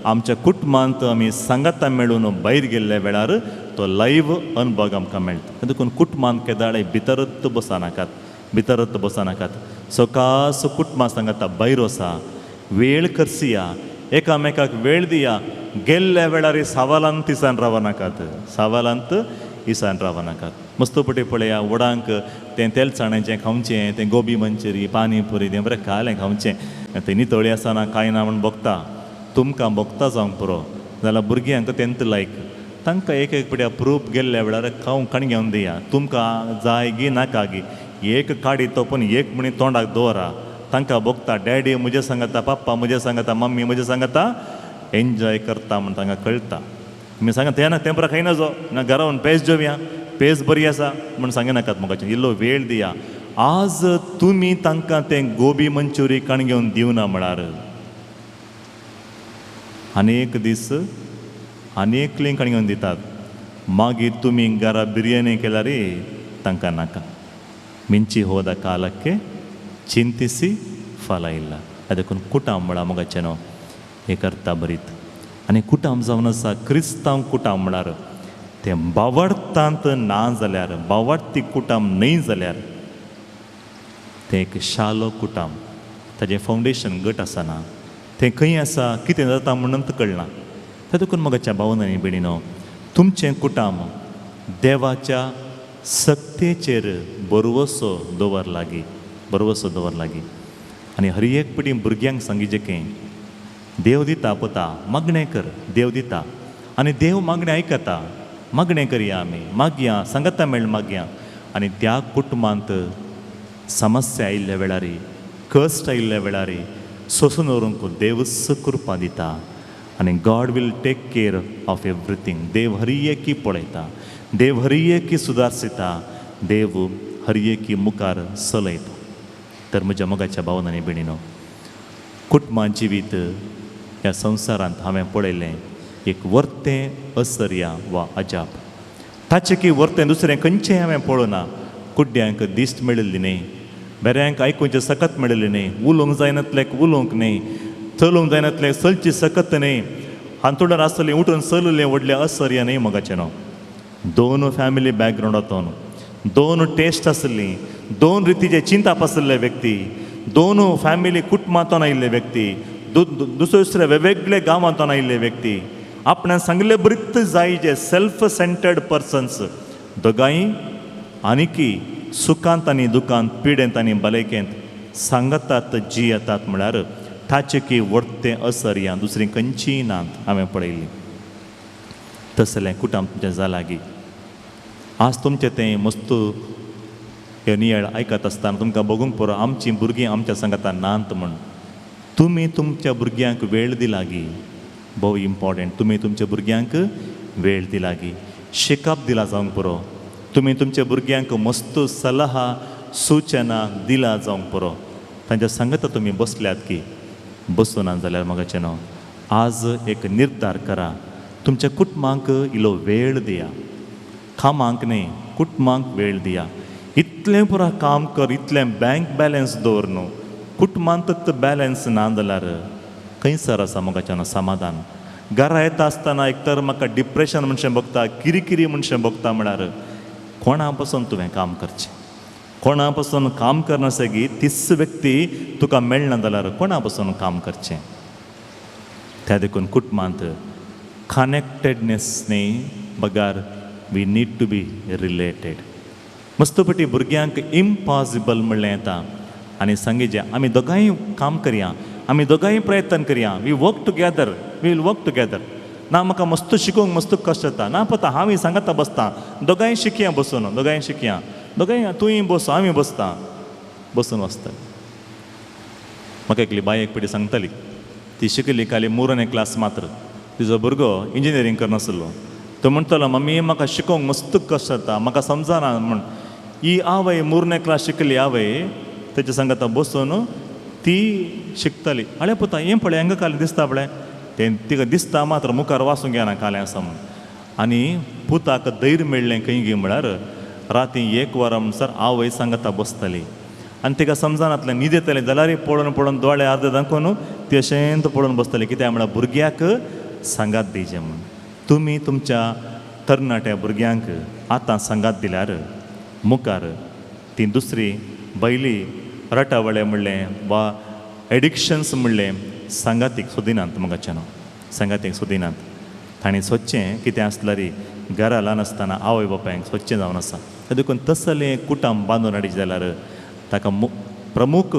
आमच्या कुटुंबांत आमी सांगाता मेळून भायर गेल्ल्या वेळार तो लायव्ह अनुभव आमकां मेळटा. देखून कुटुंबांत केदाळे भितरत बसनाकात, भितरत बसनाकात. सकास कुटुंबां सांगाता भायर वसा, वेळ खर्चिया, एकामेकाक वेळ दिया. गेल्ल्या वेळार सवालांत इसान रावनाकात, सवालांत इसान रावनाकात. मस्त पटी पळया वडांक तें तेलचाण्याचें खावचें, तें गोबी मंचुरी, पानीपुरी तें बरें खालें खावचें, तें नितळी आसना कांय ना म्हूण भोगता. तुमकां भोगता जावंक पुरो जाल्यार भुरग्यांक तेंत लायक तांकां एक एक पटी प्रूफ गेल्ल्या वेळार खावंक काणी घेवन दिया. तुमकां जाय गी नाका गी एक काडी तो पूण एक म्हणी तोंडाक दवरा. तांकां भोगता डॅडी म्हजें सांगता, पप्पा म्हजें सांगता, मम्मी म्हजें सांगता, एन्जॉय करता म्हण तांकां कळटा. तुमी सांगा तें ना तें बरें खायना जो ना घरा पेज जेवया, पेज बरी आसा म्हूण सांगिनाकात म्हाका, इल्लो वेळ दिया. आज तुमी तांकां तें गोबी मंचुरी काण घेवन दिवना म्हळ्यार आनी एक दीस आनी एकलीं काण घेवन दितात. मागीर तुमी घरा बिरयानी केल्यार तांकां नाका. मिंची ಹೋದ ಕಾಲಕ್ಕೆ ಚಿಂತಿಸಿ ಫಲ ಇಲ್ಲ. देखून कुटाम म्हळ्यार मोगाचें न्हू एक अर्था बरीत. आनी कुटाम जावन आसा क्रिस्तांव कुटाम म्हळ्यार तें बावडतांत ना जाल्यार, बावडती कुटाम न्हय जाल्यार तें एक शालो कुटाम, ताजें फावंडेशन घट आसना, तें खंय आसा कितें जाता म्हणून कळना. तें देखून मोगाच्या भावन आनी भयणीनो, तुमचें कुटाम देवाच्या सक्तेचेर बरवसो दवर लागी, बरवसो दवर लागी. आनी हर एक पिटी भुरग्यांक सांगिचें की देव दिता पोता, मागणें कर, देव दिता आनी देव मागणें आयकता. मागणें करया आमी, मागया, सांगता मेळ मागया. आनी त्या कुटुंबांत समस्या आयिल्ल्या वेळार, कश्ट आयिल्ल्या वेळार सोसून दवरूंक देवच कृपा दिता आनी God will take care of everything. देव हर एकी पळयता, देव हर एकी सुदारसिता, देव हर एकी मुखार चलयता. तर म्हज्या मोगाच्या भावनांनी आनी भयणीनो, कुटुंबा जिवीत ह्या संवसारांत हांवें पळयलें एक वर्तें असर्या वा अजाप. ताचें की वर्तें दुसरें खंयचें हांवें पळोवना. कुड्ड्यांक दिश्ट मेळिल्ली न्हय, बेऱ्यांक आयकुचें सकत मेळिल्ली न्हय, उलोवंक जायनातल्याक उलोवंक न्हय, चलोवंक जायनातल्याक चलची सकत न्हय, हांतुणार आसतलें उठून चललें व्हडलें असर्या न्हय मोगाचें न्हू. दोन फॅमिली बॅकग्रावंडांतून दोन टेस्ट आसली, दोन रितीचे चिंताप आशिल्ले व्यक्ती, दोन फॅमिली कुटुंबांतून आयिल्ले व्यक्ती, दुसरे दुसरे वेगवेगळे गांवांतून आयिल्ले व्यक्ती, आपणाक सांगले बरीच जाय जे सेल्फ सेंटर्ड पर्सन्स, दोगांय आनीकी सुखांत आनी दुखांत, पिडेंत आनी भलायकेंत सांगतात जियेतात म्हळ्यार ताचें की वर्तें असर्या दुसरी खंयचीय नात हांवें पळयली. तसलें कुटुंब तुमचें जालां गी? आज तुमचें तें मस्त हे नियाळ आयकत आसतना तुमकां बघूंक पुरो आमचीं भुरगीं आमच्या सांगाता नात म्हूण. तुमी तुमच्या भुरग्यांक वेळ दिला गी? भोव इम्पॉर्टंट. तुमी तुमच्या भुरग्यांक वेळ दिला गी? शिकप दिला जावंक पुरो. तुमी तुमच्या भुरग्यांक मस्त सलाहा सुचना दिला जावंक पुरो. तांच्या सांगता तुमी बसल्यात की? बसूना जाल्यार म्हाका न्हू आज एक निर्धार करा, तुमच्या कुटुंबांक इलो वेळ दिया, कामांक न्हय कुटुंबांक वेळ दिया. इतलें पुरा काम कर, इतलें बँक बॅलन्स दवर न्हू, कुटुंबांतच बॅलन्स ना जाल्यार खंयसर आसा मोगाच्यान समाधान? घरा येता आसतना एक तर म्हाका डिप्रेशन म्हणशें भोगता, किरिकिरी म्हणशें भोगता म्हळ्यार कोणा पसून तुवें काम करचें? कोणा पसून काम करनासगी तीच व्यक्ती तुका मेळना जाल्यार कोणा पसून काम करचें? त्या देखून कुटुंबांत कनेक्टेडनेस न्हय बगार we need to be related. मस्तपटी भुरग्यांक इम्पॉसिबल म्हणलें येता आनी सांगीचें आमी दोगांय काम करया, आमी दोगांय प्रयत्न करया, we work together, we will work together. ना म्हाका मस्त शिकोवंक मस्त कश्ट जाता, ना पता हांव सांगता बसता, दोगांय शिकया बसून, दोगांय शिकया, दोगांय तूंय बस आमी बसता, बसून वचता. म्हाका एकली बाई एक पेटी सांगताली, ती शिकली खाली मुरने क्लास मात्र, तिजो भुरगो इंजिनियरींग करनासलो. तो म्हणटालो मम्मी म्हाका शिकोवंक मस्त कश्ट जाता, म्हाका समजना म्हूण. ही आवय मुरने क्लास शिकली आवय तेच्या सांगता बसून ती शिकताली. आळे पुता हें पळय हांगा कालें दिसता पळय, तें तिका दिसता मात्र मुखार वाचूंक येना कालें आसा म्हूण. आनी पुताक धैर्य मेळ्ळें खंय गी म्हळ्यार राती 1 वरां म्हणसर आवय सांगता बसताली आनी तिका समजनातलें, न्हीद येताली जाल्यार पळोवन पळोवन दोळे अर्दे दाखोवन ती अशेंच पळोवन बसताली. कित्याक म्हळ्यार भुरग्याक सांगात दिवचें म्हूण. तुमी तुमच्या तरणाट्या भुरग्यांक आतां सांगात दिल्यार मुखार ती दुसरी बैली रटावळे म्हणलें वा एडिक्शन्स म्हणलें सांगातीक सोदिनात मोगाच्यान, सांगातीक सोदिनात. तांणी सोदचें कितें आसल्यार घरा ल्हान आसतना आवय बापायक सोदचें जावन आसा. देखून तसलें कुटुंब बांदून हाडचें जाल्यार ताका प्रमुख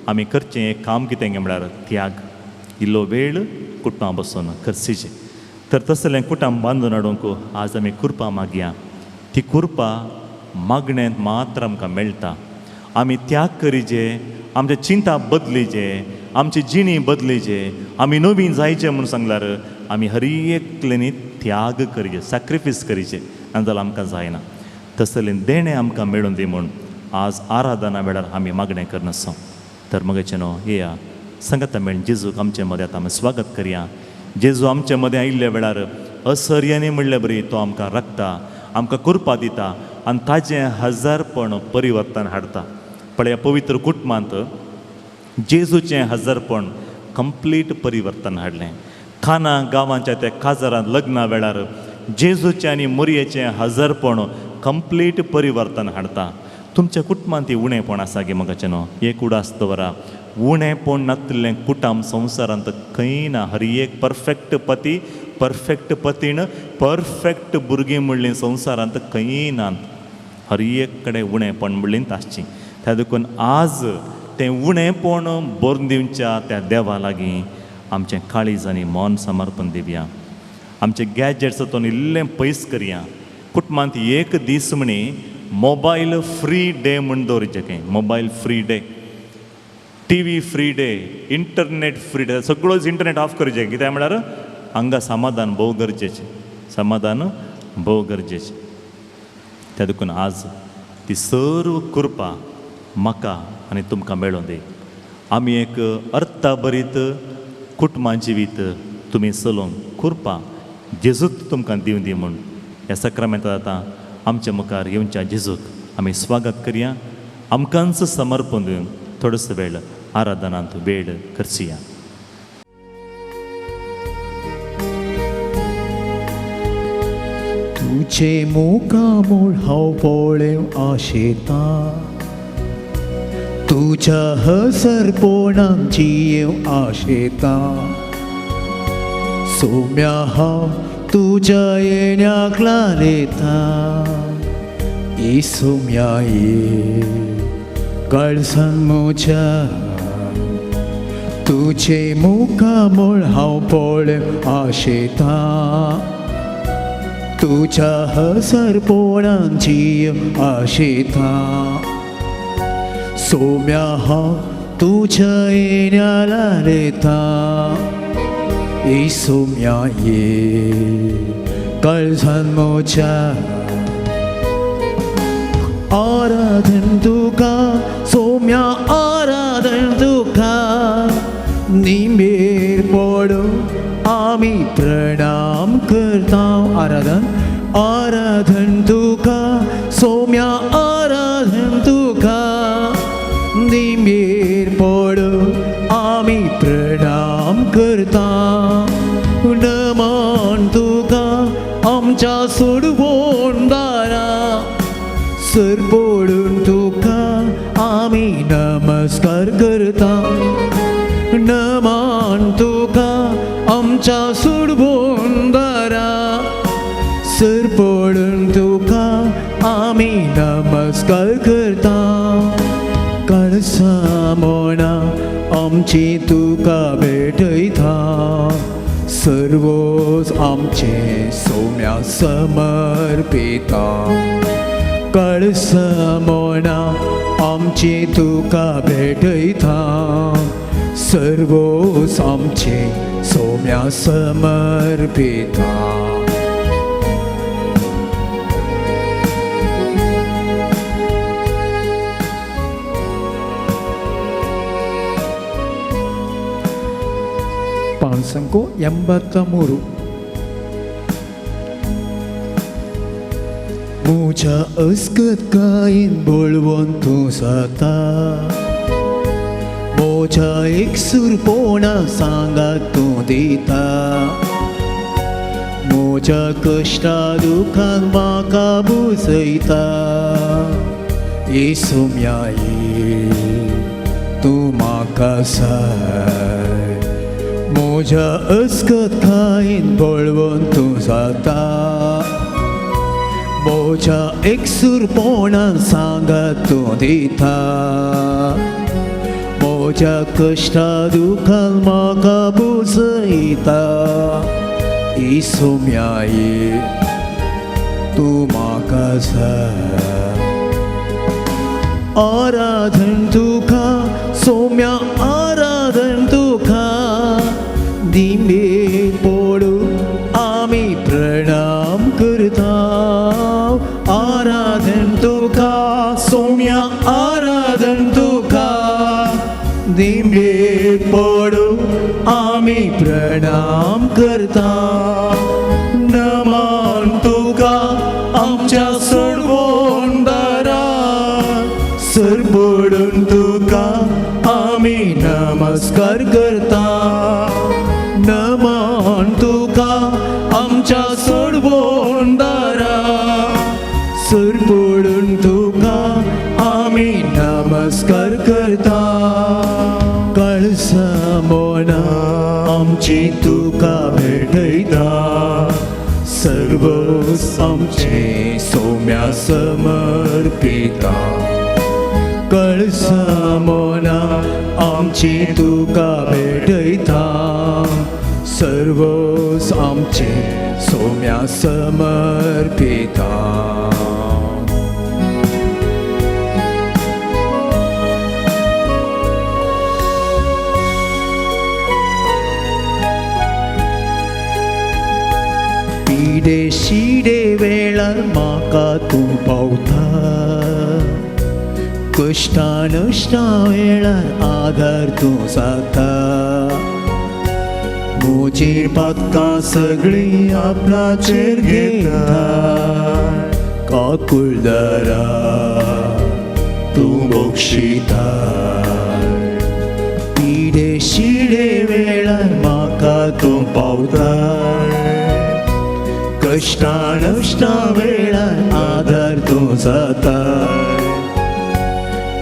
आमी करचें एक काम कितें म्हळ्यार त्याग, इल्लो वेळ कुटुंबा बसून खर्चीचें. तर तसलें कुटुंब बांदून हाडूंक आज आमी कृपा मागया. ती कृपा मागण्यांत मात्र आमकां मेळटा. आमी त्याग करीजे, आमचे चिंता बदलीचे, आमची जिणी बदलीचे, आमी नवीन जायचे म्हूण सांगल्यार आमी हर एकल्यानी त्याग करीचे, सॅक्रिफायस करीचे, आनी जाल्यार आमकां जायना. तसलें देणें आमकां मेळून दी म्हूण आज आराधना वेळार आमी मागणें करनासो. तर मगेचें न्हू येया सांगता मेळून जेजूक आमचे मदें आतां आमी स्वागत करया. जेजू आमचे मदें आयिल्ल्या वेळार असर्यानी म्हणल्या बरी तो आमकां राखता, आमकां कृपा दिता आनी ताजें हजारपण परिवर्तन हाडटा. पळया पवित्र कुटुंबांत जेजूचें हजारपण कंप्लीट परिवर्तन हाडलें. खाना गांवांच्या त्या काजारांत लग्ना वेळार जेजूचें आनी मोरयेचें हजारपण कंप्लीट परिवर्तन हाडटा. तुमच्या कुटुंबांत ती उणेपण आसा गे मोगाचें न्हू, एक उडास दवरा, उणेपण नातिल्लें कुटुंब संवसारांत खंय ना. हर एक परफेक्ट पती, परफेक्ट पतीण, परफेक्ट भुरगीं म्हणलीं संवसारांत खंय नात. हर एक कडेन उणेपण म्हणलीं आसचीं. त्या देखून आज तें उणेपण भरून दिवच्या त्या देवा लागीं आमचें काळीज आनी मन समर्पण दिवया. आमचे गॅजेट्स तो इल्लें पयस करया. कुटुंबांत एक दीस म्हणी मोबायल फ्री डे म्हूण दवरिचें खंय, mobile free day, T V free day, internet free day, सगळोच इंटरनेट ऑफ करचें. कित्याक म्हळ्यार हांगा समाधान भोव गरजेचें, समाधान भोव गरजेचें. त्या देखून आज ती सर्व कृपा म्हाका आनी तुमकां मेळोन दी. आमी एक अर्थाभरीत कुटुंबां जिवीत तुमी चलोवंक कृपा जेजूच तुमकां दिवं दी म्हूण ह्या सक्रामेंतांत आतां आमच्या मुखार येवच्या जेजूक आमी स्वागत करया. आमकांच समर्पण दिवन थोडोसो वेळ आराधनांत वेळ करचया. तुझे मुखामूळ हांव पळेव आशेता, तुज्या हसरपोणाक जियेव आशेता. सोम्या हांव तुज्या येण्याक लालेता, ए सोम्या ये काळजान म्हज्या. तुझे मुखामूळ हांव पळेव आशेता, तुझ्या हसरपोणाक जियेव आशेता. सोम्या हांव तुझ्या येण्या लालेता, ए सोम्या ये काळजान म्हज्या. आराधन तुका सोम्या आराधन तुका, निमेर पडून आमी प्रणाम करता. आराधन आराधन तुका सोम्या आराधन तुका, निमेर पडून आमी प्रणाम करता. नमन तुका आमच्या सोडवण दारा, सर पडून तुका आमी नमस्कार करता. नमन तुका आमच्या सोडवण दारा, सर पडून तुका आमी नमस्कार करता. काळसा मोना आमची तुका भेटयता, सर्वोच आमचे सोम्या समर्पिता. काळसा मोना आमची तुका भेटयता, सर्वोच आमचे सोम्या समर्पिता. ಪಾನ್ಸಂಕು 83. म्हज्या अस्कतकायेन बळवंत तूं जाता, म्हज्या एकसूरपोणा सांगात तूं दिता. म्हज्या कश्टा दुखान म्हाका बुजयता, ए सोम्या ये तूं म्हाका साय. म्हज्या अस्कतकायेन बळवंत तूं जाता, म्हज्या एकसूरपोणा सांगात तूं दिता. म्हज्या कश्टा दुखान म्हाका बुजयता, ए सोम्या ये तूं म्हाका जाय. आराधन तुका सोम्या आराधन तुका, दिमे पडून आमी प्रणाम करता. आराधन तुका सोम्या आराधन तुका, दिमे पडून आमी प्रणाम करता. नमन तुका आमच्या सोडवण दारा, सर पडून तुका आमी नमस्कार करता. नमन तुका आमच्या सोडवण दारा, सर पडून तुका आमी नमस्कार करता. काळसा मोना आमची तुका भेटयता, सर्व आमचे सोम्या समर्पिता. कळसा मोना आमची तुका भेटयता, सर्व आमचे सोम्या समर्पिता. म्हाका तूं पावता. कश्टा नश्टा वेळार आदार तूं जाता. म्हजी पातकां सगळीं आपणाचेर घेता. काकुळदारा तूं बक्षिता. पिडे शिडे वेळार म्हाका तूं पावता. कश्टा नश्टा वेळार आदार तूं जाता.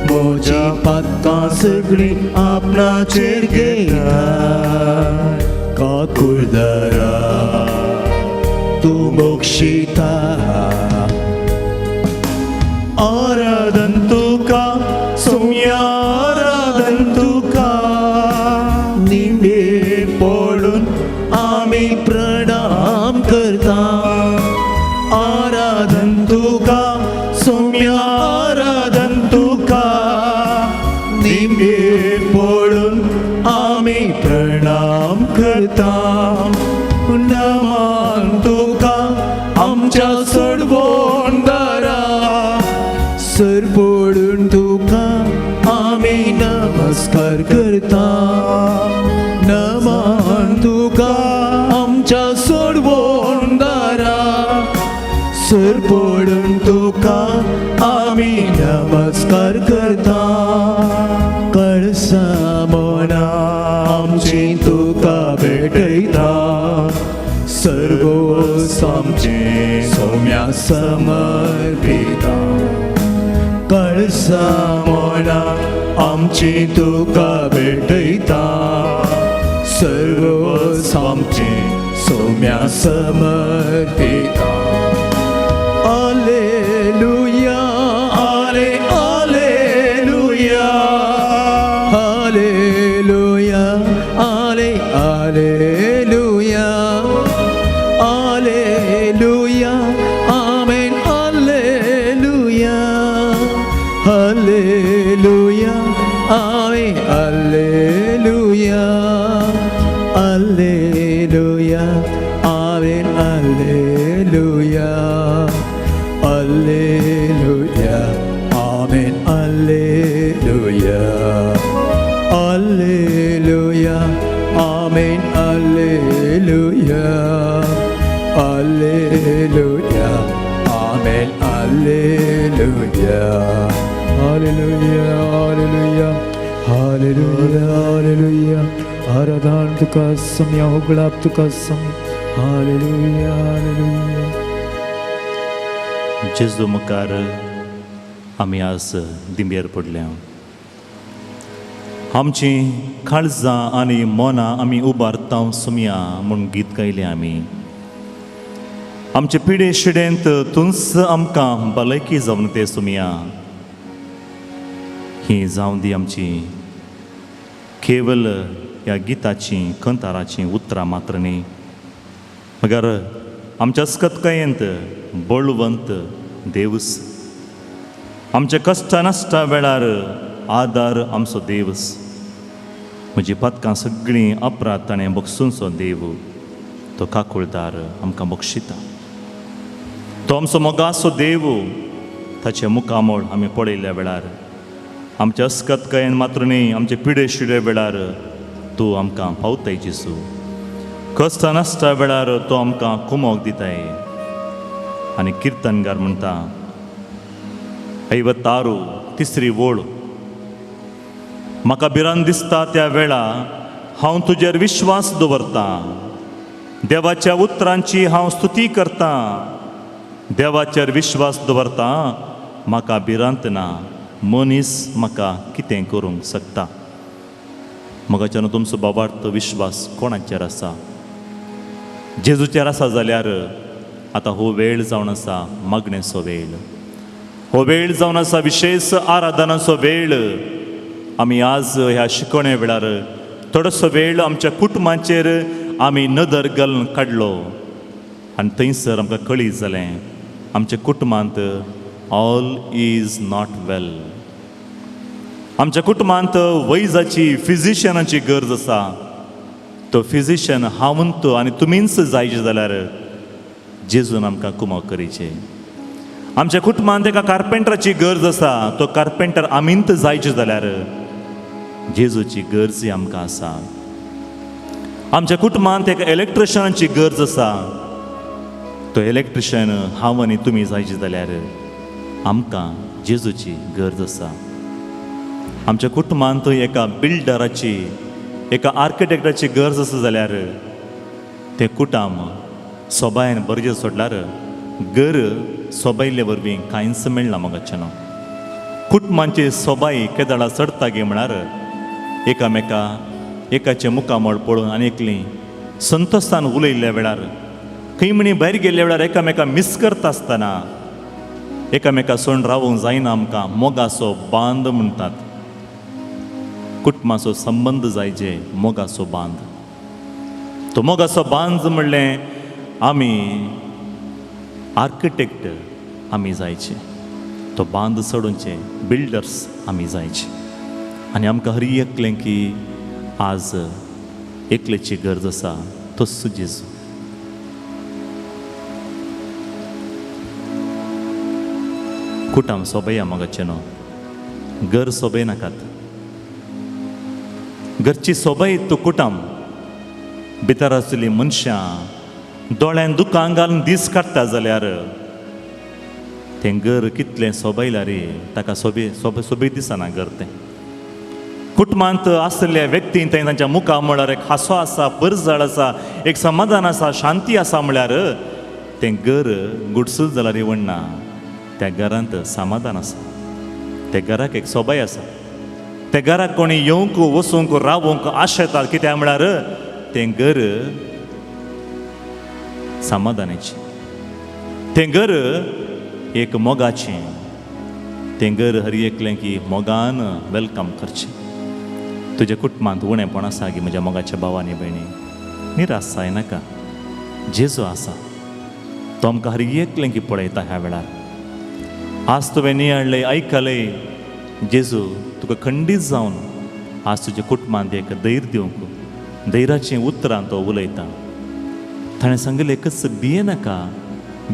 म्हजी पातकां सगळीं आपणाचेर घेता. काकुळदारा तूं बक्षिता. आराधन तुका सोम्या, आराधन तुका. निंबे पडून आमी प्रणाम करता. आराधन तुका सोम्या, आराधन तुका. निंबे पडून आमी प्रणाम करता. नमन तुका आमच्या सोडवणदारा. सर पडून तुका आमी नमस्कार करता. नमन तुका आमच्या सोडवणदारा. सर पडून तुका आमी नमस्कार करता. कळसा मना आमची तुका भेटयता. सर्वोस आमचे सोम्या समर्पिता. कळसा मना आमची तुका भेटयता. सर्वोस आमचे Saumya समर्पिता. Alleluia, alle, alleluia. Alleluia, alle, alleluia. Alleluia, amen, alleluia. Alleluia, amen, alleluia. Alleluia, amen, alleluia. Alleluia, amen, alleluia. Alleluia, amen, alleluia. Alleluia, amen, alleluia. Hallelujah, hallelujah, hallelujah, hallelujah. आराधन तुका सम्या, होगळाप तुका सम्या. Hallelujah, hallelujah. जेजू मुखार आमी आज दिंबेर पडल्या. आमची काळजां आनी मनां आमी उबारता सुमया म्हूण गीत गायलें आमी. आमचे पिडे शिडेंत तूंच आमकां भलायकी जावन ते सुमया. ही जावं दी आमची केवल ह्या गिताची कंताराची उतरां मात्र न्ही, मगर आमच्या अस्कतकायेंत बळवंत देवस, आमच्या कश्टा नाश्टा वेळार आदार आमचो देवस. म्हजी पातकां सगळीं अपराध ताणें बक्षुंचो देव, तो काकुळदार आमकां बक्षिता. तो आमचो मोगाचो देव. ताचें मुखामळ आमी पळयल्ल्या वेळार आमच्या अस्कतकायेन मात्र न्ही, आमचे पिडे शिडे वेळार तूं आमकां पावताय जेजू. कश्टा नाश्टा वेळार तो आमकां कुमोक दिताय. आनी किर्तनगार म्हणटा, ऐवतारू तिसरी वळ, म्हाका भिरांत दिसता त्या वेळा हांव तुजेर विश्वास दवरतां. देवाच्या उतरांची हांव स्तुती करतां. देवाचेर विश्वास दवरतां, म्हाका भिरांत ना. मनीस म्हाका कितें करूंक शकता? मगाच्यान तुमचो बाबार्थ विश्वास कोणाचेर आसा? जेजूचेर आसा जाल्यार आतां हो वेळ जावन आसा मागणेचो वेळ. हो वेळ जावन आसा विशेश आराधनाचो वेळ. आमी आज ह्या शिकवणे वेळार थोडोसो वेळ आमच्या कुटुंबाचेर आमी नदर घालून काडलो आनी थंयसर आमकां कळीत जालें आमच्या कुटुंबांत ऑल is not वेल. आमच्या कुटुंबांत वैजाची, फिजिशियनाची गरज आसा. तो फिजिशियन हांव आनी तुमीच जायचे जाल्यार जेजून आमकां कुमक करीचे. आमच्या कुटुंबांत एका कार्पेंटराची गरज आसा, तो कार्पेंटर आमींत जायचे जाल्यार जेजूची गरज आमकां आसा. आमच्या कुटुंबांत एका इलेक्ट्रिशनाची गरज आसा, तो इलेक्ट्रिशन हांव आनी तुमी जायचे जाल्यार आमकां जेजूची गरज आसा. आमच्या कुटुंबांत एका बिल्डराची, एका आर्किटेक्टाची गरज आसा जाल्यार तें कुटुंब सोबायन बरें सोडल्यार घर सोबायल्ले वरवीं कांयच मेळना मोगाचें न्हू. कुटुंबांची सोबाय केदळा चडटा गे म्हळ्यार एकामेका एकाचें मुखामळ पळोवन आनी एकलीं संतोशान उलयल्ल्या वेळार, खंय म्हणी भायर गेल्ल्या वेळार एकामेका मिस करता आसतना एकामेका सोड रावूंक जायना आमकां. मोगाचो बांद म्हणटात, कुटुंबाचो संबंद जायचे मोगाचो बांद. तो मोगाचो बांद म्हणलें आमी आर्किटेक्ट आमी जायचे, तो बांद चडोवचे बिल्डर्स आमी जायचे. आनी आमकां हर एकलें की आज एकलेची गरज आसा, तोच जेजू. कुटुंब सोबया मोगाचें न्हू, घर सोबय नाकात. घरची सोबय तो कुटुंब भितर आसली मनशां दोळ्यान दुकान घालून दीस काडटा जाल्यार तें घर कितलें सोबयलां रे, ताका सोबे सोबे सोबीत दिसना घर तें. कुटुंबांत आसलेल्या व्यक्तीन थंय तांच्या मुखा म्हळ्यार एक हांसो आसा, परजळ आसा, एक समाधान आसा, शांती आसा म्हळ्यार तें घर गुडसूल जाल्यार वणना, त्या घरांत समाधान आसा, त्या घराक एक सोबाय आसा, त्या घराक कोणी येवंक वचूंक रावूंक आशेतात. कित्याक म्हळ्यार तें घर समाधानाचें, तें घर एक मोगाचें, तें घर हर एकलें की मोगान welcome करचें. तुज्या कुटुंबांत उणेपण आसा की म्हज्या मोगाच्या भाव आनी भयणी, निराश जायनाका. जेजू आसा, तो आमकां हर एकलें की पळयता ह्या वेळार. आज तुवें नियाळ्ळें, आयकलें, जेजू तुका खंडीत जावन आज तुज्या कुटुंबांत एक धैर्य दिवंक, धैर्याचीं उतरां तो उलयता. ताणें सांगलें, एकच भियेनाका,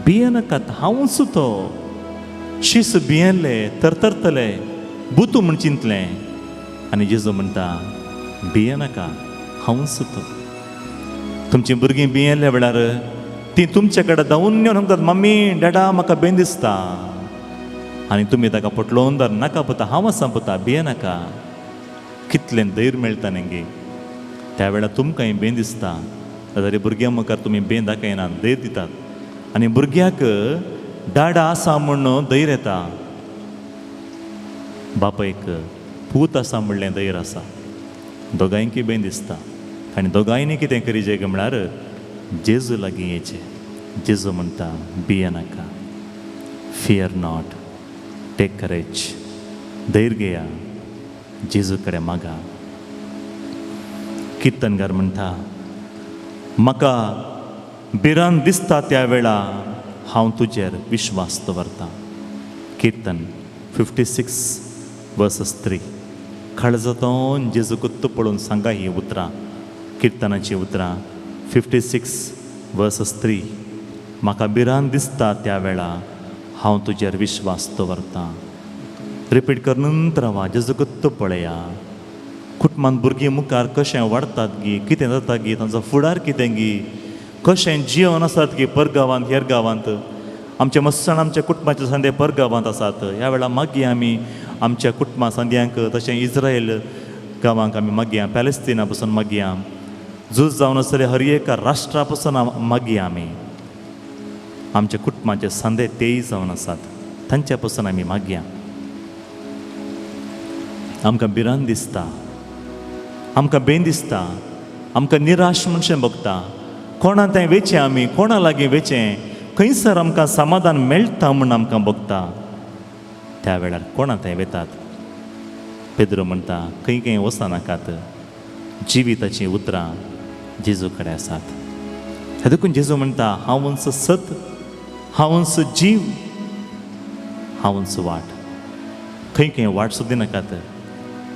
भियेनाकात, हांवूच तो. शीस भियेल्ले, तरतरतले, बुतू म्हण चिंतलें आनी जेजू म्हणटा, भियेनाका, हांवूच तो. तुमचीं भुरगीं भियेल्ल्या वेळार तीं तुमचे कडेन धांवून येवन सांगतात, मम्मी डॅडा म्हाका बेन दिसता. आनी तुमी ताका पोटलोवन धर, नाका पुता, हांव आसा पुता, भियेनाका. कितलें धैर्य मेळटा न्ही त्या वेळार तुमकांय बेन दिसता. जाल्यार भुरग्यां मुखार तुमी बेन दाखयनात, धैर्य दितात आनी भुरग्याक डाडा आसा म्हूण धैर्य येता. बापायक पूत आसा म्हणलें धैर्य आसा. दोगांयकी बेन दिसता आनी दोगांयनी कितें करीजे काय म्हळ्यार जेजू लागीं येचें. जेजू म्हणटा, भियेनाका, फियर not, take courage, धैर्य घेया, जेजू कडेन मागा. किर्तनकार म्हणटा, म्हाका भिरांत दिसता त्या वेळा हांव तुजेर विश्वास दवरता. किर्तन 56:3. काळजांतून जेजू कुत्त पळोवन सांगा ही उतरां, किर्तनाचीं उतरां 56:3. म्हाका भिरांत दिसता त्या वेळा हांव तुजेर विश्वास दवरता. रिपीट करून रावा, जेजू कुत्त पळया. कुटुंबांत भुरगीं मुखार कशें वाडतात गी, कितें जाता गी, तांचो फुडार कितें गी, कशें जिवन आसात गी परगांवांत, हेर गांवांत. आमचे मस्सण आमच्या कुटुंबाचे सांदे परगांवांत आसात. ह्या वेळार मागीर आमी आमच्या कुटुंबा सांद्यांक, तशें इस्रायल गांवांक आमी मागया, पॅलेस्टिना पसून मागया, झूज जावन आसले हर एका राष्ट्रा पसून मागया आमी. आमच्या कुटुंबाचे सांदे तेय जावन आसात, तांच्या पसून आमी मागया. आमकां भिरांत दिसता, आमकां बेन दिसता, आमकां निराश म्हणशें भोगता. कोणा थंय वेचें आमी, कोणा लागीं वेचें, खंयसर आमकां समाधान मेळटा म्हूण आमकां भोगता. त्या वेळार कोणा थंय वेतात? पेद्रो म्हणटा, खंय खंय वचनाकात, जिविताचीं उतरां जेजू कडेन आसात. देखून जेजू म्हणटा, हांवूच सत, हांवूच जीव, हांवूच वाट. खंय खंय वाट सोदिनाकात,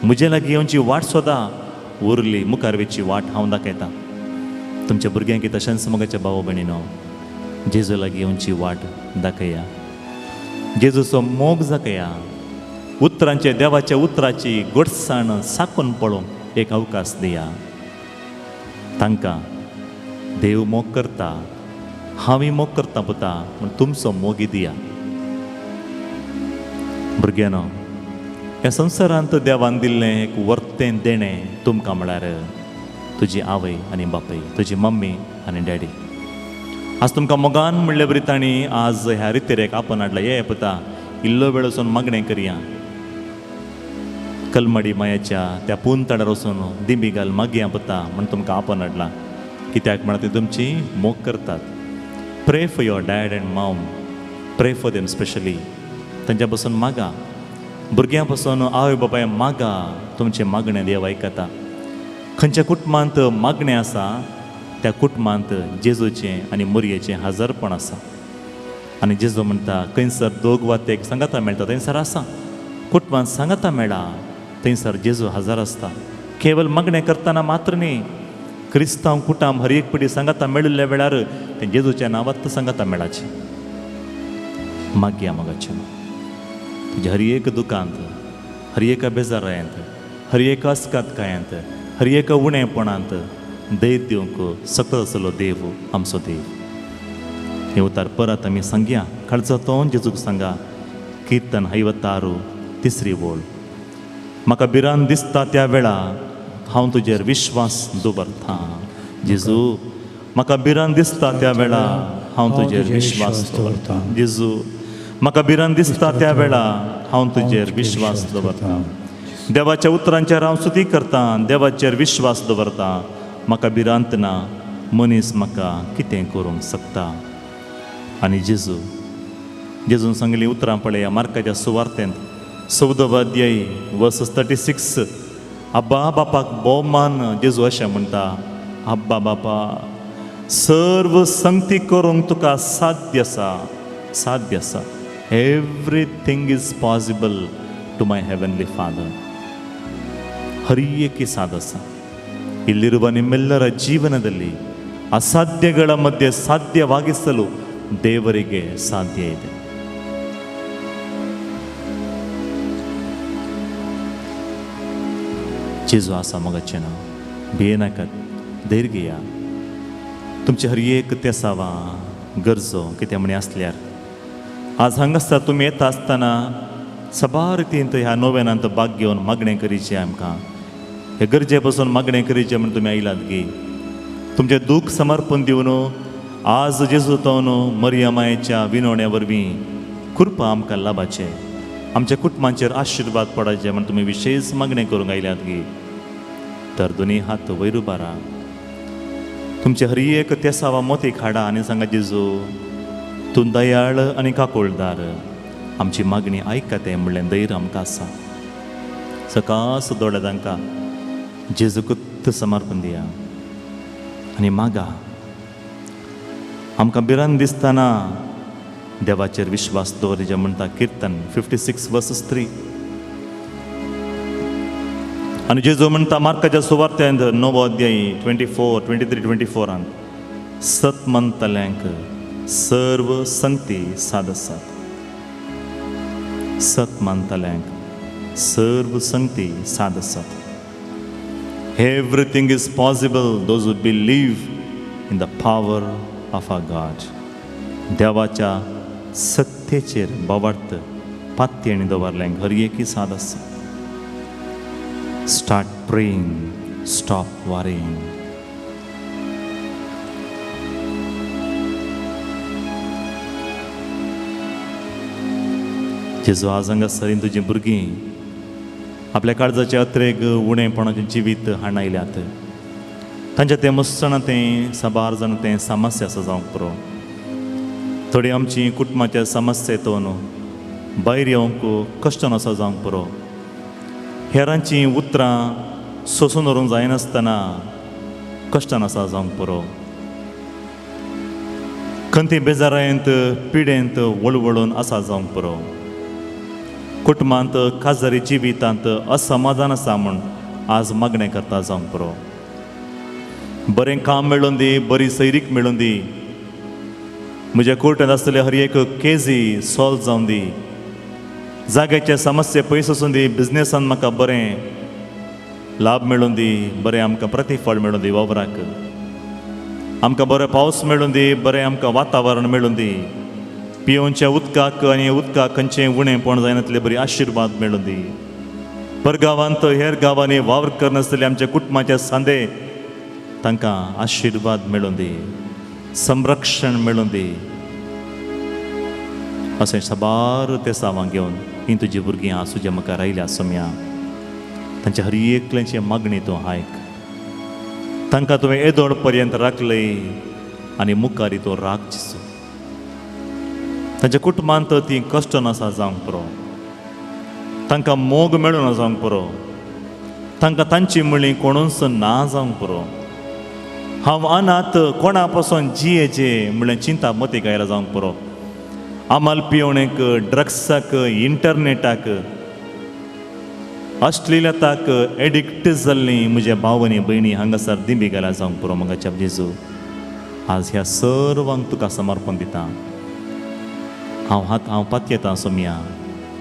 म्हजे लागीं येवची वाट सोदा, उरली मुखार वेची वाट हांव दाखयतां. तुमच्या भुरग्यांक तशेंच मोगाच्या भाव भयणीनो, जेजू लागीं येवची वाट दाखया. जेजूचो मोग जाकया, उतरांचे देवाच्या उतराची गोडसाण साकून पळोवंक एक अवकाश दिया। तांकां देव मोग करता, हांवूय मोग करता पुता, म्हूण तुमचो मोगी दिया। भुरग्यांनो, ह्या संवसारांत देवान दिल्लें एक वर्तें देणें तुमकां म्हळ्यार तुजी आवय आनी बापूय, तुजी मम्मी आनी डॅडी। आज तुमकां मोगान म्हणले बरी तांणी आज ह्या रितेरेक आपण हाडला, ये पुता इल्लो वेळ वचून मागणें करया। कलमडी मायाच्या त्या पुंतडार वचून दिंबी घाल मागया पुता म्हूण तुमकां आपण हाडला। कित्याक म्हळ्यार ते तुमची मोग करतात। Pray for your dad and mom, pray for them specially. तांच्या पासून मागा, भुरग्यां पासून आवय बापाय मागा, तुमचें मागणें देव आयकता। खंयच्या कुटुंबांत मागणें आसा त्या कुटुंबांत जेजूचें आनी मोरयेचें हजारपण आसा। आनी जेजू म्हणटा खंयसर दोग वा तेग सांगाता मेळटा थंयसर आसा, कुटुंबांत सांगाता मेळा थंयसर जेजू हजार आसता। केवल मागणें करतना मात्र न्ही, क्रिस्तांव कुटाम हर एक पिढी सांगाता मेळिल्ल्या वेळार तें जेजूच्या नांवांत सांगाता मेळाचें। मागया मोगाचें तुज्या हर एक दुकांत, हर एका बेजारायंत, हर एका अस्कातकायांत, हर एका उणेपणांत धैर्य दिवंक सकत आसलो देव आमचो देव। हे उतार परत आमी सांगया, काळजा तोंड जेजूक सांगा। किर्तन 56 तिसरी वोळ। म्हाका भिरांत दिसता त्या वेळा हांव तुजेर विश्वास दवरता। जेजू म्हाका भिरांत दिसता त्या वेळा हांव तुजेर विश्वास दवरता। जेजू म्हाका भिरांत दिसता त्या वेळा हांव तुजेर विश्वास दवरता। देवाच्या उतरांचेर हांव स्तुती करता, देवाचेर विश्वास दवरता। म्हाका भिरांत ना, मनीस म्हाका कितें करूंक शकता। आनी जेजू जेजून सांगली उतरां पळया मार्काच्या सुवार्तेंत 14 अध्याय वर्स 36। आब्बा बापाक भोवमान जेजू अशें म्हणटा, आब्बा बापा सर्व संगती करूंक तुका साध्य आसा, साध्य आसा। Everything is possible to my heavenly father. ಹರ್ ಏಕೆ ಸಾಧ ಆಸ. ಇಲ್ಲಿರುವ ನಿಮ್ಮೆಲ್ಲರ ಜೀವನದಲ್ಲಿ ಅಸಾಧ್ಯಗಳ ಮಧ್ಯೆ ಸಾಧ್ಯವಾಗಿಸಲು ದೇವರಿಗೆ ಸಾಧ್ಯ ಇದೆ. जेजू आसा मोगाचें ना, भियेनाकात, धैर्य घेया। तुमचे हर एक तेसावां गरजो कितें म्हणी आसल्यार आज हांगासर तुमी येता आसतना सबार रितीन ह्या नोवेनांत भाग घेवन मागणें करीचें आमकां, हे गरजे पसून मागणें करीचें म्हूण तुमी आयलात गी। तुमचें दूख समर्पण दिवन आज जेजू तो मरिया मायेच्या विनवण्या वरवीं कृपा आमकां लाभाचें, आमच्या कुटुंबांचेर आशिर्वाद पडाचे म्हूण तुमी विशेष मागणें करूंक आयल्यात गी। तर दोनी हात वयर उबारा, तुमचे हर एक तेसावा मोती खाडा आनी सांगा, जेजू तूं दयाळ आनी काकुळदार, आमची मागणी आयकता तें म्हणलें धैर्य आमकां आसा। सकास दोळे तांकां जेजूकूच समर्पण दिया आनी मागा। आमकां भिरांत दिसतना देवाचेर विश्वास दवरिजे म्हणटा किर्तन 56 वर्स 3। आनी जेजू म्हणटा मार्काच्या सुवार्तेंत 9 अध्याय 24, 23, 24 सत म्हणटल्यांक सर्व संगती साद आसात। सत मानतल्यांक सर्व संगती साद आसात। Everything is possible those who believe in the power of our God. देवाच्या सत्तेचेर भावार्थ पातयेणी दवरल्यांक हर एकी साद आसा। Start praying, stop worrying. जेजू आज हांगासर तुजीं भुरगीं आपल्या काळजाचे अत्रेग उणेपणाचें जिवीत हाणायल्यात, तांच्या तें मसणां तें साबार जाण तें समस्या आसा जावंक पुरो। थोडी आमची कुटुंबाच्या समस्येतून भायर येवंक कश्ट आसा जावंक पुरो। हेरांचीं उतरां सोंसून व्हरूंक जायनासतना कश्टान आसा जावंक पुरो। खंती बेजारायेंत पिडेंत वळवळून आसा जावंक पुरो। कुटुंबांत काजारी जिवितांत असमाधान आसा म्हूण आज मागणें करता जावंक पुरो। बरें काम मेळून दी, बरी सैरीक मेळून दी, म्हज्या कोर्टांत आसतले हर एक केजी सॉल्व जावन दी, जाग्याचे समस्ये पयस वचून दी, बिजनेसान म्हाका बरें लाभ मेळून दी, बरें आमकां प्रतिफळ मेळून दी, वावराक आमकां बरो पावस मेळून दी, बरें आमकां वातावरण मेळून दी, पियोवच्या उदकाक आनी उदकाक खंयचें उणेंपण जायनातले बरी आशिर्वाद मेळून दी। परगांवांत हेर गांवांनी वावर करनासतले आमच्या कुटुंबाचे सांदे तांकां आशिर्वाद मेळून दी, संरक्षण मेळून दी। अशें साबार ते सावां घेवन ही तुजी भुरगीं आज तुज्या मुखार आयल्या सोम्या, तांच्या हर एकल्याची मागणी तूं आयक, तांकां तुवें येदोळ पर्यंत राखलय आनी मुखार तूं राख जेजू। तांच्या कुटुंबांत ती कश्ट नासा जावंक पुरो, तांकां मोग मेळूं ना जावंक पुरो, तांकां तांची म्हणली कोणूच ना जावंक पुरो। हांव अनाथ कोणा पासून जियेचे म्हणलें चिंता मतीक आयला जावंक पुरो। आमाल पिवणेक, ड्रग्साक, इंटरनेटाक, अश्लीलताक एडिक्ट जाल्लीं म्हज्या भाव आनी भयणी हांगासर दिंबी घाल्या जावंक पुरो। म्हाका जेजू आज ह्या सर्वांक तुका समर्पण दिता। हांव हात हांव पातयेतां सोमया,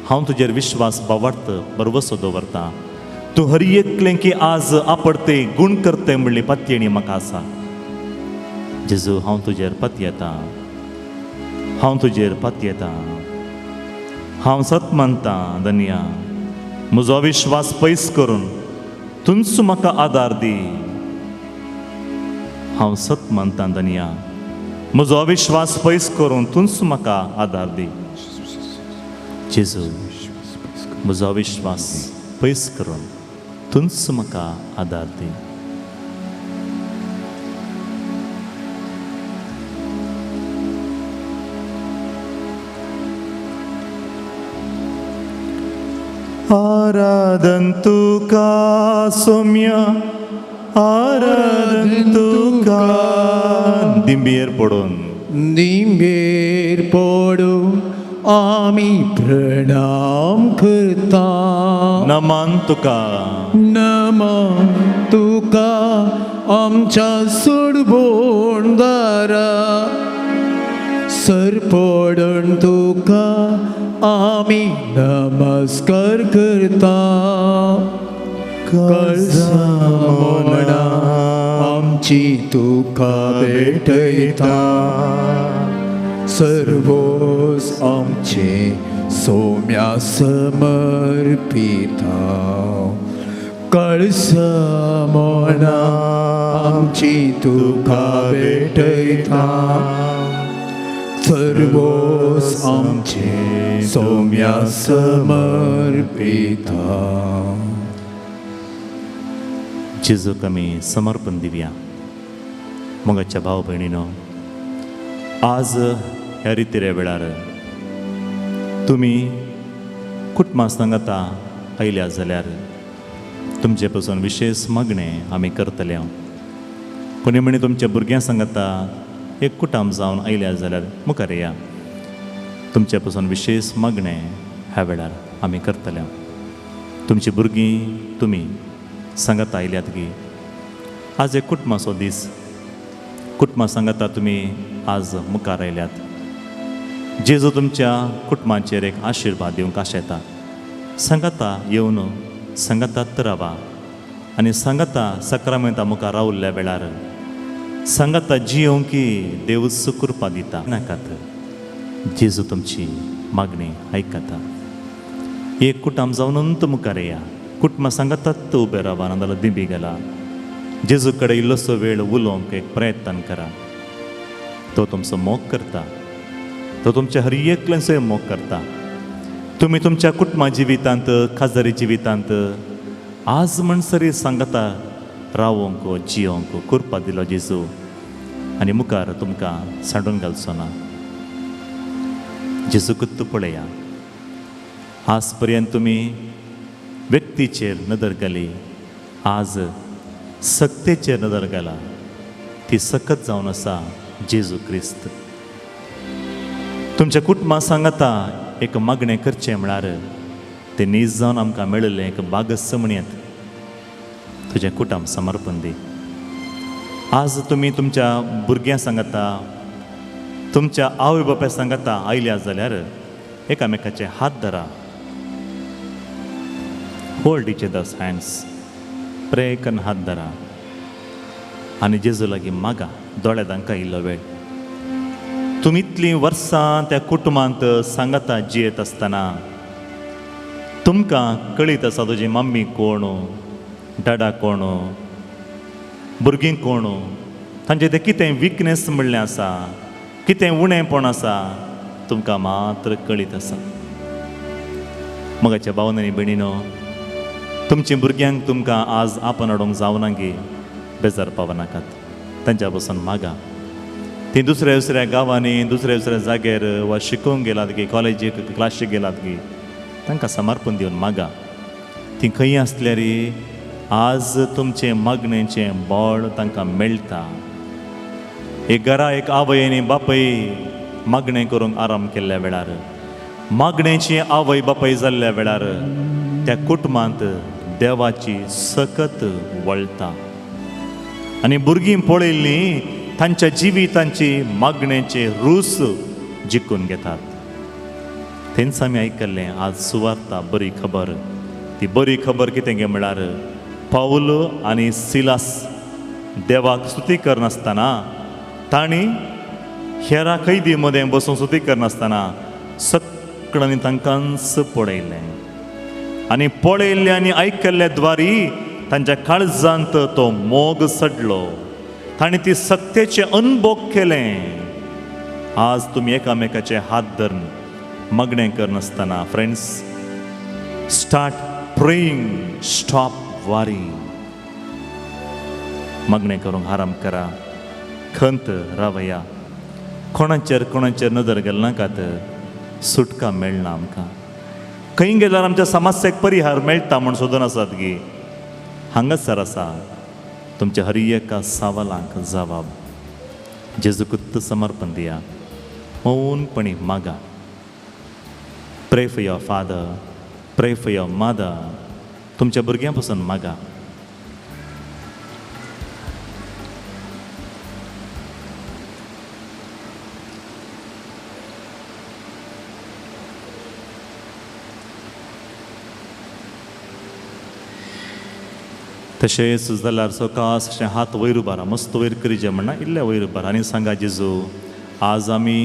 हांव तुजेर विश्वास बावडत बरवसो दवरता। तूं हर एकलें की आज आपडते गूण करते म्हणली पातयेणी म्हाका आसा। जेजू हांव तुजेर पातयेतां, हांव तुजेर पातयेतां, हांव सत मानतां धनया, म्हजो विश्वास पयस करून तूंच म्हाका आदार दी। हांव सत मानतां धनया, म्हजो अविश्वास पयस करून तूंच म्हाका आदार दी। जेजू म्हजो अविश्वास पयस करून तूंच म्हाका आदार दी। आराधन तुका सोम्या, आराधन तुका। दिंबेर पडून, दिंबेर पडून आमी प्रणाम करता। नमन तुका, नमन तुका आमच्या सोडबोणदारा, सर पडून तुका आमी नमस्कार करता। कळसा आमची तुका भेटयता, सर्वोस आमचे सोम्या समर्पिता। कळसा मोना आमची तुका भेटयता, सर्वोस आमचे सोम्या समर्पिता। जेजूक आमी समर्पण दिवया। मोगाच्या भाव भयणीनो, आज ह्या रितिऱ्या वेळार तुमी कुटुंबा सांगाता आयल्या जाल्यार तुमचे पासून विशेष मागणें आमी करतले। कोणी म्हणी तुमच्या भुरग्यां सांगाता एक कुटुंब जावन आयल्या जाल्यार मुखार या, तुमचे पासून विशेष मागणें ह्या वेळार आमी करतले। तुमची भुरगीं तुमी सांगाता आयल्यात की आज एक कुटुंबाचो दीस, कुटुंबा सांगाता तुमी आज मुखार आयल्यात। जेजू तुमच्या कुटुंबाचेर एक आशिर्वाद दिवंक आशेता। सांगाता येवन सांगातात रावा आनी सांगाता सक्रामेंता मुखार रावल्ल्या वेळार सांगाता जियोंक की देवूच कृपा दिता। नाकात जेजू तुमची मागणी आयकता। एक कुटुंब जावन मुखार या, कुटुंबा सांगातात उबें रावा नाजाल्यार दिंबी गेला। जेजू कडेन इल्लोसो वेळ उलोवंक एक प्रयत्न करा। तो तुमचो मोग करता, तो तुमच्या हर एकल्याचोय मोग करता। तुमी तुमच्या कुटुंबा जिवितांत, खाजरी जिवितांत आज म्हणसरी सांगाता रावोंक जियोंक कृपा दिलो जेजू आनी मुखार तुमकां सांडून घालचो ना। जेजूकूच पळया। आज पर्यंत तुमी व्यक्तीचेर नदर घाली, आज सक्तेचेर नदर घाला। ती सकत जावन आसा जेजू क्रिस्त। तुमच्या कुटुंबा सांगाता एक मागणें करचें म्हळ्यार तें नीज जावन आमकां मेळिल्लें एक बागस म्हणयेत। तुजें कुटुंब समर्पण दी। आज तुमी तुमच्या भुरग्यां सांगाता, तुमच्या आवय बापाय सांगाता आयल्या जाल्यार एकामेकाचे हात धरा. Hold each other's hands. Pray करून हात धरा आनी जेजू लागीं मागा. दोळे तांकां इल्लो वेळ. तुमी इतलीं वर्सां त्या कुटुंबांत सांगाता जियेत आसतना तुमकां कळीत आसा तुजी मम्मी कोण, डाडा कोण, भुरगीं कोण, तांचें तें कितें विकनेस म्हणलें आसा, कितें उणेंपण आसा, तुमकां मात्र कळीत आसा. मोगाच्या भावन आनी भयणीनो, तुमच्या भुरग्यांक तुमकां आज आपण हाडूंक जावना गे, बेजार पावनाकात. तांच्या पसून मागा. ती दुसऱ्या दुसऱ्या गांवांनी, दुसऱ्या दुसऱ्या जाग्यार वा शिकोवंक गेलात गी, कॉलेजीक क्लासीक गेलात गी, तांकां समर्पण दिवन मागा. ती खंय आसल्यार आज तुमचें मागणेचें बळ तांकां मेळटा. एक घरा एक आवय आनी बापय मागणें करूंक आराम केल्ल्या वेळार, मागणेची आवय बापय जाल्ल्या वेळार त्या कुटुंबांत देवाची सकत वळटा. आनी भुरगीं पळयल्लीं तांच्या जिवितांची मागणेचे रूस जिखून घेतात. तेंच आमी आयकल्लें आज सुवार्ता बरी खबर. ती बरी खबर कितें गे म्हळ्यार पावल आनी सिलास देवाक स्तुती करनासतना तांणी हेरा कैदी मदें बसून स्तुती करनासतना सगळ्यांनी तांकांच पळयलें आनी पळयल्ले आनी आयकल्ल्या द्वारी तांच्या काळजांत तो मोग सडलो. तांणी ती सत्तेचें अनभोग केलें. आज तुमी एकामेकाचे हात धरून मागणें करनासतना friends, start praying, stop worrying. मागणें करूंक आराम करा, खंत रावया, कोणाचेर कोणाचेर नदर घालनाकात. सुटका मेळना आमकां. खंय गेल्यार आमच्या समस्येक परिहार मेळटा म्हूण सोदून आसात गी, हांगासर आसा तुमच्या हर एका सवालांक जवाब. जेजूकूच समर्पण दिया, मौनपणी मागा. Pray for your father, pray for your mother. तुमच्या भुरग्यां पासून मागा. तशेंच जाल्यार सकास अशें हात वयर उबारा, मस्त वयर करीचे म्हणना, इल्ले वयर उबारा आनी सांगा, जेजू आज आमी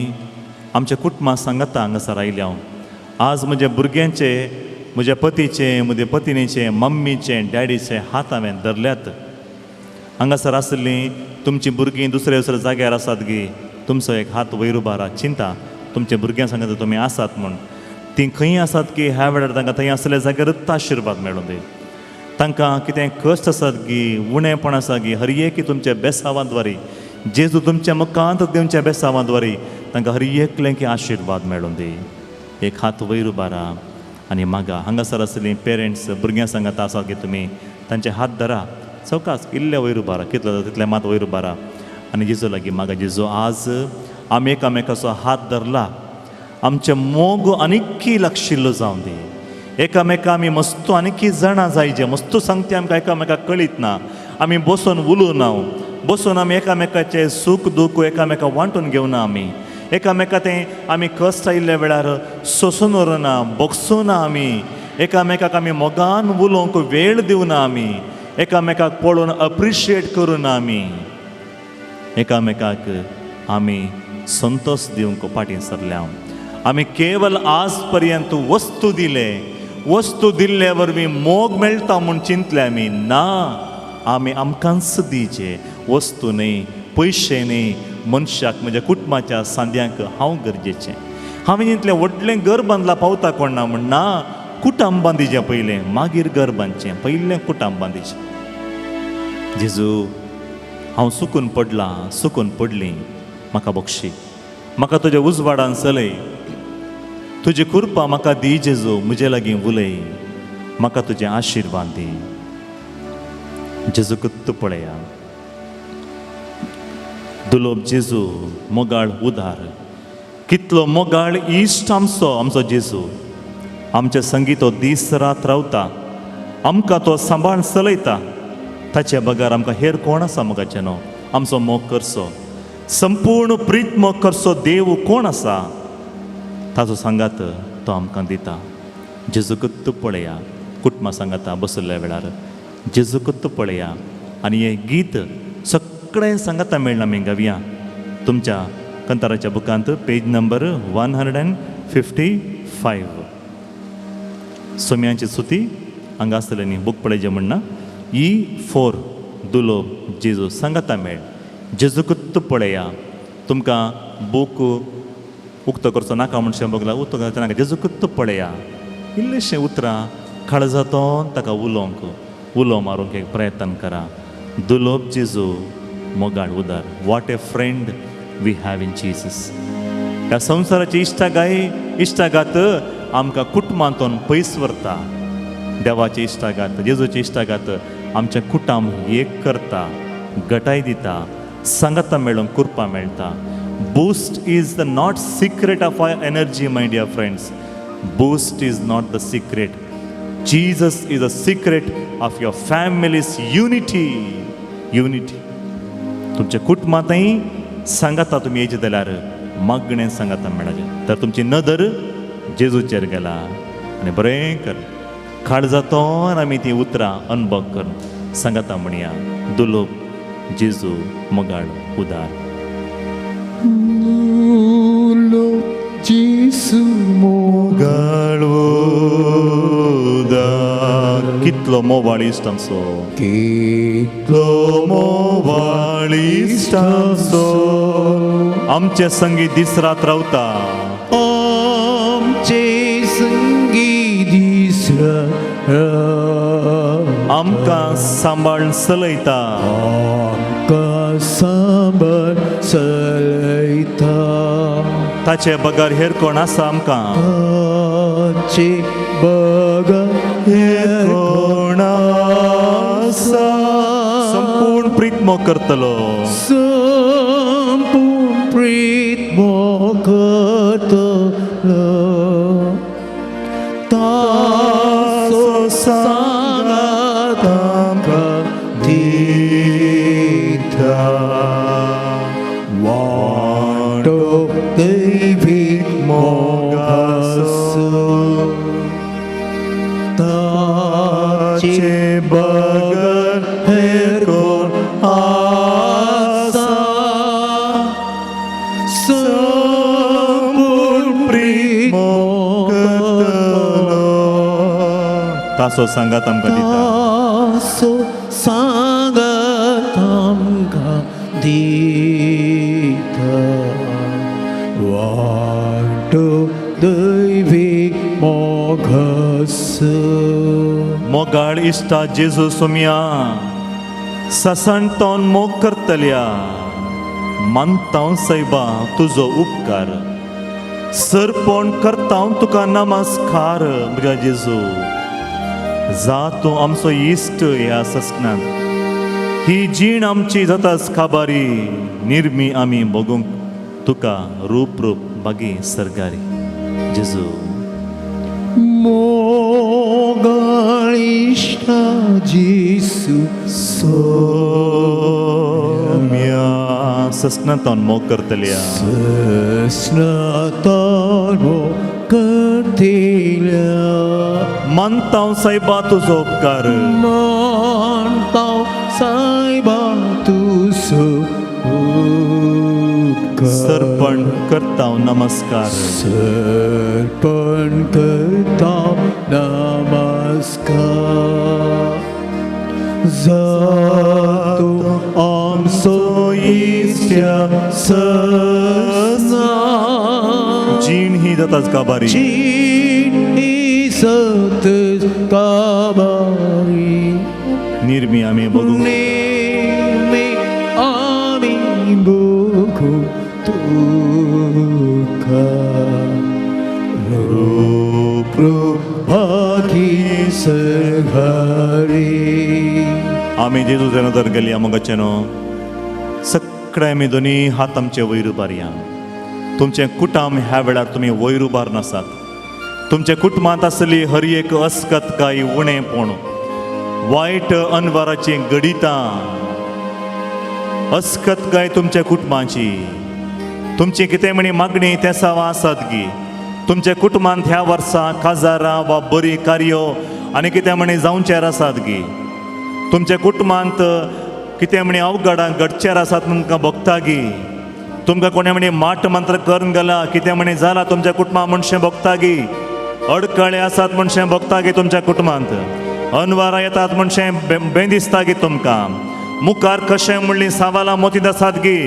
आमच्या कुटुंबा सांगाता हांगासर आयल्या. हांव आज म्हज्या भुरग्यांचे, म्हज्या पतीचे, म्हज्या पतिणीचे, मम्मीचे, डॅडीचे हात हांवें धरल्यात. हांगासर आसलीं तुमचीं भुरगीं दुसऱ्या दुसऱ्या जाग्यार आसात गी, तुमचो एक हात वयर उबारा. चिंता तुमच्या भुरग्यां सांगाता तुमी आसात म्हूण. तीं खंय आसात की ह्या वेळार तांकां थंय आसल्या जाग्यारच आशिर्वाद मेळूं दी. तांकां कितें कश्ट आसात गी, उणेपण आसा गी, हर एक तुमच्या बेसावाद्वारी, जेजू तुमच्या मुखांत दिवच्या बेसावाद्वारी तांकां हर एकलें की आशिर्वाद मेळूं दी. एक हात वयर उबारा आनी मागा. हांगासर आसलीं पेरंट्स भुरग्यां सांगाता आसात की तुमी तांचे हात धरा, सवकास इल्ले वयर उबारा, कितलो जाता तितले मात वयर उबारा आनी जेजू लागीं मागा. जेजू आज आमी एकामेकाचो हात धरला, आमचें मोग आनीकी लागशिल्लो जावं दी. एकामेका आमी मस्तो आनीकी जाणा जायचे, मस्तो सांगते आमकां एकामेकाक कळीत ना. आमी बसून उलोवना, बसून आमी एकामेकाचें सूख दूख एकामेका वांटून घेवना. आमी एकामेका तें आमी कश्ट आयिल्ल्या वेळार सोंसून उरना, बोगसुना. आमी एकामेकाक आमी मोगान उलोवंक वेळ दिवना. आमी एकामेकाक पळोवन अप्रिशिएट करुना. आमी एकामेकाक आमी संतोश दिवंक फाटीं सरल्या. आमी केवल आज पर्यंत वस्तू दिले, वस्तू दिल्ले वरवीं मोग मेळटा म्हूण चिंतले आमी. ना, आमी आमकांच दिवचे वस्तू न्हय, पयशे न्हय, मनशाक म्हज्या कुटुंबाच्या सांद्यांक हांव गरजेचें. हांवें इतलें व्हडलें घर बांदलां पावता कोण ना म्हण ना, कुटुंब बांदिचें पयलें, मागीर घर बांदचें, पयलें कुटुंब बांदिचें. जेजू हांव सुकून पडलां, सुकून पडलीं, म्हाका बक्षी, म्हाका तुज्या उजवाडान चलय, तुजी कृपा म्हाका दी जेजू, म्हजे लागीं उलय, म्हाका तुजें आशिर्वाद दी. जेजूकूच पळया, दुलोब जेजू मोगाळ उदार, कितलो मोगाळ इश्ट आमचो, आमचो जेजू. आमचे संगी तो दीस रात रावता, आमकां तो सांबाळ चलयता. ताचे बगर आमकां हेर कोण आसा मोगाचें न्हू. आमचो मोग करचो. संपूर्ण प्रीत करचो देव कोण आसा ताचो सांगात तो आमकां दिता. जेजूकूच पळया कुटुंबा सांगाता बसल्या वेळार जेजूकूच पळया आनी हें गीत सगळें सांगाता मेळना आमी गावया. तुमच्या कंताराच्या बुकांत पेज नंबर 155 सोम्यांची सुती हांगा आसतलें न्ही बूक पळयचें म्हणना E4 दुलो जेजू सांगाता मेळ जेजूकूच पळया. तुमकां बूक उक्तो करचो नाका म्हणशें बगला उक्तो करचो नाका जेजूकूच पळया. इल्लेशें उतरां काळजांतून ताका उलोवंक उलो मारूंक एक प्रयत्न करा. दुलोब जेजू मोगाळ उदार. What a friend we have in Jesus. ह्या संवसाराची इश्टागाय इश्टागात आमकां कुटुंबांतून पयस व्हरता. देवाची इश्टागात जेजूची इश्टागात आमचें कुटुंब एक करता, गटाय दिता, सांगाता मेळूंक कुरपा मेळटा. Boost is the not secret of our energy, my dear friends. Boost is not the secret. Jesus is a secret of your family's unity. Unity. तुमच्या कुटुंबांतय सांगाता तुमी येयचे जाल्यार मागणें सांगाता मेळाचें तर तुमची नदर जेजूचेर गेला आनी बरें कर काळजांतून आमी ती उतरां अनुभव करून सांगाता म्हणया दुलोब जेजू मोगाळ उदार. दुलोब जेजू मोगाळ उदार. कितलो मोवाळ इश्ट आमचो, कितलो मोवाळ इश्ट आमचो, आमचे संगी दीस रात रावता, आमचे संगी दीस रात, आमकां सांबाळ चलयता, आमकां सांबाळ चलयता. ताचे बगर हेर कोण आसा आमकां, ताचे बगर हेर कोण आसा. संपूर्ण प्रीत मोग करतलो, संपूर्ण प्रीत मोग करतलो. ताचो सांगात आमकां दिता, वाटो दैवीक मोगाचो. ताचे बगर हेर कोण आसा. संपूर्ण प्रीत मोग करतलो. ताचो सांगात आमकां दिता, ताचो सांगात आमकां दिता, वाटो दैवीक मोगाचो. मोगाळ इश्टा जेजू सोम्या ससणतोन मोग करतल्या मानता सायबा तुजो उपकार सरपण करता तुका नमस्कार म्हज्या जेजू. जा तूं आमचो इश्ट ह्या ससनान ही जीण आमची जाताच काबारी निर्मी आमी भोगूंक तुका रूप रूप बागी सरगारी जेजू. मोगाळ इश्टा जेजू सोम्या ससनातोन मोग करतल्या, ससनातोन मोग करतल्या. मानता सायबा तुजो उपकार, मानता सायबा तुजो उपकार. सरपण करता नमस्कार, सरपण करता नमस्कार. जातो आमचो इश्ट ससना, जीण ही जाताच काबारी, जीण ही जाताच काबारी. निर्मी आमी बघूंक, निर्मी आमी बघूंक तुका रूप रूप भागी सरघारी. आमी जेजूचे नदर गेली मोगाचे न्हू सगळे आमी दोनी हात आमचे वयर उबारया. तुमचें कुटुंब ह्या वेळार तुमी वयर उबार नासात. तुमच्या कुटुंबांत आसली हर एक अस्कत काय उणेपण वायट अनवाराचीं गडितां अस्कत काय तुमच्या कुटुंबाची, तुमची कितें म्हणी मागणी तेसांवां आसात गी, तुमच्या कुटुंबांत ह्या वर्सा काजारां वा बरी कार्यो आनी कितें म्हणी जावचेर आसात गी, तुमच्या कुटुंबांत कितें म्हणी अवघडां घडचेर आसात तुमकां भोगता गी, तुमकां कोणें म्हणी माट मंत्र करून गेला कितें म्हणी जाला तुमच्या कुटुंबा मनशें भोगता गी, अडकळे आसात मनशें भोगता गी, तुमच्या कुटुंबांत अनवारां येतात मनशें बें दिसता गी, तुमकां मुखार कशें म्हणलीं सवालां मोतींत आसात गी,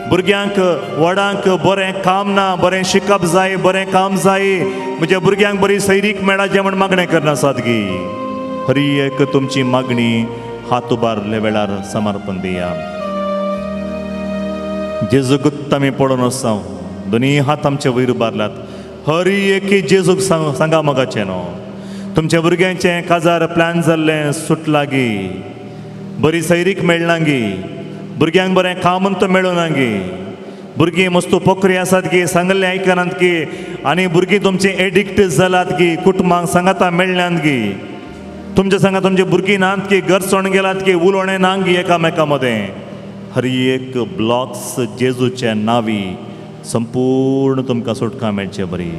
भुरग्यांक व्हडांक बरें काम ना, बरें शिकप जाय, बरें काम जाय, म्हज्या भुरग्यांक बरी सैरीक मेळाचें म्हण मागणें करना आसात गी, हरी एक तुमची मागणी हात उबारले वेळार समर्पण दिया. जेजूकूच आमी पळोवन आसा, दोनी हात आमचे वयर उबारल्यात. हरी एक जेजूक सांगा मोगाचें न्हू, तुमच्या भुरग्यांचें काजार प्लॅन जाल्लें सुटला गी, बरी सैरीक मेळना गी, भुरग्यांक बरें काम तो मेळना गी, भुरगीं मस्त पोखरी आसात गी, सांगल्लें आयकनात गी, आनी भुरगीं तुमचीं एडिक्ट जालात गी, कुटुंबांक सांगाता मेळनात गी, तुमच्या सांगा तुमची भुरगीं नात की, घर सोडून गेलात की, उलोवणें ना गी एकामेका मदें. हर एक ब्लॉक्स जेजूच्या नांवी संपूर्ण तुमकां सुटका मेळचे बरी.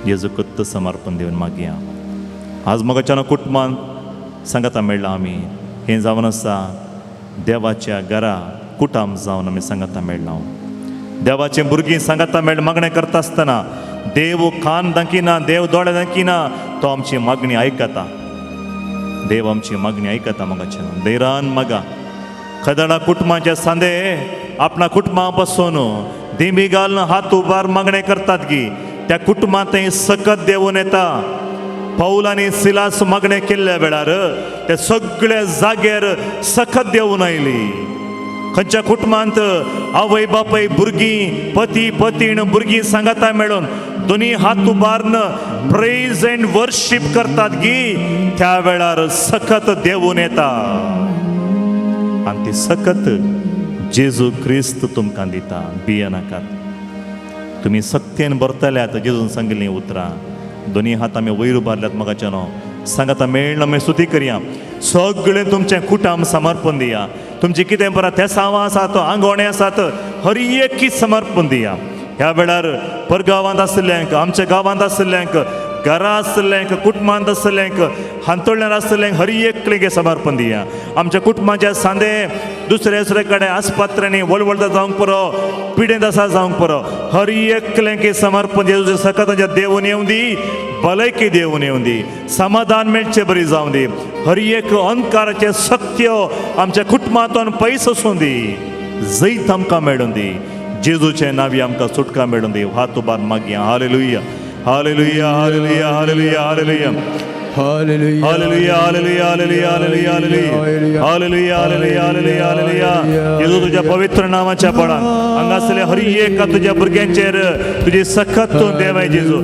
जेजूकूच समर्पण दिवन मागया. आज मोगाच्या कुटुंबान सांगाता मेळ्ळा आमी, हें जावन आसा देवाच्या घरा कुटाम जावन आमी सांगाता मेळ्ळा. देवाचे भुरगीं सांगाता मेळ मागणें करता आसतना देव कान दाखयना, देव दोळे दाखयना, तो आमची मागणी आयकता. देव आमची मागणी आयकता मोगाच्या धैरान मागा. खदडा कुटुंबाचे सांदे आपणा कुटुंबा पासून दिंबी घालून हात उबार मागणें करतात गी, त्या कुटुंबांत सकत देवून येता. पावल आनी सिलास मागणें केल्ल्या वेळार ते सगळ्या जाग्यार सकत देवून आयली. खंयच्या कुटुंबांत आवय बापाय भुरगीं पती पतीण भुरगीं सांगाता मेळून दोनी हात उबारून प्रेज एंड वर्शीप करतात गी, त्या वेळार सकत देवून येता. आनी ती सकत जेजू क्रिस्त तुमकां दिता. भियेनाकात, तुमी सक्तेन भरतल्यात जेजून सांगिल्लीं उतरां. दोनी हात आमी वयर उबारल्यात मोगाच्या न्हू, सांगाता मेळ्ळा आमी स्तुती करया. सगळें तुमचें कुटाम समर्पण दिया. तुमचें कितें बरें तेसांवां आसात, आंगवणे आसात, हर एक समर्पण दिया. ह्या वेळार परगांवांत आशिल्ल्यांक, आमच्या गांवांत आशिल्ल्यांक, घरा आशिल्ल्यांक, कुटुंबांत आशिल्ल्यांक, हांतोळण्यार आशिल्ल्यांक हर एकलें समर्पण दिया. आमच्या कुटुंबाच्या सांदे दुसरे दुसरे कडेन आस्पत्र्यांनी वळवळता जावंक पुरो, पिडेंत आसा जावंक पुरो, हर एकलें समर्पण जेजूच्या सकताच्या देवून येवं दी, भलायकी देवून येवं दी, समाधान मेळचे बरी जावं दी. हर एक अंधकाराचे सत्य आमच्या कुटुंबांतून पयस आसूं दी, जैत आमकां मेळूं दी. जेजूचे नांवी आमकां सुटका मेळूं दी. हात उबार मागया. Hallelujah, hallelujah, hallelujah, hallelujah, hallelujah. Hallelujah. Hallelujah, hallelujah, hallelujah, hallelujah, hallelujah. Hallelujah, hallelujah, hallelujah, hallelujah. जेजू तुझ्या पवित्र नामाच्या बळान हांगासले हर एका तुझ्या भुरग्यांचेर तुजी सखत तूं देवाय जेजू,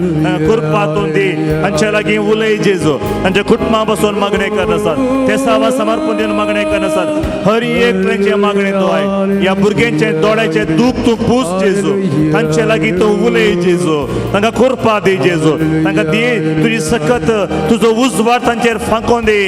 कृपा तूं दी, तांच्या लागीं उलय जेजू, तांच्या कुटुंबा बसून मागणें करनासात, ते सावा समर्पण दिवन मागणें करनासात, हर एक तांचे मागणें तूं आयक. ह्या भुरग्यांचे दोळ्याचे दूख तूं पूस जेजू, तांचे लागीं तूं उलय जेजू, तांकां कृपा दी जेजू, तांकां दी तुजी सखत, तुजो उजवाड तांचेर फांकोन दी,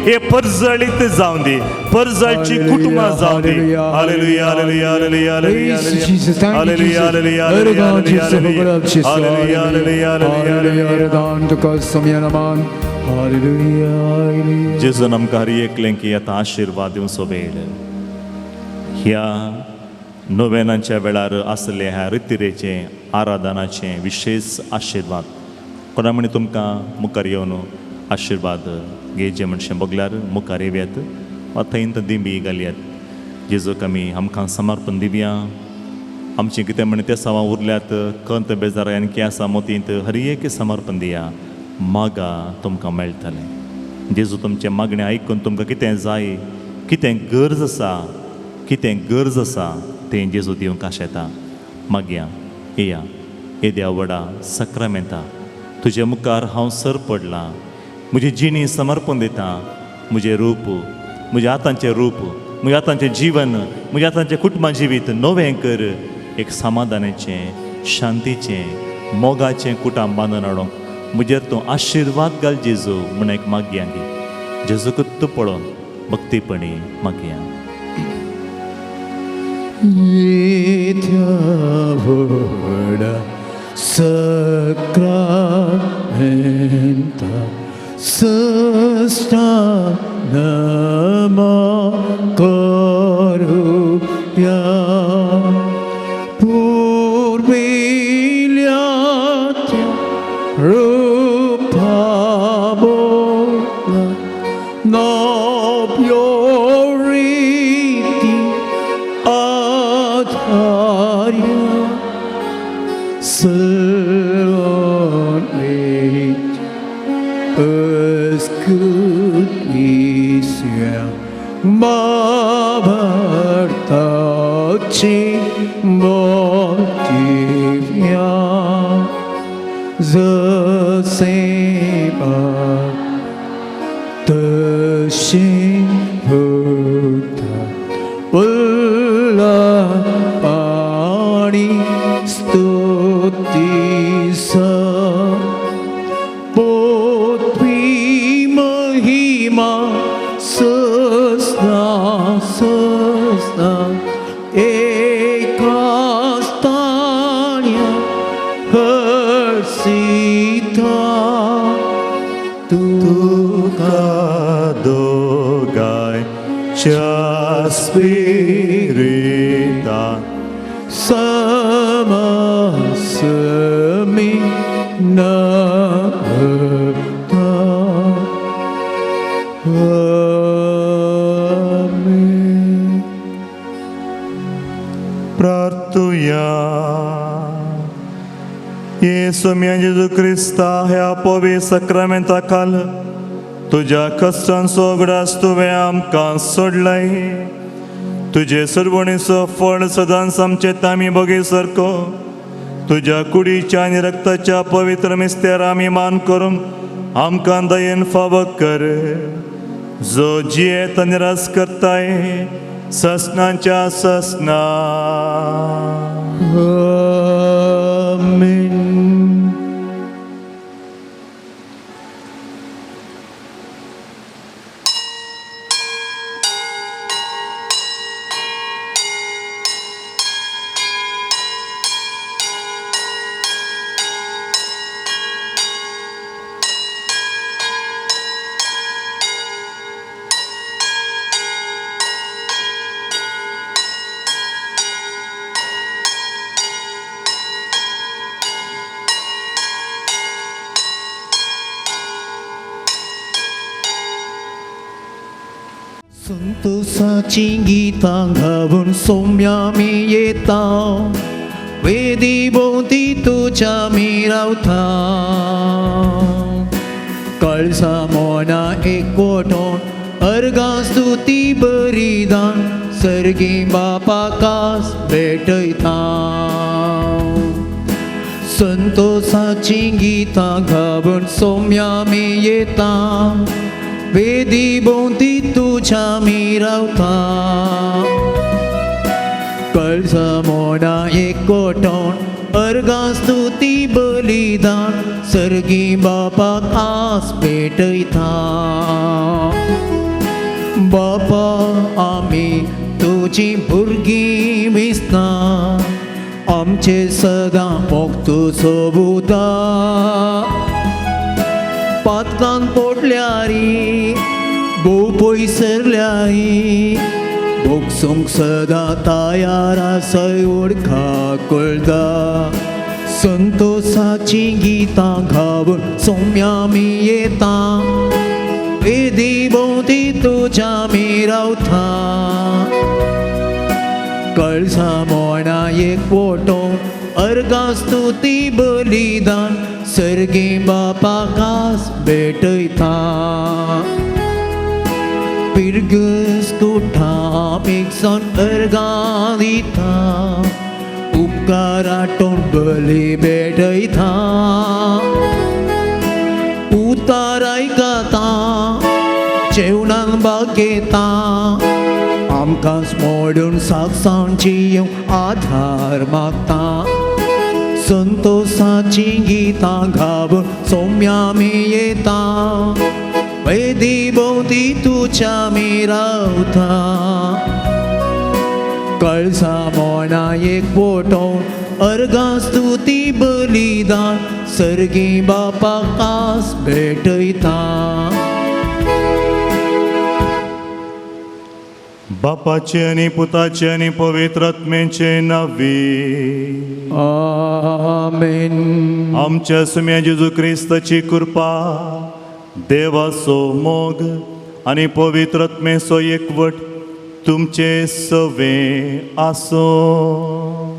हे परजळीत जावं दी, परजळची कुटुंबां जावं दी. Hallelujah, hallelujah, hallelujah, hallelujah, Praise Jesus. Thank you, hallelujah, Jesus. Hallelujah, hallelujah, Erdogan Jesus, hallelujah, hallelujah, hallelujah, hallelujah. Erdogan तुका सम्यनमान. Hallelujah, hallelujah. जेजून आमकां हर एकलें की आतां आशिर्वाद दिवचो वेळ. ह्या नोवेनाच्या वेळार आसले ह्या रितिरेचें आराधनाचें विशेश आशिर्वाद कोणा म्हणी तुमकां मुखार येवन आशिर्वाद घेवचे म्हणशें बगल्यार मुखार येवयात वा थंय दिंबी घालयात. जेजूक आमी आमकां समर्पण दिवया. आमचें कितें म्हण ते सवां उरल्यात, कंत बेजार आनी आसा मोतींत, हर एक समर्पण दिया. मागा तुमकां मेळटलें. जेजू तुमचें मागणें आयकून तुमकां कितें जाय, कितें गरज आसा, कितें गरज आसा तें जेजू दिवंक आशेता. मागया येया. येद्या व्हडा सक्रामेंता तुजे मुखार हांव सर पडलां, म्हजी जिणी समर्पण दिता, म्हजें रूप, म्हज्या हातांचें रूप, म्हज्या हातांचें जिवन, म्हज्या हातांचें कुटुंबा जिवीत नवें कर, एक समाधानाचें, शांतीचें, मोगाचें कुटाम बांदून हाडूंक म्हजेर तूं आशिर्वाद घाल जेजू म्हण एक मागया गी. जेजूकूच तूं पळोवन भक्तीपणी मागया. येत्या व्हडा सक्रामेंता सस्ता नमा करुया पुर्विल्या त्या रुपा बोला नव्यो रीती आधार्या सलोनेच अस्कृतिस्या बाबर्ताची मोतिव्या जसे बाप तसे पुत्र उल्ला आणि स्तुतीस पोथी महिमा सस्ना सस्ना एका स्थान्या हर्षिता तुका दोगांयच्या स्पिरिता समसमी नभता. आमेन. प्रार्थुया. येसू मिया जेजू क्रिस्ता ह्या पवित्र सक्रामेंता खाल तुज्या कश्टांचो उगडास तुवें आमकां सोडलाय. तुजे सरवणीचो फळ सदांच आमचे तामी बगी सारको तुज्या कुडीच्या आनी रक्ताच्या पवित्र मिस्तेर आमी मान करून आमकां दयेन फावो कर, जो जियेत आनी राज करताय ससनाच्या ससना. आमेन. संतोषाची गीतां गावन सौम्या मी येता, वेदी भोंवती तुज्या मी रावता. कळसा मोना एकवटोन अर्गां स्तुती बरिदान सर्गी बापाकास भेटयता. संतोषाची गीतां गावन सौम्या मी येता, वेदी भोंवती तुज्या मी रावता. कळसा मोना एकवटोन अर्गां स्तुती बलिदान सर्गी बापाक आस भेटयता. बापा आमी तुजी भुरगीं विसना, आमचे सदां मोग तुजो उता. पातकान पोडल्यारी भोव पयसरल्यारी भोगसूंक सदां तयार आसय वळखा कळटा. संतोषाची गीतां गावन सौम्या मी येता, वेदी भोंवती तुज्या मी रावता. कळसा मोना एकवटोन अर्गां स्तुती बलिदान सर्गी बापाकास भेटयता. पिरगस कुठां मिक्सन अर्गां दिता, उपकाराटोन बली भेटयता. उतार आयकता जेवणाक बागयता, आमकां मोडून साक्षांची आधार मागता. संतोषाची गीतां गावन सौम्या मी येता, वेदी भोंवती तुज्या मी रावता. कळसा मना एक वोटोवन अर्गां स्तुती बलिदान सर्गी बापा कास भेटयता. बापाचे आनी पुताचे आनी पवित्र आत्म्याचे नांवी. आमेन. आमच्या सुम्या जेजू क्रिस्ताची कृपा, देवाचो मोग आनी पवित्र आत्म्याचो एकवट तुमचे सवे आसो.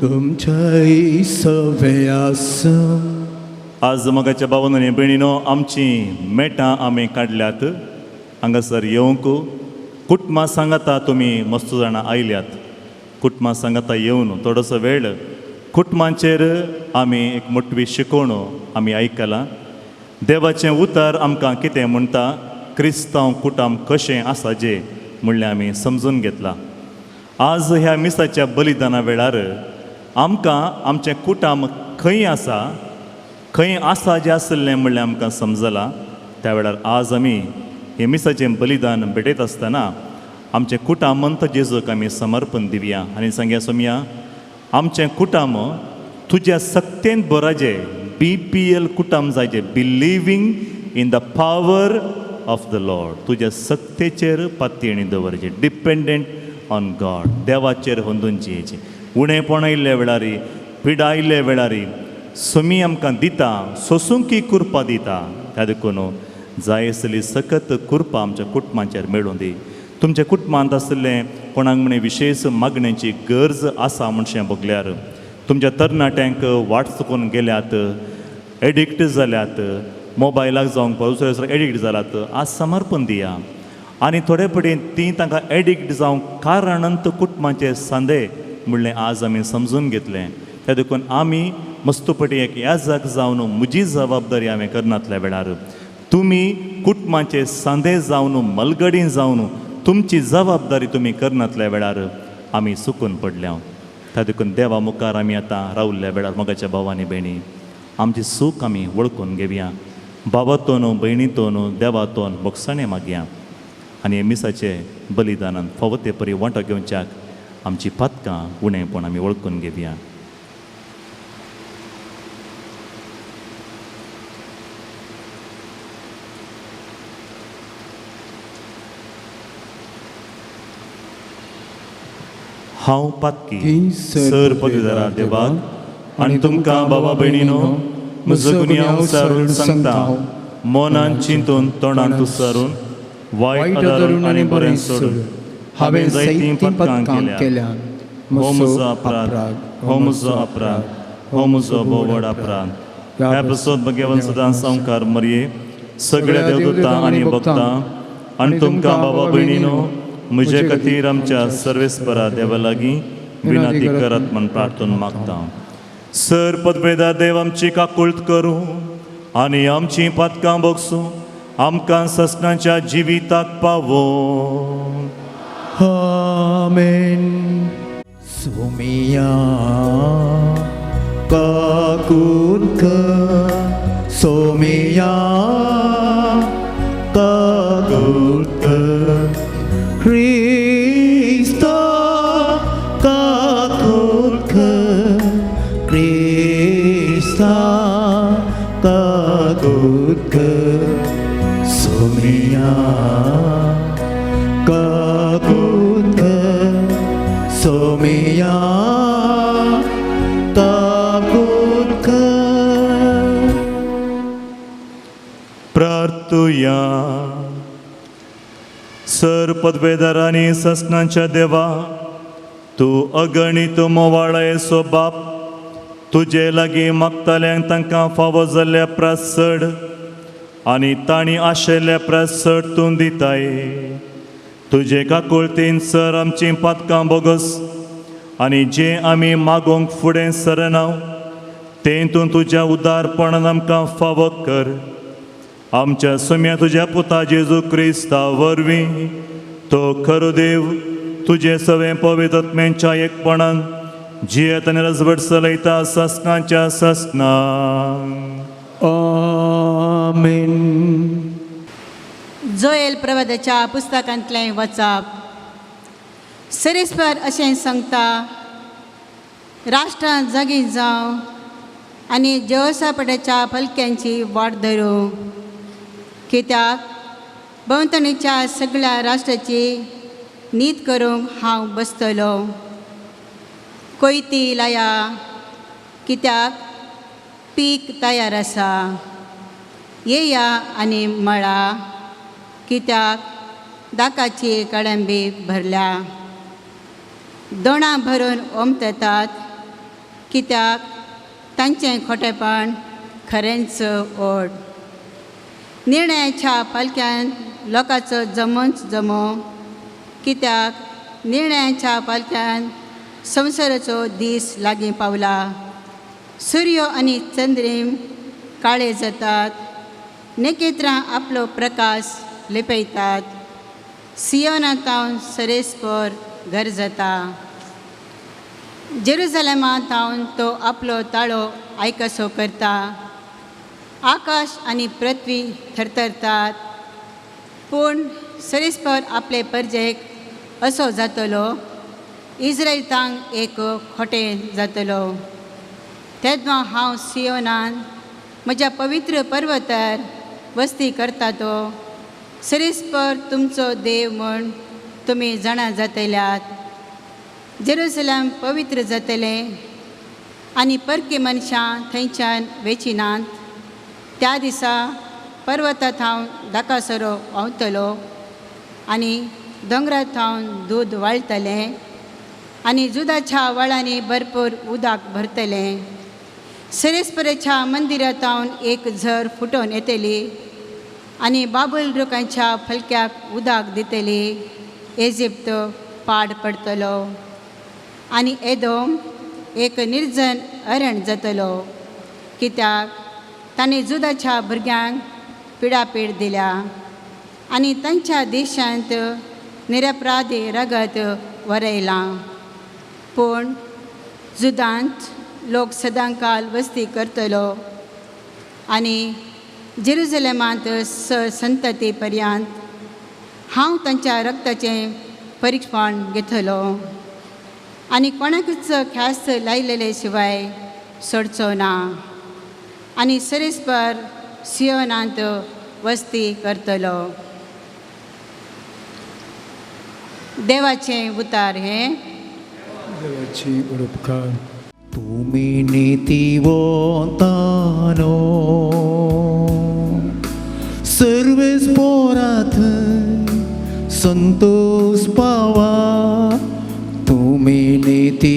तुमच्याय सवे आसूं. आज मोगाच्या भावान आनी भयणीनो, आमची मेटां आमी काडल्यात हांगासर येवंक. कुटुंबां सांगाता तुमी मस्त जाणां आयल्यात. कुटुंबां सांगाता येवन थोडोसो वेळ कुटुंबांचेर आमी एक मोटवी शिकवण आमी आयकलां. देवाचें उतर आमकां कितें म्हणटा, क्रिस्तांव कुटुंब कशें आसा जें म्हणलें आमी समजून घेतलां. आज ह्या मिसाच्या बलिदाना वेळार आमकां आमचें कुटुंब खंय आसा, खंय आसा जें आसलें म्हणलें आमकां समजलां. त्या वेळार आज आमी हे मिसाचें बलिदान भेटयत आसतना आमचें कुटुंब जेजूक आमी समर्पण दिवया आनी सांगया, सोमया आमचें कुटुंब तुज्या सक्तेन बराजें BPL कुटुंब जायचें, believing in the power of the Lord. तुज्या सक्तेचेर पातयेणी दवरचें, डिपेंडंट ऑन गॉड, देवाचेर होंदून जियेचें. उणेपण आयिल्ल्या वेळार, पिडा आयिल्ल्या वेळार सुमी आमकां दिता, सोसूंकी कृपा दिता. त्या देखून जाय आसली सकत कृपा आमच्या कुटुंबाचेर मेळूं दी. तुमच्या कुटुंबांत आशिल्लें कोणाक म्हणे विशेश मागण्याची गरज आसा म्हणशें बगल्यार, तुमच्या तरणाट्यांक वाट चुकून गेल्यात, एडिक्ट जाल्यात, मोबायलाक जावंक दुसरे दुसरे एडिक्ट जाल्यात, आज समर्पण दिया. आनी थोडे पडेन ती तांकां एडिक्ट जावंक कारणंत कुटुंबाचे सांदे म्हणलें आज आमी समजून घेतलें. त्या देखून आमी मस्तपटी एक याजक जावन म्हजी जबाबदारी हांवें करनातल्या वेळार तुमी कुटुंबाचे सांदे जावन मलगडी जावन तुमची जबाबदारी तुमी करनातल्या वेळार आमी चुकून पडल्या. त्या देखून देवा मुखार आमी आतां रावल्ल्या वेळार मोगाच्या भावांनी भयणी आमची चूक आमी वळखून घेवया. बाबातोन भयणीतोन देवातोन बोगसाणे मागया आनी मिसाचे बलिदानान फावो ते परी वांटो घेवच्याक आमची पातकां उणेपण आमी वळखून घेवया. हांव पातकी सर पदवीधरा देवाक आनी तुमकां बाबा भयणीनो म्हजो गुन्यांव सारून सांगता, मनान चिंतून तोंडान तुसारून वायट आदारून आनी बरें सोडून हांवें जायतीं पदकां केल्या. हो म्हजो अपराध, हो म्हजो अपराध, हो म्हजो भोव व्हड अपराध. ह्या प्रसोद भगवान सदां संवकार मरये सगळ्या देवदूतां आनी भक्तां आनी तुमकां बाबा भयणीनो म्हजे खातीर आमच्या सर्वेस्परा देवा लागीं विनंती करात म्हूण प्रार्थना मागता. सर पदवेदा देव आमची काकुळट करूं आनी आमची पातकां बोगसूं, आमकां ससनाच्या जिविताक पावो. आमेन. सोमिया काकुळट कर, सोमिया काकुळट कर, क्रिस्ता काकुळट कर, क्रिस्ता काकुळट कर, सोमिया काकुळट कर, सोमिया काकुळट कर. प्रार्थुया. सर पदवेदारांनी ससनाच्या देवा, तूं अगणीत मोवाळायेचो बाप, तुजे लागीं मागताल्यांक तांकां फावो जाल्ल्या प्रास चड आनी तांणी आशिल्ल्या प्रास चड तूं दिताय. तुजे काकुळतीन सर आमचीं पातकां बोगस आनी जें आमी मागोवंक फुडें सरना तें तूं तुज्या उदारपणान आमकां फावो कर. आमच्या सुम्या तुज्या पुता जेजू क्रिस्ता वरवीं तो खरो देव तुजे सवें पवित्र आत्म्यांच्या एकपणान जियेत आनी रजवट चलयता ससनाच्या ससना. आमेन. जोएल प्रवादाच्या पुस्तकांतलें वचप. सरेस्पर अशें सांगता, राष्ट्रां जागी जावं आनी जेवसापटाच्या फलक्यांची वाट धरूं. कित्याक भोंवतणीच्या सगळ्या राष्ट्राची नीत करूंक हांव बसतलो. कोयती लाया, कित्याक पीक तयार आसा. येया आनी मळा, कित्याक दाकाची कळंबी भरल्या. दोणां भरून ओमतेतात, कित्याक तांचें खोटेपण खरेंच ओड. निर्णयाच्या पालक्यान लोकांचो जमोच जमो, कित्याक निर्णयाच्या पालक्यान संवसाराचो दीस लागीं पावला. सूर्य आनी चंद्रीम काळे जातात, नखेत्रां आपलो प्रकाश लिपयतात. सियोना थावन सरेस्पर घर जाता, जेरुजलेमा थावन तो आपलो ताळो आयकसो करता. आकाश आनी पृथ्वी थरथरतात, पूण सरेस्पर आपले परजेक असो जातलो, इस्रायलांक एक खोटें जातलो. तेन्ना हांव सियोनान म्हज्या पवित्र पर्वतार वस्ती करता तो सरेस्पर तुमचो देव म्हूण तुमी जाणा जातल्यात. जेरुसलम पवित्र जातलें आनी परकी मनशां थंयच्यान वेचिनात. त्या दिसा पर्वता थावन दाकासरो व्हांवतलो आनी दोंगरा थावन दूद वाळटलें आनी जुदाच्या व्हाळांनी भरपूर उदक भरतलें. सरेस्परेच्या मंदिरा थावन एक झर फुटोवन येतली आनी बाबूल रुखांच्या फलक्याक उदक दितली. इजिप्त पाड पडटलो आनी एदोम एक निर्जन अरण जातलो, कित्याक ताणें जुदाच्या भुरग्यांक पिडापीड दिल्या आनी तांच्या देशांत निरपराधी रगत वरयलां. पूण जुदांत लोक सदांकाल वस्ती करतलो आनी जेरुजलेमांत स संतती पर्यंत हांव तांच्या रक्ताचें परिक्षण घेतलो आनी कोणाकूच ख्यास्त लायलेले शिवाय सोडचो ना आनी सरेस्पर सियोनांत वस्ती करतलो. देवाचें उतार हें. देवाची उपकार. तुमी नीतिवंतानो सर्वेस पोरात संतोष पावा. तुमी नीतिवंतानो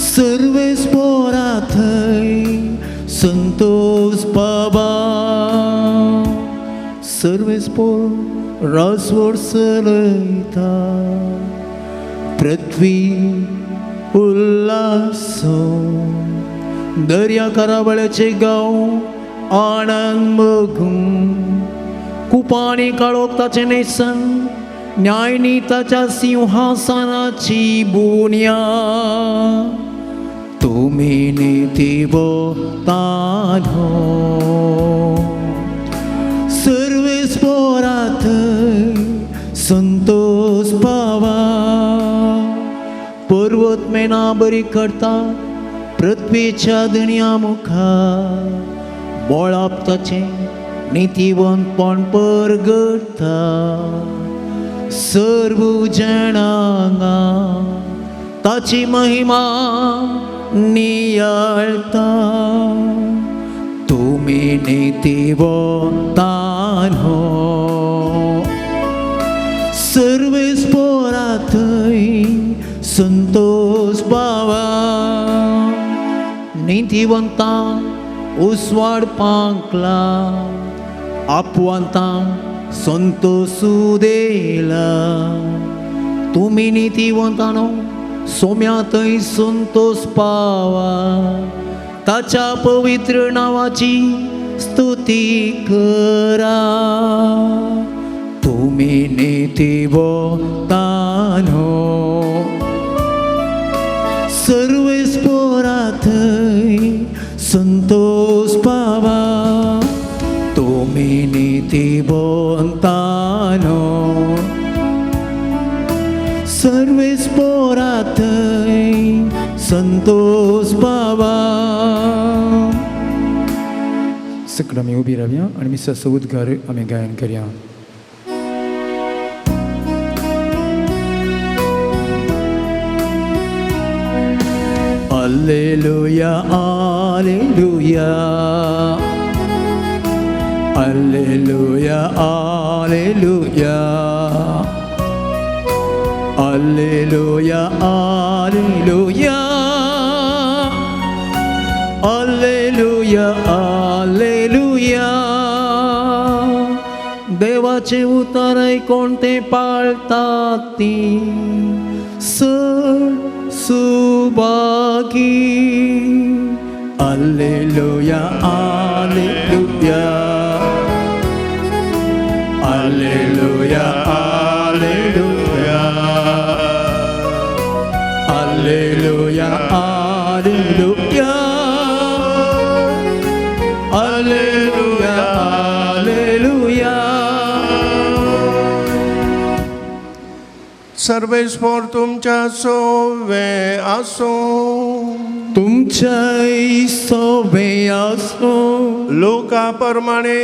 सर्वेस पोरात संतोष पावा. सर्वेस पोर रासवड चलयता पृथ्वी उल्हासो दर्या करावळ्याचे गांव आनंद मगूं कुपांनी काळोख ताचें न्हेसन न्यायनी ताच्या सिंहासनाची बुन्या. तुमी नीतिवंतानो सर्वेस पोरात संतोष पावा. पर्वत मेना बरी करता पृथ्वीच्या दुनिया मुखार बोळाप ताचें नितीवंतपण परगडटा. सर्व जणांगा ताची महिमा नियाळता. तुमी नीतिवंतानो सर्वेस पोरातय संतोष पावा. नितीवंतांक उसवाड पांकला आपवंतांक संतोषू दिला. तुमी नितीवंतानो सोम्यांतय संतोष पावा. ताच्या पवित्र नांवाची स्तुती करा. तुमी नीतिवंतानो सर्वेस पोरातय संतोष पावा. तुमी नीतिवंतानो सर्वेस्पोरा थंय संतोष पावा. सगळं आमी उबी रावया आनी मिसाचो उद्गार आमी गायन करया. Alleluia, Alleluia, Alleluia, Alleluia, Alleluia, Alleluia, Alleluia, Alleluia. देवाचे उतर आयकून ते पाळतात ती चड Subhagi. Alleluia, Alleluia, Alleluia, Alleluia, Alleluia, Alleluia, Alleluia, Alleluia. सर्वेस्पोर तुमच्या सोवे आसूं. तुमच्याय सोवे आसूं. लोका प्रमाणे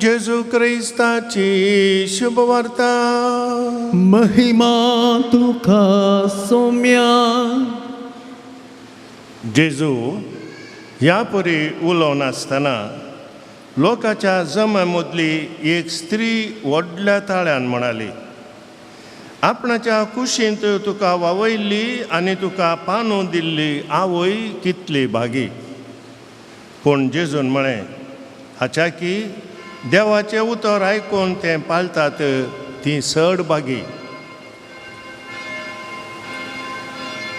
जेजू क्रिस्ताची शुभवार्ता. महिमा तुका सोम्या. जेजू ह्या परी उलोवन आसतना लोकाच्या जमे मदली एक स्त्री व्हडल्या ताळ्यान म्हणाली, आपणाच्या कुशींत तुका वावयल्ली आनी तुका पानू दिल्ली आवय कितली भागी. पूण जेजून म्हळें, हाच्या की देवाचें उतर आयकून तें पाळतात ती चड भागी.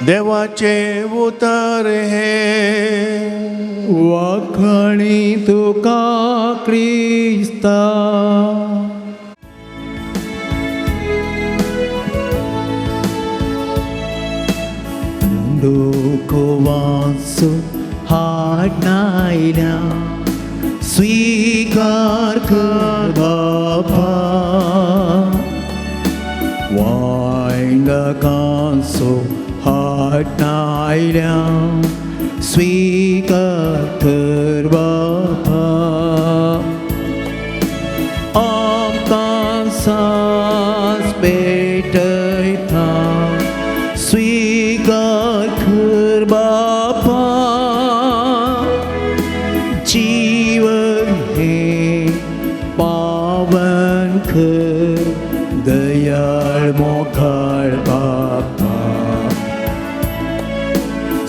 देवाचें उतर हें वाखणी तुका क्रिस्ता. डोको वाचो हाडनायल्या स्वीकार कर बापा. वायंडकांचो हाडनायल्या स्वीकार कर बापा. आमकां सास पेटयता स्वीकार कर बापा. जीवन हे पावन कर दयाळ मोगाळ बापा.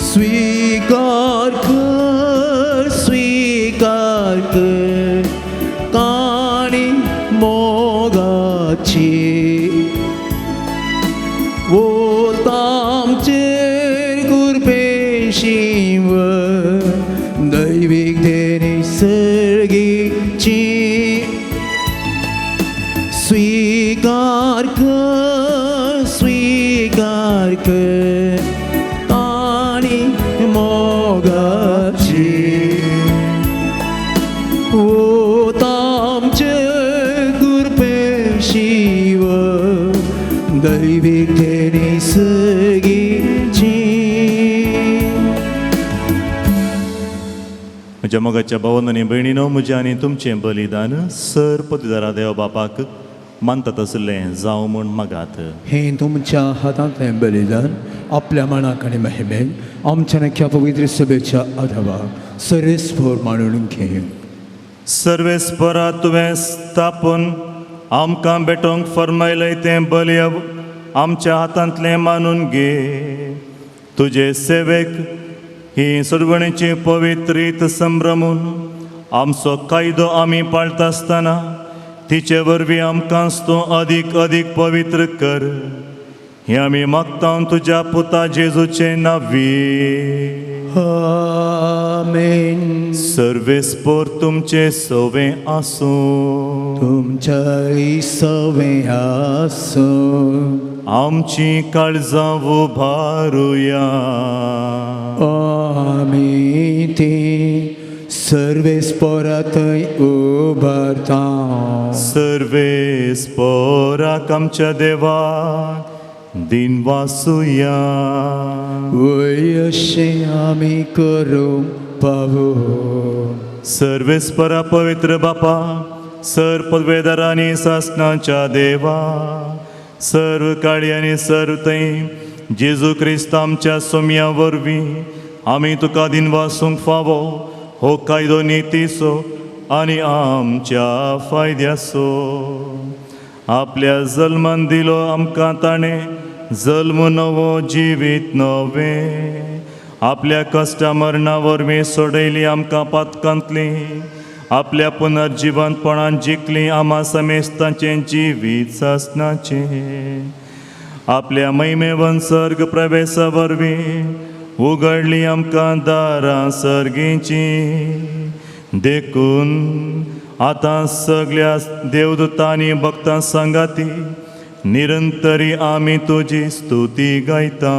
स्वीकार कर, स्वीकार कर काणी मोगाची. वोतामचेर कृपेशिव दैवीक देणी सर्गीची. स्वीकार कर, स्वीकार कर काणी मोगाची. वोतामचेर कृपेशिव दैवीक देणी सर्गीची. म्हज्या मोगाच्या भावान आनी भयणीनो, म्हजें आनी तुमचें बलिदान सर पदवीदारा देव बापाक मानतात आशिल्लें जावं म्हूण मागात. हें तुमच्या हातांतलें बलिदान आपल्या मनाक आनी महिमेन आमच्या नख्या पवित्र सभेच्या आदावाक सर्वेस्पोर मानून घे. सर्वेस्परा तुवें स्थापून आमकां भेटोवंक फर्मायलें तें बलि आमच्या हातांतलें मानून घे. तुजे सेवेक ही सोडवणेची पवित्रीत संभ्रमून आमचो कायदो आमी पाळटा आसतना तिचे वरवीं आमकां तूं अदीक अदीक पवित्र कर. हें आमी मागता तुज्या पुता जेजूचे नांवी. आमेन. सर्वेस्पोर तुमचे सवे आसूं. तुमच्याय सवे आसूं. आमची काळजां उबारुया. आमी ती सर्वेस्पोरा थंय उबारता. सर्वेस्पोराक आमच्या देवाक दिनवासुया. वय अशें आमी करूंक पावो. सर्वेस्परा पवित्र बापा, सर पदवेदार आनी सासणाच्या देवा, सर्व काळी आनी सर्व थंय जेजू क्रिस्त आमच्या सोम्या वरवीं आमी तुका दिनवासूंक फावो हो कायदो नितीचो आनी आमच्या फायद्याचो. आपल्या जल्मान दिलो आमकां ताणें जल्म नवो जिवीत नवें, आपल्या कश्टा मरणा वरवीं सोडयली आमकां पातकांतली, आपल्या पुनर्जिवंतपणान जिखली आमा समेस्तांचें जिवीत सासणाचें, आपल्या महिमेवन सर्ग प्रवेशा वरवीं उगडली आमकां दारां सर्गींची. देखून आतां सगळ्या देवदूतांनी भक्तां सांगाती निरंतरी आमी तुजी स्तुती गायता.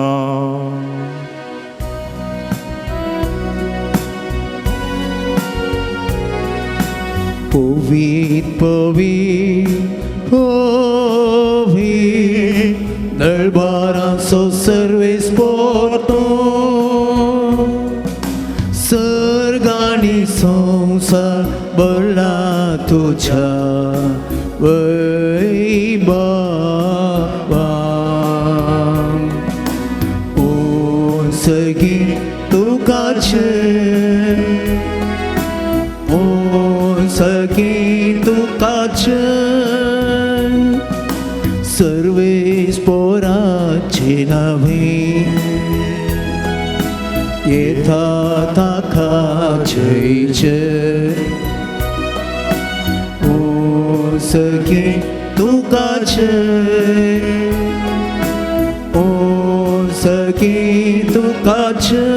पवीत पवीत पवीत दळबारांचो सर्वेस पोरतो, सर्ग आनी संवसार भरला तुज्या वैभवान. ओ सगी तुका जय, ओ सगी तुका जय, सर्वेस पोराचे नावे येता ताका जय जय. ओ सखी तुका जय, ओ सखी तुका जय.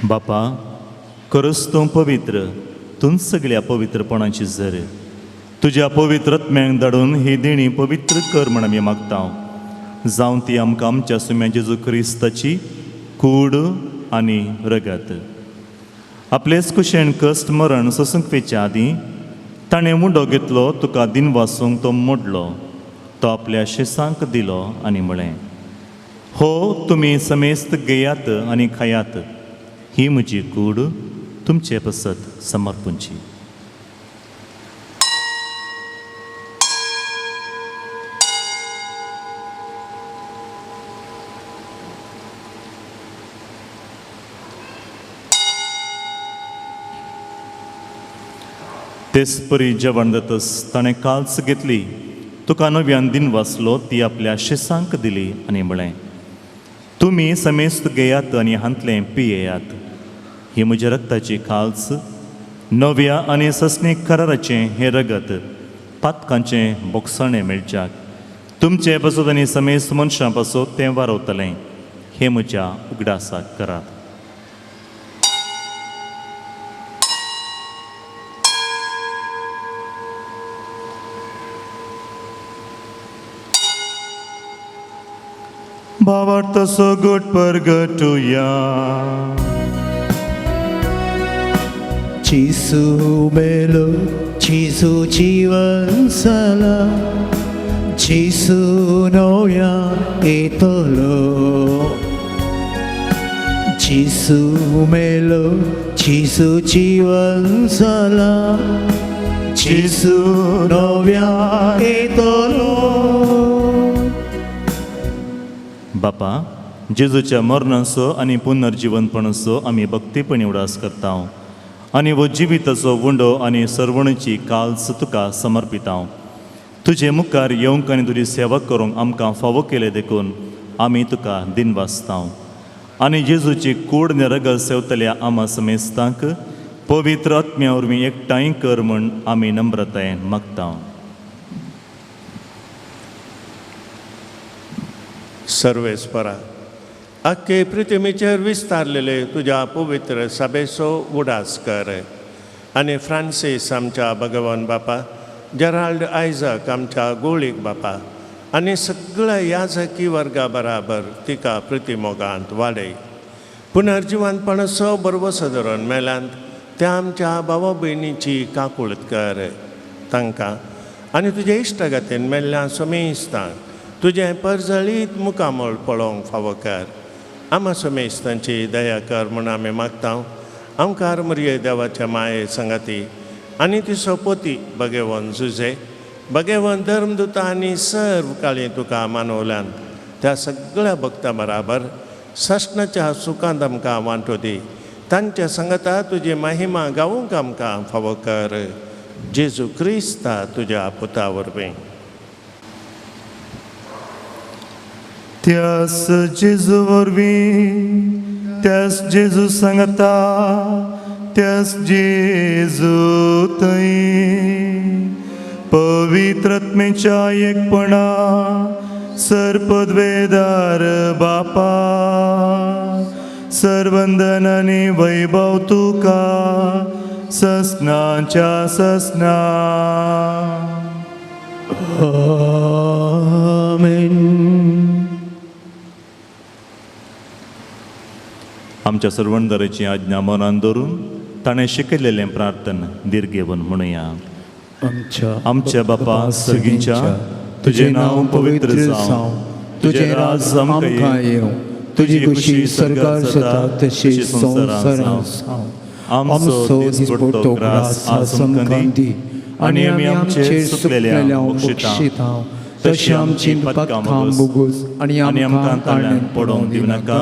बापा, खरोच तूं पवित्र, तूं सगळ्या पवित्रपणाची जर तुज्या पवित्र आत्म्यांक धाडून ही देणी पवित्र कर म्हण आमी मागता. जावं ती आमकां आमच्या सुम्या जेजू क्रिस्ताची कूड आनी रगत. आपलेच कुशेन कश्ट मरण सोसूंक पेच्या आदीं ताणें मुंडो घेतलो, तुका दिनवासूंक तो मोडलो, तो आपल्या शेसांक दिलो आनी म्हळें, हो तुमी समेस्त घेयात आनी खायात, ही म्हजी कूड तुमचे पसत समर्पूंची. तेच परी जेवण जातच ताणें काल्स घेतली, तुका नव्यान दिन वाचलो, ती आपल्या शिसांक दिली आनी म्हळें, तुमी समेस्त घेयात आनी हांतलें पियेयात, ही म्हज्या रक्ताची काल्स, नव्या आनी सस्नीक कराराचें हें रगत पातकांचें बोगसाणें मेळच्याक तुमचे पासत आनी समेस्त मनशां पासत तें वारवतलें, हें म्हज्या उगडासाक करात. भावार्थ सगट परगटुया. जेजू मेलो, जेजू जिवन जाला, जेजू नव्या येतलो. जेजू मेलो, जेजू जिवन जाला, जेजू नव्या येतलो. बापा, जेजूच्या मरणाचो आनी पुनर्जिवनपणाचो आमी भक्तीपणी उडास करता आनी वो जिविताचो उंडो आनी सर्वणीची काल्स तुका समर्पिता. तुजे मुखार येवंक आनी तुजी सेवा करूंक आमकां फावो केले देखून आमी तुका दिनवासता आनी जेजूची कूड निरगल सेवतल्या आमा समेस्तांक पवित्र आत्म्या वरवीं एकठांय कर म्हूण आमी नम्रतायेन मागता. सर्वेस्परा, आख्खे पृथ्वीचेर विस्तारलेले तुज्या पवित्र सभेचो उडास कर आनी फ्रांसीस आमच्या भगवान बापा, जेराल्ड आयजक आमच्या गोळीक बापा आनी सगळ्या याजकी वर्गा बराबर तिका प्रतिमोगांत वाडय. पुनर्जिवनपणाचो बरवसो धरून मेल्यांत त्या आमच्या भावा भयणीची काकूळत कर, तांकां आनी तुज्या इश्टागतीन मेल्ल्या समेस्तांक तुजें परजळीत मुखामळ पळोवंक फावो कर. आमा समेस्तांची दया कर म्हूण आमी मागता. आमकार मरिये देवाच्या माये संगाती आनी ती सोपोती भगेवन जुजे भगेवन धर्मदुता आनी सर्व काळी तुका मानवल्यान त्या सगळ्या भक्तां बराबर सस्नाच्या सुखांत आमकां वांटो दी. तांच्या संगता तुजी महिमा गावूंक आमकां फावो कर. जेजू क्रिस्ता तुज्या पुता वरवीं. त्यास जेजू वरवीं, त्यास जेजू सांगता, त्यास जेजू थंय पवित्रत्मेच्या एकपणा सर्पद्वेदार बापा सर्वंदन आनी वैभव तुका ससनाच्या ससना. आमेन. आमच्या सर्वंदराची आज्ञा मनान धरून ताणें शिकयलेलें प्रार्थना दीर्घेवन म्हणुया. आमच्या बापा सर्गींच्या, तुजें नांव पवित्र जावं, तुजें राज आमकां येवं, तुजी खुशी सरकार जाता तशी संवसारांत जावं. आमचो दिसपट्टो ग्रास आज आमकां दी आनी आमी आमचेर चुकलेल्या बक्षिता तशी आमची पातकां भोगोस आनी आमकां ताळ्यान पडोवंक दिवनाका,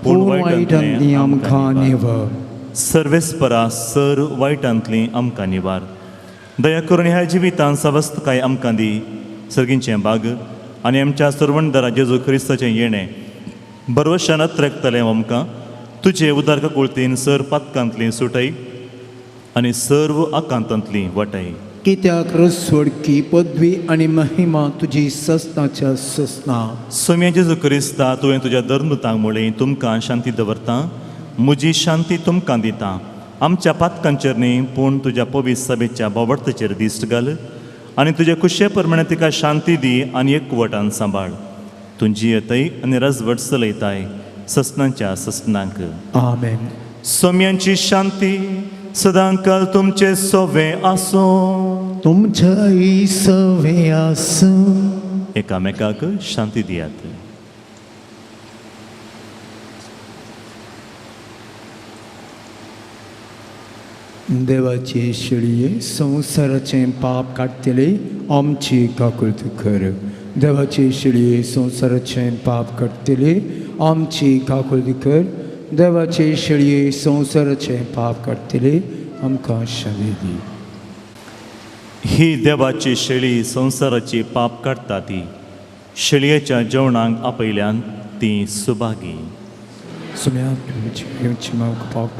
पूण वायटांतली आमकां निवार. सर्वेस्परा सर वायटांतली आमकां निवार. दया करून ह्या जिवितांत सवस्तकाय आमकां दी. सर्गींचें बाग आनी आमच्या सर्वणदारा जेजू क्रिस्ताचें येणें बरवशान अत्रेकतलें आमकां तुजे उदार काकुळतीन सर पातकांतली सुटय आनी सर्व आकांतांतली वाटय. कित्याक रसवडकी पदवी आनी महिमा तुजी ससनाच्या ससना. सोम्या जेजू क्रिस्ता, तुवें तुज्या धर्मतांक म्हळें, तुमकां शांती दवरता, म्हजी शांती तुमकां दिता. आमच्या पातकांचेर न्ही पूण तुज्या पवित्र सभेच्या बोवडतेचेर दिश्ट घाल आनी तुज्या खुशे प्रमाणे तिका शांती दी आनी एकवटान सांबाळ. तूं जियेतय आनी रजवट चलयताय ससनाच्या ससनांक. आमेन. सोम्यांची शांती सदांकाल तुमचे सोवे आसूं. तुमच्याय सवे आसूं. एकामेकाक शांती दियात. देवाचे शेळये संवसाराचें पाप काडटले आमची काकुळट कर. देवाचे शेळये संवसाराचें पाप काडटले आमची काकुळट कर. देवाचे शेळये संवसाराचें पाप काडटले आमकां शांती दी. ही देवाची शेळी संवसाराची पाप काडटा ती शेळयेच्या जेवणाक आपयल्यान ती सुभागी.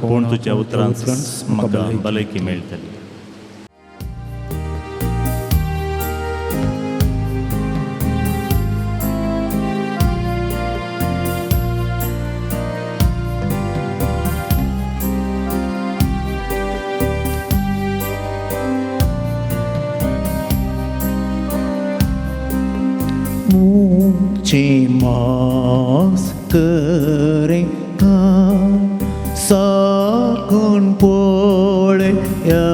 पूण तुज्या उतरांत म्हाका भलायकी मेळटली. मुझे मास करे साकून पळे ह्या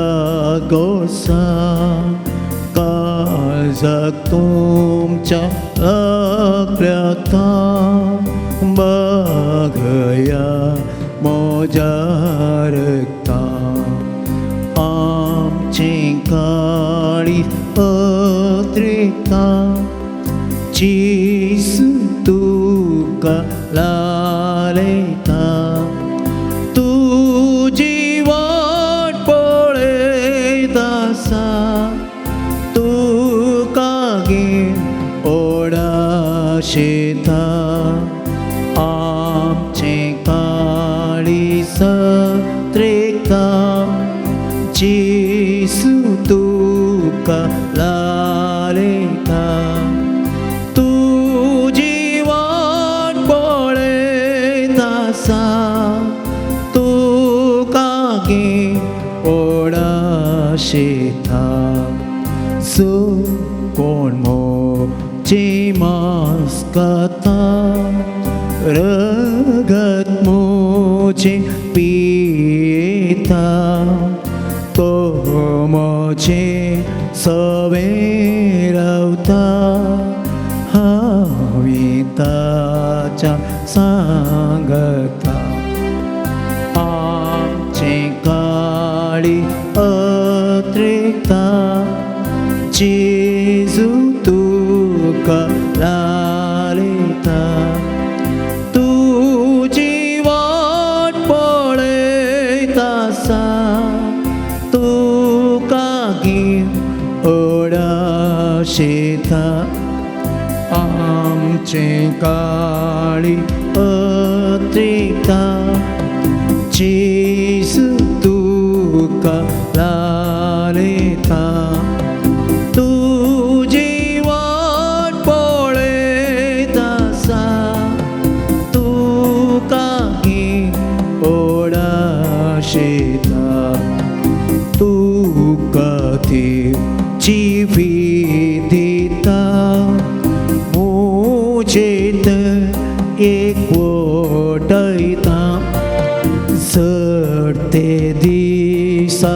गोसा काळजाक तुमच्या आकल्याता बागया म्हज्या रक्ता आमचें काळीज पत्रिका जेजू तुका लालयता तुजी वाट पळयत आसा तुका घेवन ओडाशेता आमचें काळीज त्रेकता जेजू तुका लालयता तुजी वाट पळयत आसा तुका घेवन ओडाशेता जो कोण म्हजें मांस खाता रगत म्हजें पिता तो म्हजें सवें रावता हांवें ताच्या सांगता आमचें काळी अत्रेकता जेजू तुका लालयता तुजी वाट पळयता आसा तुका ओडाशेता आमचें काळी अत्रेकता जेजू तुका लालयता तुजी वाट पळयता आसा तुका ओडाशेता तुका देव जिवीत दिता मुजेत एकवटयता चडते दिसा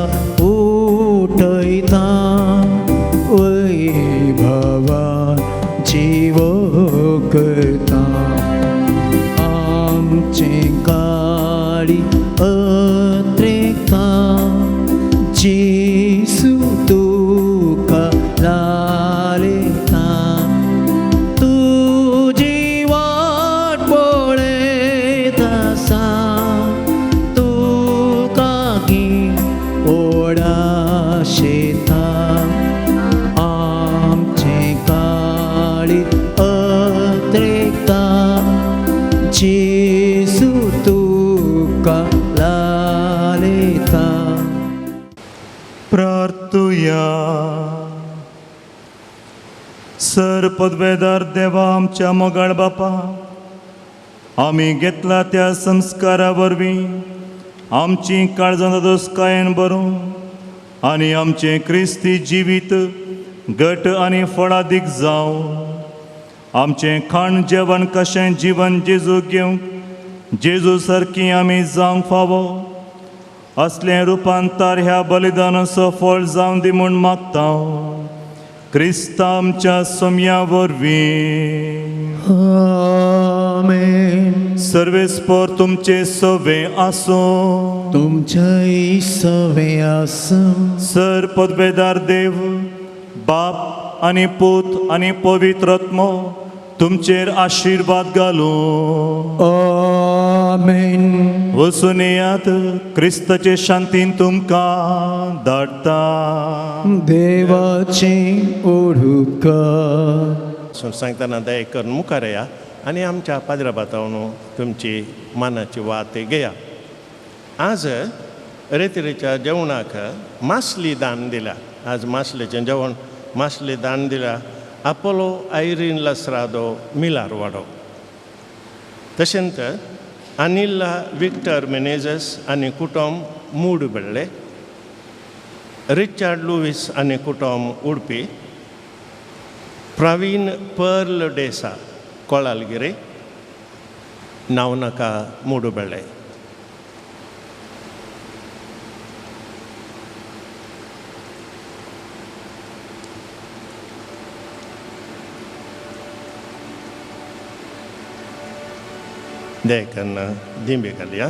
उठयता वैभवान जीव करता आमचें काळी अत्रेकता जेजू तुका लालयता तुजी वाट पळयता आसा तुका ओडाशेता आमचें काळी अत्रेकता जेजू तुका लालयता. प्रार्थुया. सर पदवेदार देवा आमच्या मोगाळ बापा, आमी घेतला त्या संस्कारा वरवीं आमची काळजां दोस्कायेन भरूं आनी आमचें क्रिस्ती जिवीत घट आनी फळादीक जावं. आमचें खाण जेवण कशें जिवन जेजू घेवंक जेजू सारकी आमी जावंक फावो असलें रुपांतर ह्या बलिदानाचो फळ जावन दी म्हूण मागता क्रिस्ता आमच्या सोम्या वरवीं. आमेन. सर्वेस्पर तुमचे सवे आसूं. तुमच्याय सवे आसूं. सर पदवेदार देव बाप आनी पूत आनी पवित्र आत्मो तुमचेर आशिर्वाद घालूं. आमेन. वचून येयात, क्रिस्ताचे शांतीन तुमकां धाडटा. देवाचें ओडुका. सांगतना दया करून मुखार या आनी आमच्या पाद्रा बातावन तुमची मानाची वात घेया. आज रेतिरेच्या जेवणाक मासली दान दिल्या. आज मासलेचें जेवण मासली दान दिल्या आपोलो आयरीन लसरादो मिलारवाडो. तशेंच अनिला विक्टर मेनेजस आनी कुटुंब मूडबेल्ले, रिचार्ड लुवीस आनी कुटुंब उडपी, प्रवीण पर्ल डेसा कोळालगिरी, नावनाका मूडबेल्ले. देखून दिंबी घालया.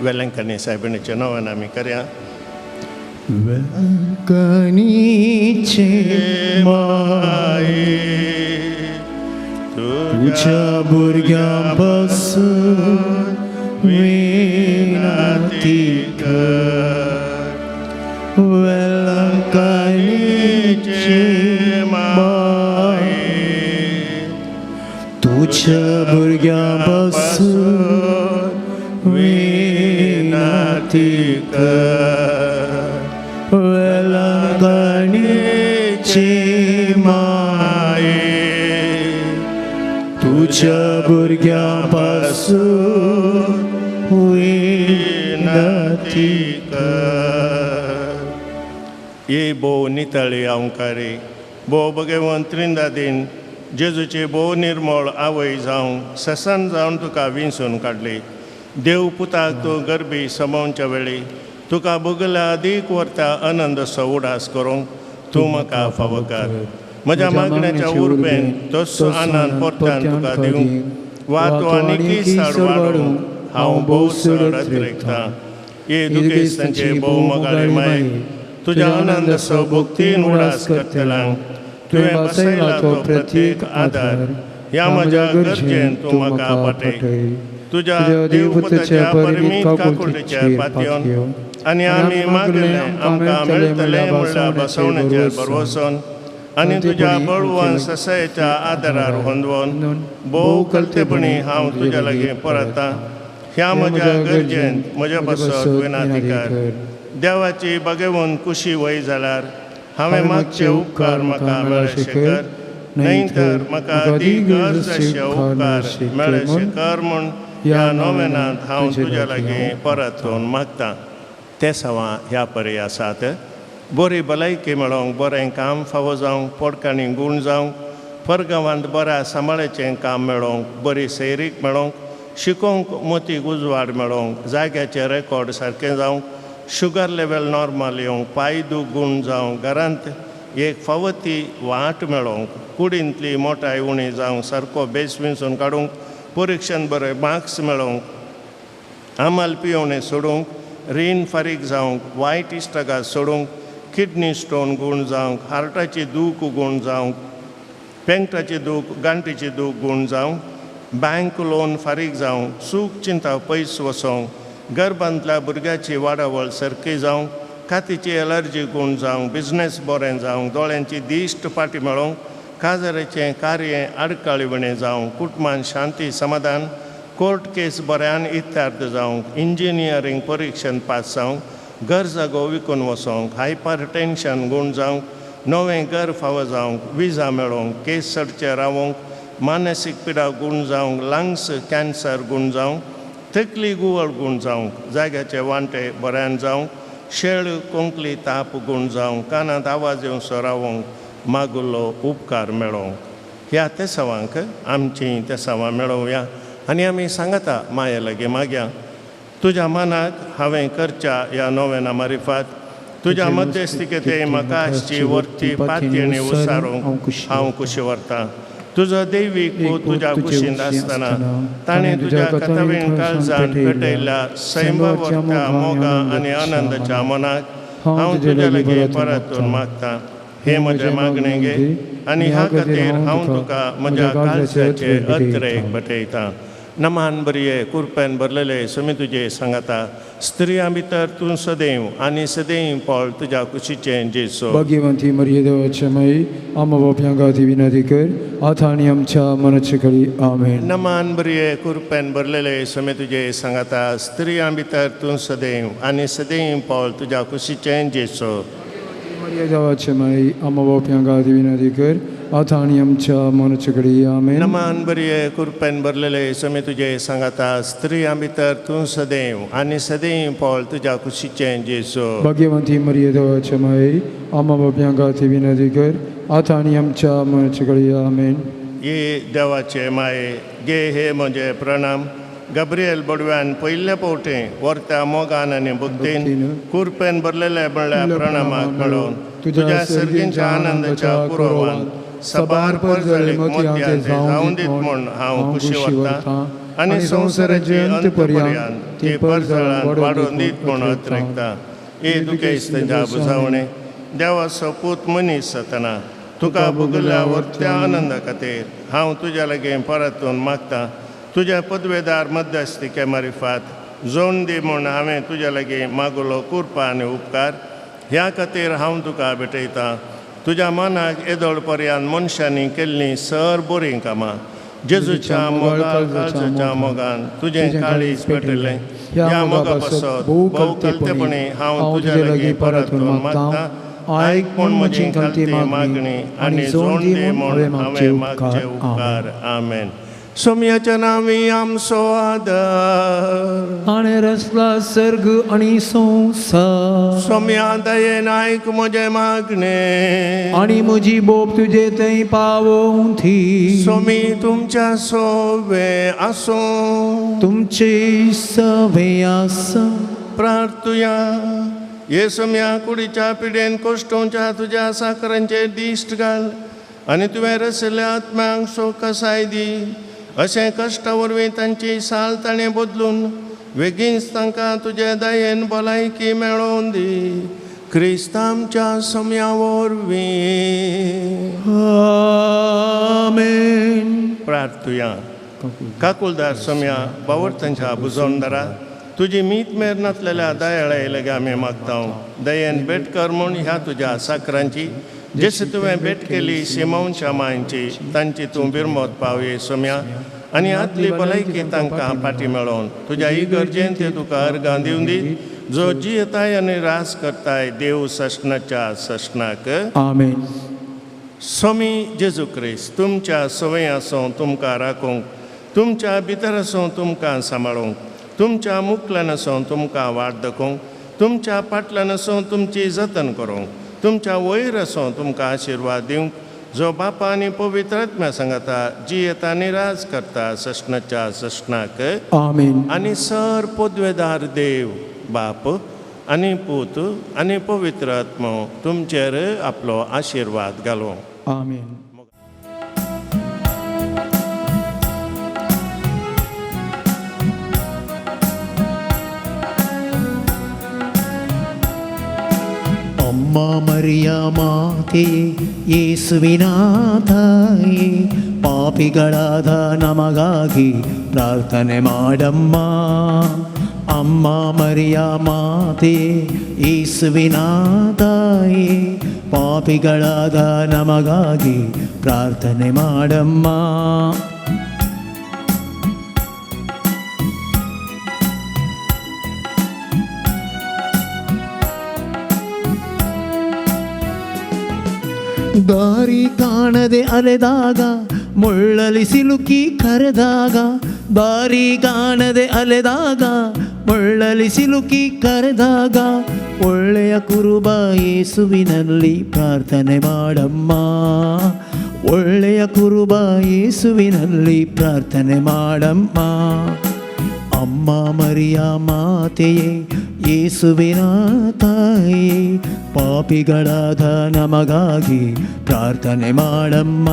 वेलंकनी सायबिणीच्या नांवान आमी करया. वेलंकनीचे माये तुज्या भुरग्यां पासून विनंती कर. वेलंकनीचे माये तुज्या भुरग्यां पासून विनंती कर. वेलंकनीचे माये तुज्या भुरग्यां पासून विनंती कर. ये भोव नितळी अंकारी भोव भगवंत त्रिंदादीन जेजूची भोव निर्मळ आवय जावं ससन जावन तुका विंचून काडली. देव पुताक तूं गरबी समोवच्या वेळी तुका भोगल्या अदीक व्हरता आनंदसो उडास करूंक तूं म्हाका फावो कर. म्हज्या मागण्याच्या उर्बेन तसो आनंद परत्यान तुका दिवंक वा तो आनीकय चड वाडोवंक हांव भोव चड अतिरेकतां. हे दुखेस्तांचे भोव मोगाळे माय, तुज्या आनंदाचो भक्तीन उडास करतल्यांक तुवें बसयला तो प्रत्येक आदार ह्या म्हज्या गरजेन तूं म्हाका पाटय. तुज्या देवपुताच्या परिमीत काकुळटेचेर पातयेवन आनी आमी मागलें आमकां मेळटलें म्हणल्यार बसवण्याचेर भरवसून आनी तुज्या बळवंत ससायेच्या आदारार होंदवून भोव कलतेपणी हांव तुज्या लागीं परतां. ह्या म्हज्या गरजेन म्हज्या पासत विनंती कर. देवाची बागेवन कुशी वय जाल्यार हांवें मागचे उपकार म्हाका मेळशे कर, न्हय तर म्हाका ती गरज अशे उपकार मेळशे कर म्हूण ह्या नोवेनांत हांव तुज्या लागीं परतून मागतां. ते सवां ह्या परी आसात. बरी भलायकी मेळोवंक, बरें काम फावो जावंक, पोटकाणी गूण जावंक, परगांवांत बऱ्या सांबाळाचें काम मेळोवंक, बरी सैरीक मेळोवंक, शिकोवंक मोतीक उजवाड मेळोवंक, जाग्याचें रेकॉर्ड सारकें जावंक, शुगर लेवल नॉर्मल येवंक, पांय दूख गूण जावंक, घरांत एक फावो ती वाट मेळोवंक, कुडींतली मोटाय उणी जावंक, सारको बेस विंचून काडूंक, परिक्षेंत बरे मार्क्स मेळोवंक, आमाल पियोवणें सोडूंक, रीण फारीक जावंक, वायट इश्टागात सोडूंक, किडनी स्टोन गूण जावंक, हार्टाची दूख गूण जावंक, पेंकटाची दूख, गांठीची दूख गूण जावंक, बँक लोन फारीक जावंक, सूख चिंता पयस वचोंक, गर्भांतल्या भुरग्याची वाडावळ सारकी जावंक, कातीची एलर्जी गूण जावंक, बिजनेस बरें जावंक, दोळ्यांची दिश्ट फाटी मेळोवंक, काजाराचें कार्य आडकाळी विणें जावंक, कुटुंबान शांती समाधान, कोर्ट केस बऱ्यान इत्यार्थ जावंक, इंजिनियरींग परिक्षेंत पास जावंक, घर जागो विकून वचोंक, हायपर टेंशन गूण जावंक, नवें घर फावो जावंक, विजा मेळोवंक, केस सडचे रावोंक, मानसीक पिडा गूण जावंक, लंग्स कॅन्सर गूण जावंक, तकली गुवळ गूण जावंक, जाग्याचे वांटे बऱ्यान जावंक, शेळ कोंकली ताप गूण जावंक, कानांत आवाज येवसो रावोंक, मागुल्लो उपकार मेळोवंक. ह्या तेसावांक आमचीं तेसावां मेळोवया आनी आमी सांगता माये लागीं मागया. तुज्या मनाक हांवें करच्या ह्या नोवेना मारिफात तुज्या मध्यस्थिकेते म्हाका आसची वरती पातयेणी उसारूंक हांव कुशी व्हरतां. तुजो दैवीक पूत तुज्या कुशींत आसतना ताणें तुज्या कथवीण काळजान पेटयल्ल्या सैमा वरत्या मोगा आनी आनंदाच्या मनाक हांव तुज्या लागीं परतून मागतां. हें म्हजें मागणें घे आनी ह्या खातीर हांव तुका म्हज्या काळजाचे अत्रेक भेटयतां. नमान बरये कुरपेन भरलेले समी तुजे सांगाता, स्त्रियां भितर तूं सदैव आनी सदैव पळ तुज्या कुशीचें जेसो. भाग्यवंती मरिये देवाच्या माई, आम्हा पाप्यां खातीर विनंती कर, आतां आनी आमच्या मरणाच्या घडी. आमेन. नमान बरये कुरपेन भरलेले समी तुजे सांगाता, स्त्रियां भितर तूं सदैव आनी सदैव पळ तुज्या कुशीचें जेसो. मरिये देवाच्या माई, आम्हा पाप्यां खातीर विनंती कर, आतां आनी आमच्या मरणाच्या घडी. आमेन. नमान बरये कुरपेन भरलेले समी तुजे सांगाता, स्त्रियां भितर तूं सदैव आनी सदैव पळ तुज्या कुशीचें जेसो. भाग्यवंती मरिये देवाच्या माई, आम्हा पाप्यां खातीर विनंती कर, आतां आनी आमच्या मरणाच्या घडी. आमेन. ये देवाचे माये, गे हे म्हजे प्रणाम. गब्रियल बडव्यान पयले पावटी वरत्या मोगान आनी भक्तीन कुरपेन भरलेले म्हणल्यार प्रणामाक मेळोवन तुज्या सर्गींच्या आनंदाच्या पुरवान सबार परजळीक मोतयांचे जावन दीत म्हूण हांव खुशी व्हरतां आनी संवसाराचे अंत पर्यंत ती परजळान वाडोवन दीत म्हूण अतिरेकतां. हे दुखेस्तांच्या बुजावणे देवाचो पूत मनीस जातना तुका भोगल्या वरत्या आनंदा खातीर हांव तुज्या लागीं परतून मागतां. तुज्या पदवेदार मध्यस्थिके मारिफात जोन दी म्हूण हांवें तुज्या लागीं मागुलो कुरपा आनी उपकार ह्या खातीर हांव तुका भेटयतां. तुज्या मनाक येदोळ पर्यंत मनशांनी केल्लीं सर बरीं कामां जेजूच्या मोगा काळजाच्या मोगान तुजें काळीज पेटयलें. ह्या मोगा पासत भोव कलतेपणी हांव तुज्या लागीं परतून मागतां. आयक पूण म्हजी खालती मागणी आनी जोन दी म्हूण हांवें मागचे उपकार. आमेन. सोम्याच्या नांवी आमचो आदर. आनी रसला सर्ग आनी संवसार. सोम्या दयेन आयक म्हजें मागणें आनी म्हजी बोब तुजे थंय पावोवं थी. सोमी तुमच्या सोवे आसूं. तुमचे सवे आसूं. प्रार्थुया. हे सोम्या कुडीच्या पिडेन कोश्टोवच्या तुज्या साकरांचेर दिश्ट घाल आनी तुवें रशिल्ल्या आत्म्यांक सोकसाय दी. अशें कश्टा वरवीं तांची साल ताणें बदलून वेगींच तांकां तुजे दयेन भलायकी मेळोवन दी. क्रिस्तांच्या सोम्या वरवीं आमेन. प्रार्थुया. काकुलदार सोम्या बावडतांच्या बुजवणदारा तुजी मीत मेर नासलेल्या दयाळाय लगे आमी मागता. दयेन भेट कर म्हूण ह्या तुज्या साकरांची जशी तुवें भेट केली शिमोनच्या मांयची तांची तूं बिरमत पावये सोम्या आनी आतली भलायकी तांकां फाटी मेळोवन तुज्या इगर्जेन ते तुका अर्गां दिवन दी जो जियेताय आनी रास करताय देव सश्णाच्या सश्णाक. आमेन. स्वामी जेजू क्रिस्त तुमच्या सवय आसूं तुमकां राखूंक, तुमच्या भितर आसूं तुमकां सांबाळूंक, तुमच्या मुखल्यान आसूं तुमकां वाट दाखोवंक, तुमच्या फाटल्यान आसूं तुमची जतन करूंक, तुमच्या वयर आसूं तुमकां आशिर्वाद दिवंक, जो बापा आनी पवित्र आत्म्या सांगता जियेता आनी राज करता सश्णाच्या सश्णाक. आमेन. आनी सर पदवेदार देव बाप आनी पूत आनी पवित्र आत्मो तुमचेर आपलो आशिर्वाद घालूं. आमेन. ಅಮ್ಮ ಮರಿಯ ಮಾತೆ ಯೇಸುವಿನ ತಾಯಿ ಪಾಪಿಗಳಾದ ನಮಗಾಗಿ ಪ್ರಾರ್ಥನೆ ಮಾಡಮ್ಮ. ಅಮ್ಮ ಮರಿಯ ಮಾತೆ ಯೇಸುವಿನ ತಾಯಿ ಪಾಪಿಗಳಾದ ನಮಗಾಗಿ ಪ್ರಾರ್ಥನೆ ಮಾಡಮ್ಮ. ದಾರಿ ಕಾಣದೆ ಅಲೆದಾಗ ಮುಳ್ಳಲಿ ಸಿಲುಕಿ ಕರೆದಾಗ, ದಾರಿ ಕಾಣದೆ ಅಲೆದಾಗ ಮುಳ್ಳಲಿ ಸಿಲುಕಿ ಕರೆದಾಗ ಒಳ್ಳೆಯ ಕುರುಬ ಯೇಸುವಿನಲ್ಲಿ ಪ್ರಾರ್ಥನೆ ಮಾಡಮ್ಮ. ಒಳ್ಳೆಯ ಕುರುಬ ಯೇಸುವಿನಲ್ಲಿ ಪ್ರಾರ್ಥನೆ ಮಾಡಮ್ಮ. ಅಮ್ಮ ಮರಿಯ ಮಾತೆಯೇ ಯೇಸುವಿನ ತಾಯಿ ಪಾಪಿಗಳಾದ ನಮಗಾಗಿ ಪ್ರಾರ್ಥನೆ ಮಾಡಮ್ಮ.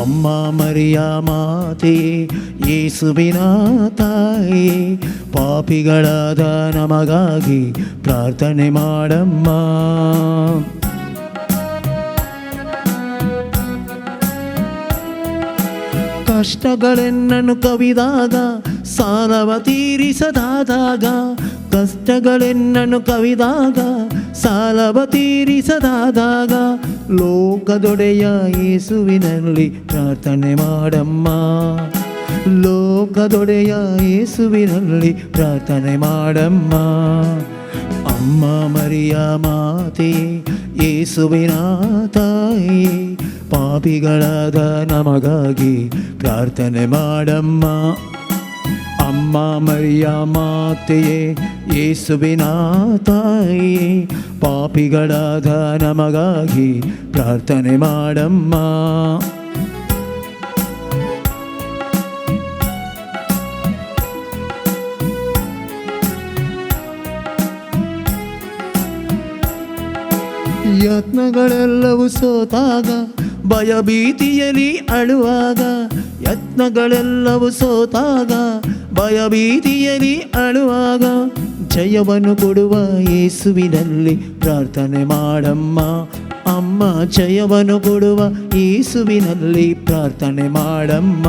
ಅಮ್ಮ ಮರಿಯ ಮಾತೆಯೇ ಯೇಸುವಿನ ತಾಯಿ ಪಾಪಿಗಳಾದ ನಮಗಾಗಿ ಪ್ರಾರ್ಥನೆ ಮಾಡಮ್ಮ. ಕಷ್ಟಗಳೆನ್ನನ್ನು ಕವಿದಾಗ ಸಾಲವ ತೀರಿಸದಾದಾಗ, ಕಷ್ಟಗಳೆನ್ನನ್ನು ಕವಿದಾಗ ಸಾಲವ ತೀರಿಸದಾದಾಗ ಲೋಕದೊಡೆಯ ಯೇಸುವಿನಲ್ಲಿ ಪ್ರಾರ್ಥನೆ ಮಾಡಮ್ಮ. ಲೋಕದೊಡೆಯ ಯೇಸುವಿನಲ್ಲಿ ಪ್ರಾರ್ಥನೆ ಮಾಡಮ್ಮ. ಅಮ್ಮ ಮರಿಯ ಮಾತೆ ಯೇಸುವಿನ ತಾಯಿ ಪಾಪಿಗಳಾದ ನಮಗಾಗಿ ಪ್ರಾರ್ಥನೆ ಮಾಡಮ್ಮ. ಅಮ್ಮ ಮರಿಯ ಮಾತೆಯೇ ಯೇಸುವಿನ ತಾಯಿ ಪಾಪಿಗಳಾದ ನಮಗಾಗಿ ಪ್ರಾರ್ಥನೆ ಮಾಡಮ್ಮ. ಯತ್ನಗಳೆಲ್ಲವೂ ಸೋತಾಗ ಭಯಭೀತಿಯಲ್ಲಿ ಅಳುವಾಗ, ಯತ್ನಗಳೆಲ್ಲವೂ ಸೋತಾಗ ಭಯಭೀತಿಯಲ್ಲಿ ಅಳುವಾಗ ಜಯವನ್ನು ಕೊಡುವ ಯೇಸುವಿನಲ್ಲಿ ಪ್ರಾರ್ಥನೆ ಮಾಡಮ್ಮ. ಅಮ್ಮ ಜಯವನ್ನು ಕೊಡುವ ಯೇಸುವಿನಲ್ಲಿ ಪ್ರಾರ್ಥನೆ ಮಾಡಮ್ಮ.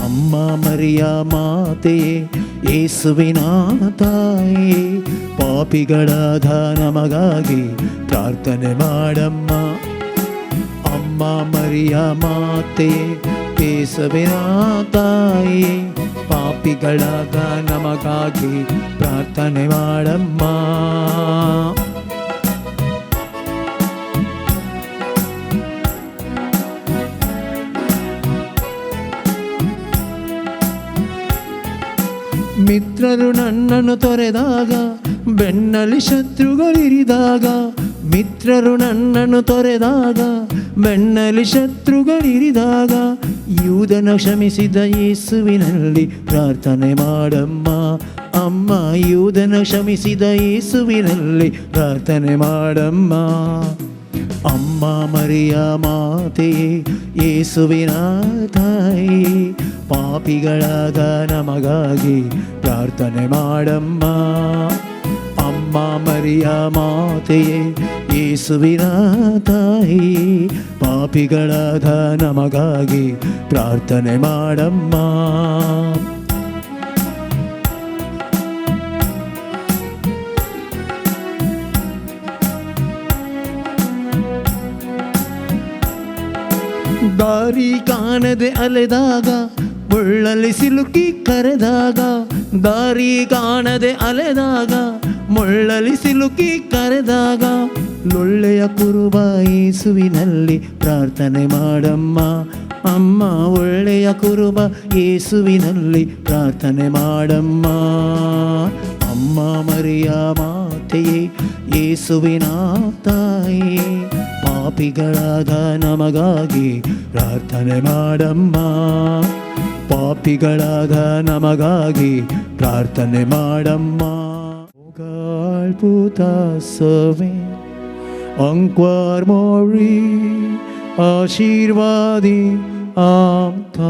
ಅಮ್ಮ ಮರಿಯ ಮಾತೆಯೇ ಯೇಸುವಿನ ತಾಯಿ ಪಾಪಿಗಳಾದ ನಮಗಾಗಿ ಪ್ರಾರ್ಥನೆ ಮಾಡಮ್ಮ. ಅಮ್ಮ ಮರಿಯ ಮಾತೆಯೇ ಯೇಸುವಿನ ತಾಯಿ ಪಾಪಿಗಳಾದ ನಮಗಾಗಿ ಪ್ರಾರ್ಥನೆ ಮಾಡಮ್ಮ. ಮಿತ್ರರು ನನ್ನನ್ನು ತೊರೆದಾಗ ಬೆನ್ನಲ್ಲಿ ಶತ್ರುಗಳಿರಿದಾಗ, ಮಿತ್ರರು ನನ್ನನ್ನು ತೊರೆದಾಗ ಬೆನ್ನಲ್ಲಿ ಶತ್ರುಗಳಿರಿದಾಗ ಯೂದನ ಕ್ಷಮಿಸಿದ ಯೇಸುವಿನಲ್ಲಿ ಪ್ರಾರ್ಥನೆ ಮಾಡಮ್ಮ. ಅಮ್ಮ ಯೂದನ ಕ್ಷಮಿಸಿದ ಯೇಸುವಿನಲ್ಲಿ ಪ್ರಾರ್ಥನೆ ಮಾಡಮ್ಮ. ಅಮ್ಮ ಮರಿಯ ಮಾತೆಯೇ ಯೇಸುವಿನ ತಾಯಿ, ಪಾಪಿಗಳಾದ ನಮಗಾಗಿ ಪ್ರಾರ್ಥನೆ ಮಾಡಮ್ಮ. ಅಮ್ಮ ಮರಿಯ ಮಾತೆಯೇ ಯೇಸುವಿನ ತಾಯಿ, ಪಾಪಿಗಳಾದ ನಮಗಾಗಿ ಪ್ರಾರ್ಥನೆ ಮಾಡಮ್ಮ. ದಾರಿ ಕಾಣದೆ ಅಲೆದಾಗ, ಮುಳ್ಳಲ್ಲಿ ಸಿಲುಕಿ ಕರೆದಾಗ, ದಾರಿ ಕಾಣದೆ ಅಲೆದಾಗ, ಮುಳ್ಳಲ್ಲಿ ಸಿಲುಕಿ ಕರೆದಾಗ, ಲೊಳ್ಳೆಯ ಕುರುಬ ಯೇಸುವಿನಲ್ಲಿ ಪ್ರಾರ್ಥನೆ ಮಾಡಮ್ಮ. ಅಮ್ಮ ಒಳ್ಳೆಯ ಕುರುಬ ಯೇಸುವಿನಲ್ಲಿ ಪ್ರಾರ್ಥನೆ ಮಾಡಮ್ಮ. ಅಮ್ಮ ಮರಿಯ ಮಾತೆಯೇ ಯೇಸುವಿನ ತಾಯಿ, ಪಾಪಿಗಳಾದ ನಮಗಾಗಿ ಪ್ರಾರ್ಥನೆ ಮಾಡಮ್ಮ. ಪಾಪಿಗಳಾದ ನಮಗಾಗಿ ಪ್ರಾರ್ಥನೆ ಮಾಡಮ್ಮ. ಗಾಳ್ಪುತಾಸವೇ ಅಂಕ್ವಾರ್ ಮೋರಿ ಆಶೀರ್ವಾದಿ ಆಮ್ತಾ,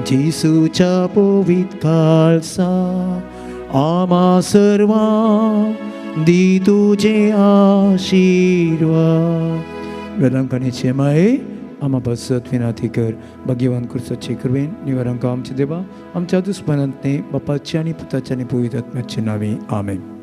जेसूच्या पवित खालसा आमा सर्वा दी तुझे आशीर्वाद. वेलंकणीचे माये आमा बसत विनाती कर, भाग्यवान कुर्साचे कृपेन निवारांक आमचे देवा आमच्या दुस्मनांतने बापाच्या आनी पुताच्या आनी पवित्र आत्म्याचे नावे आमेन.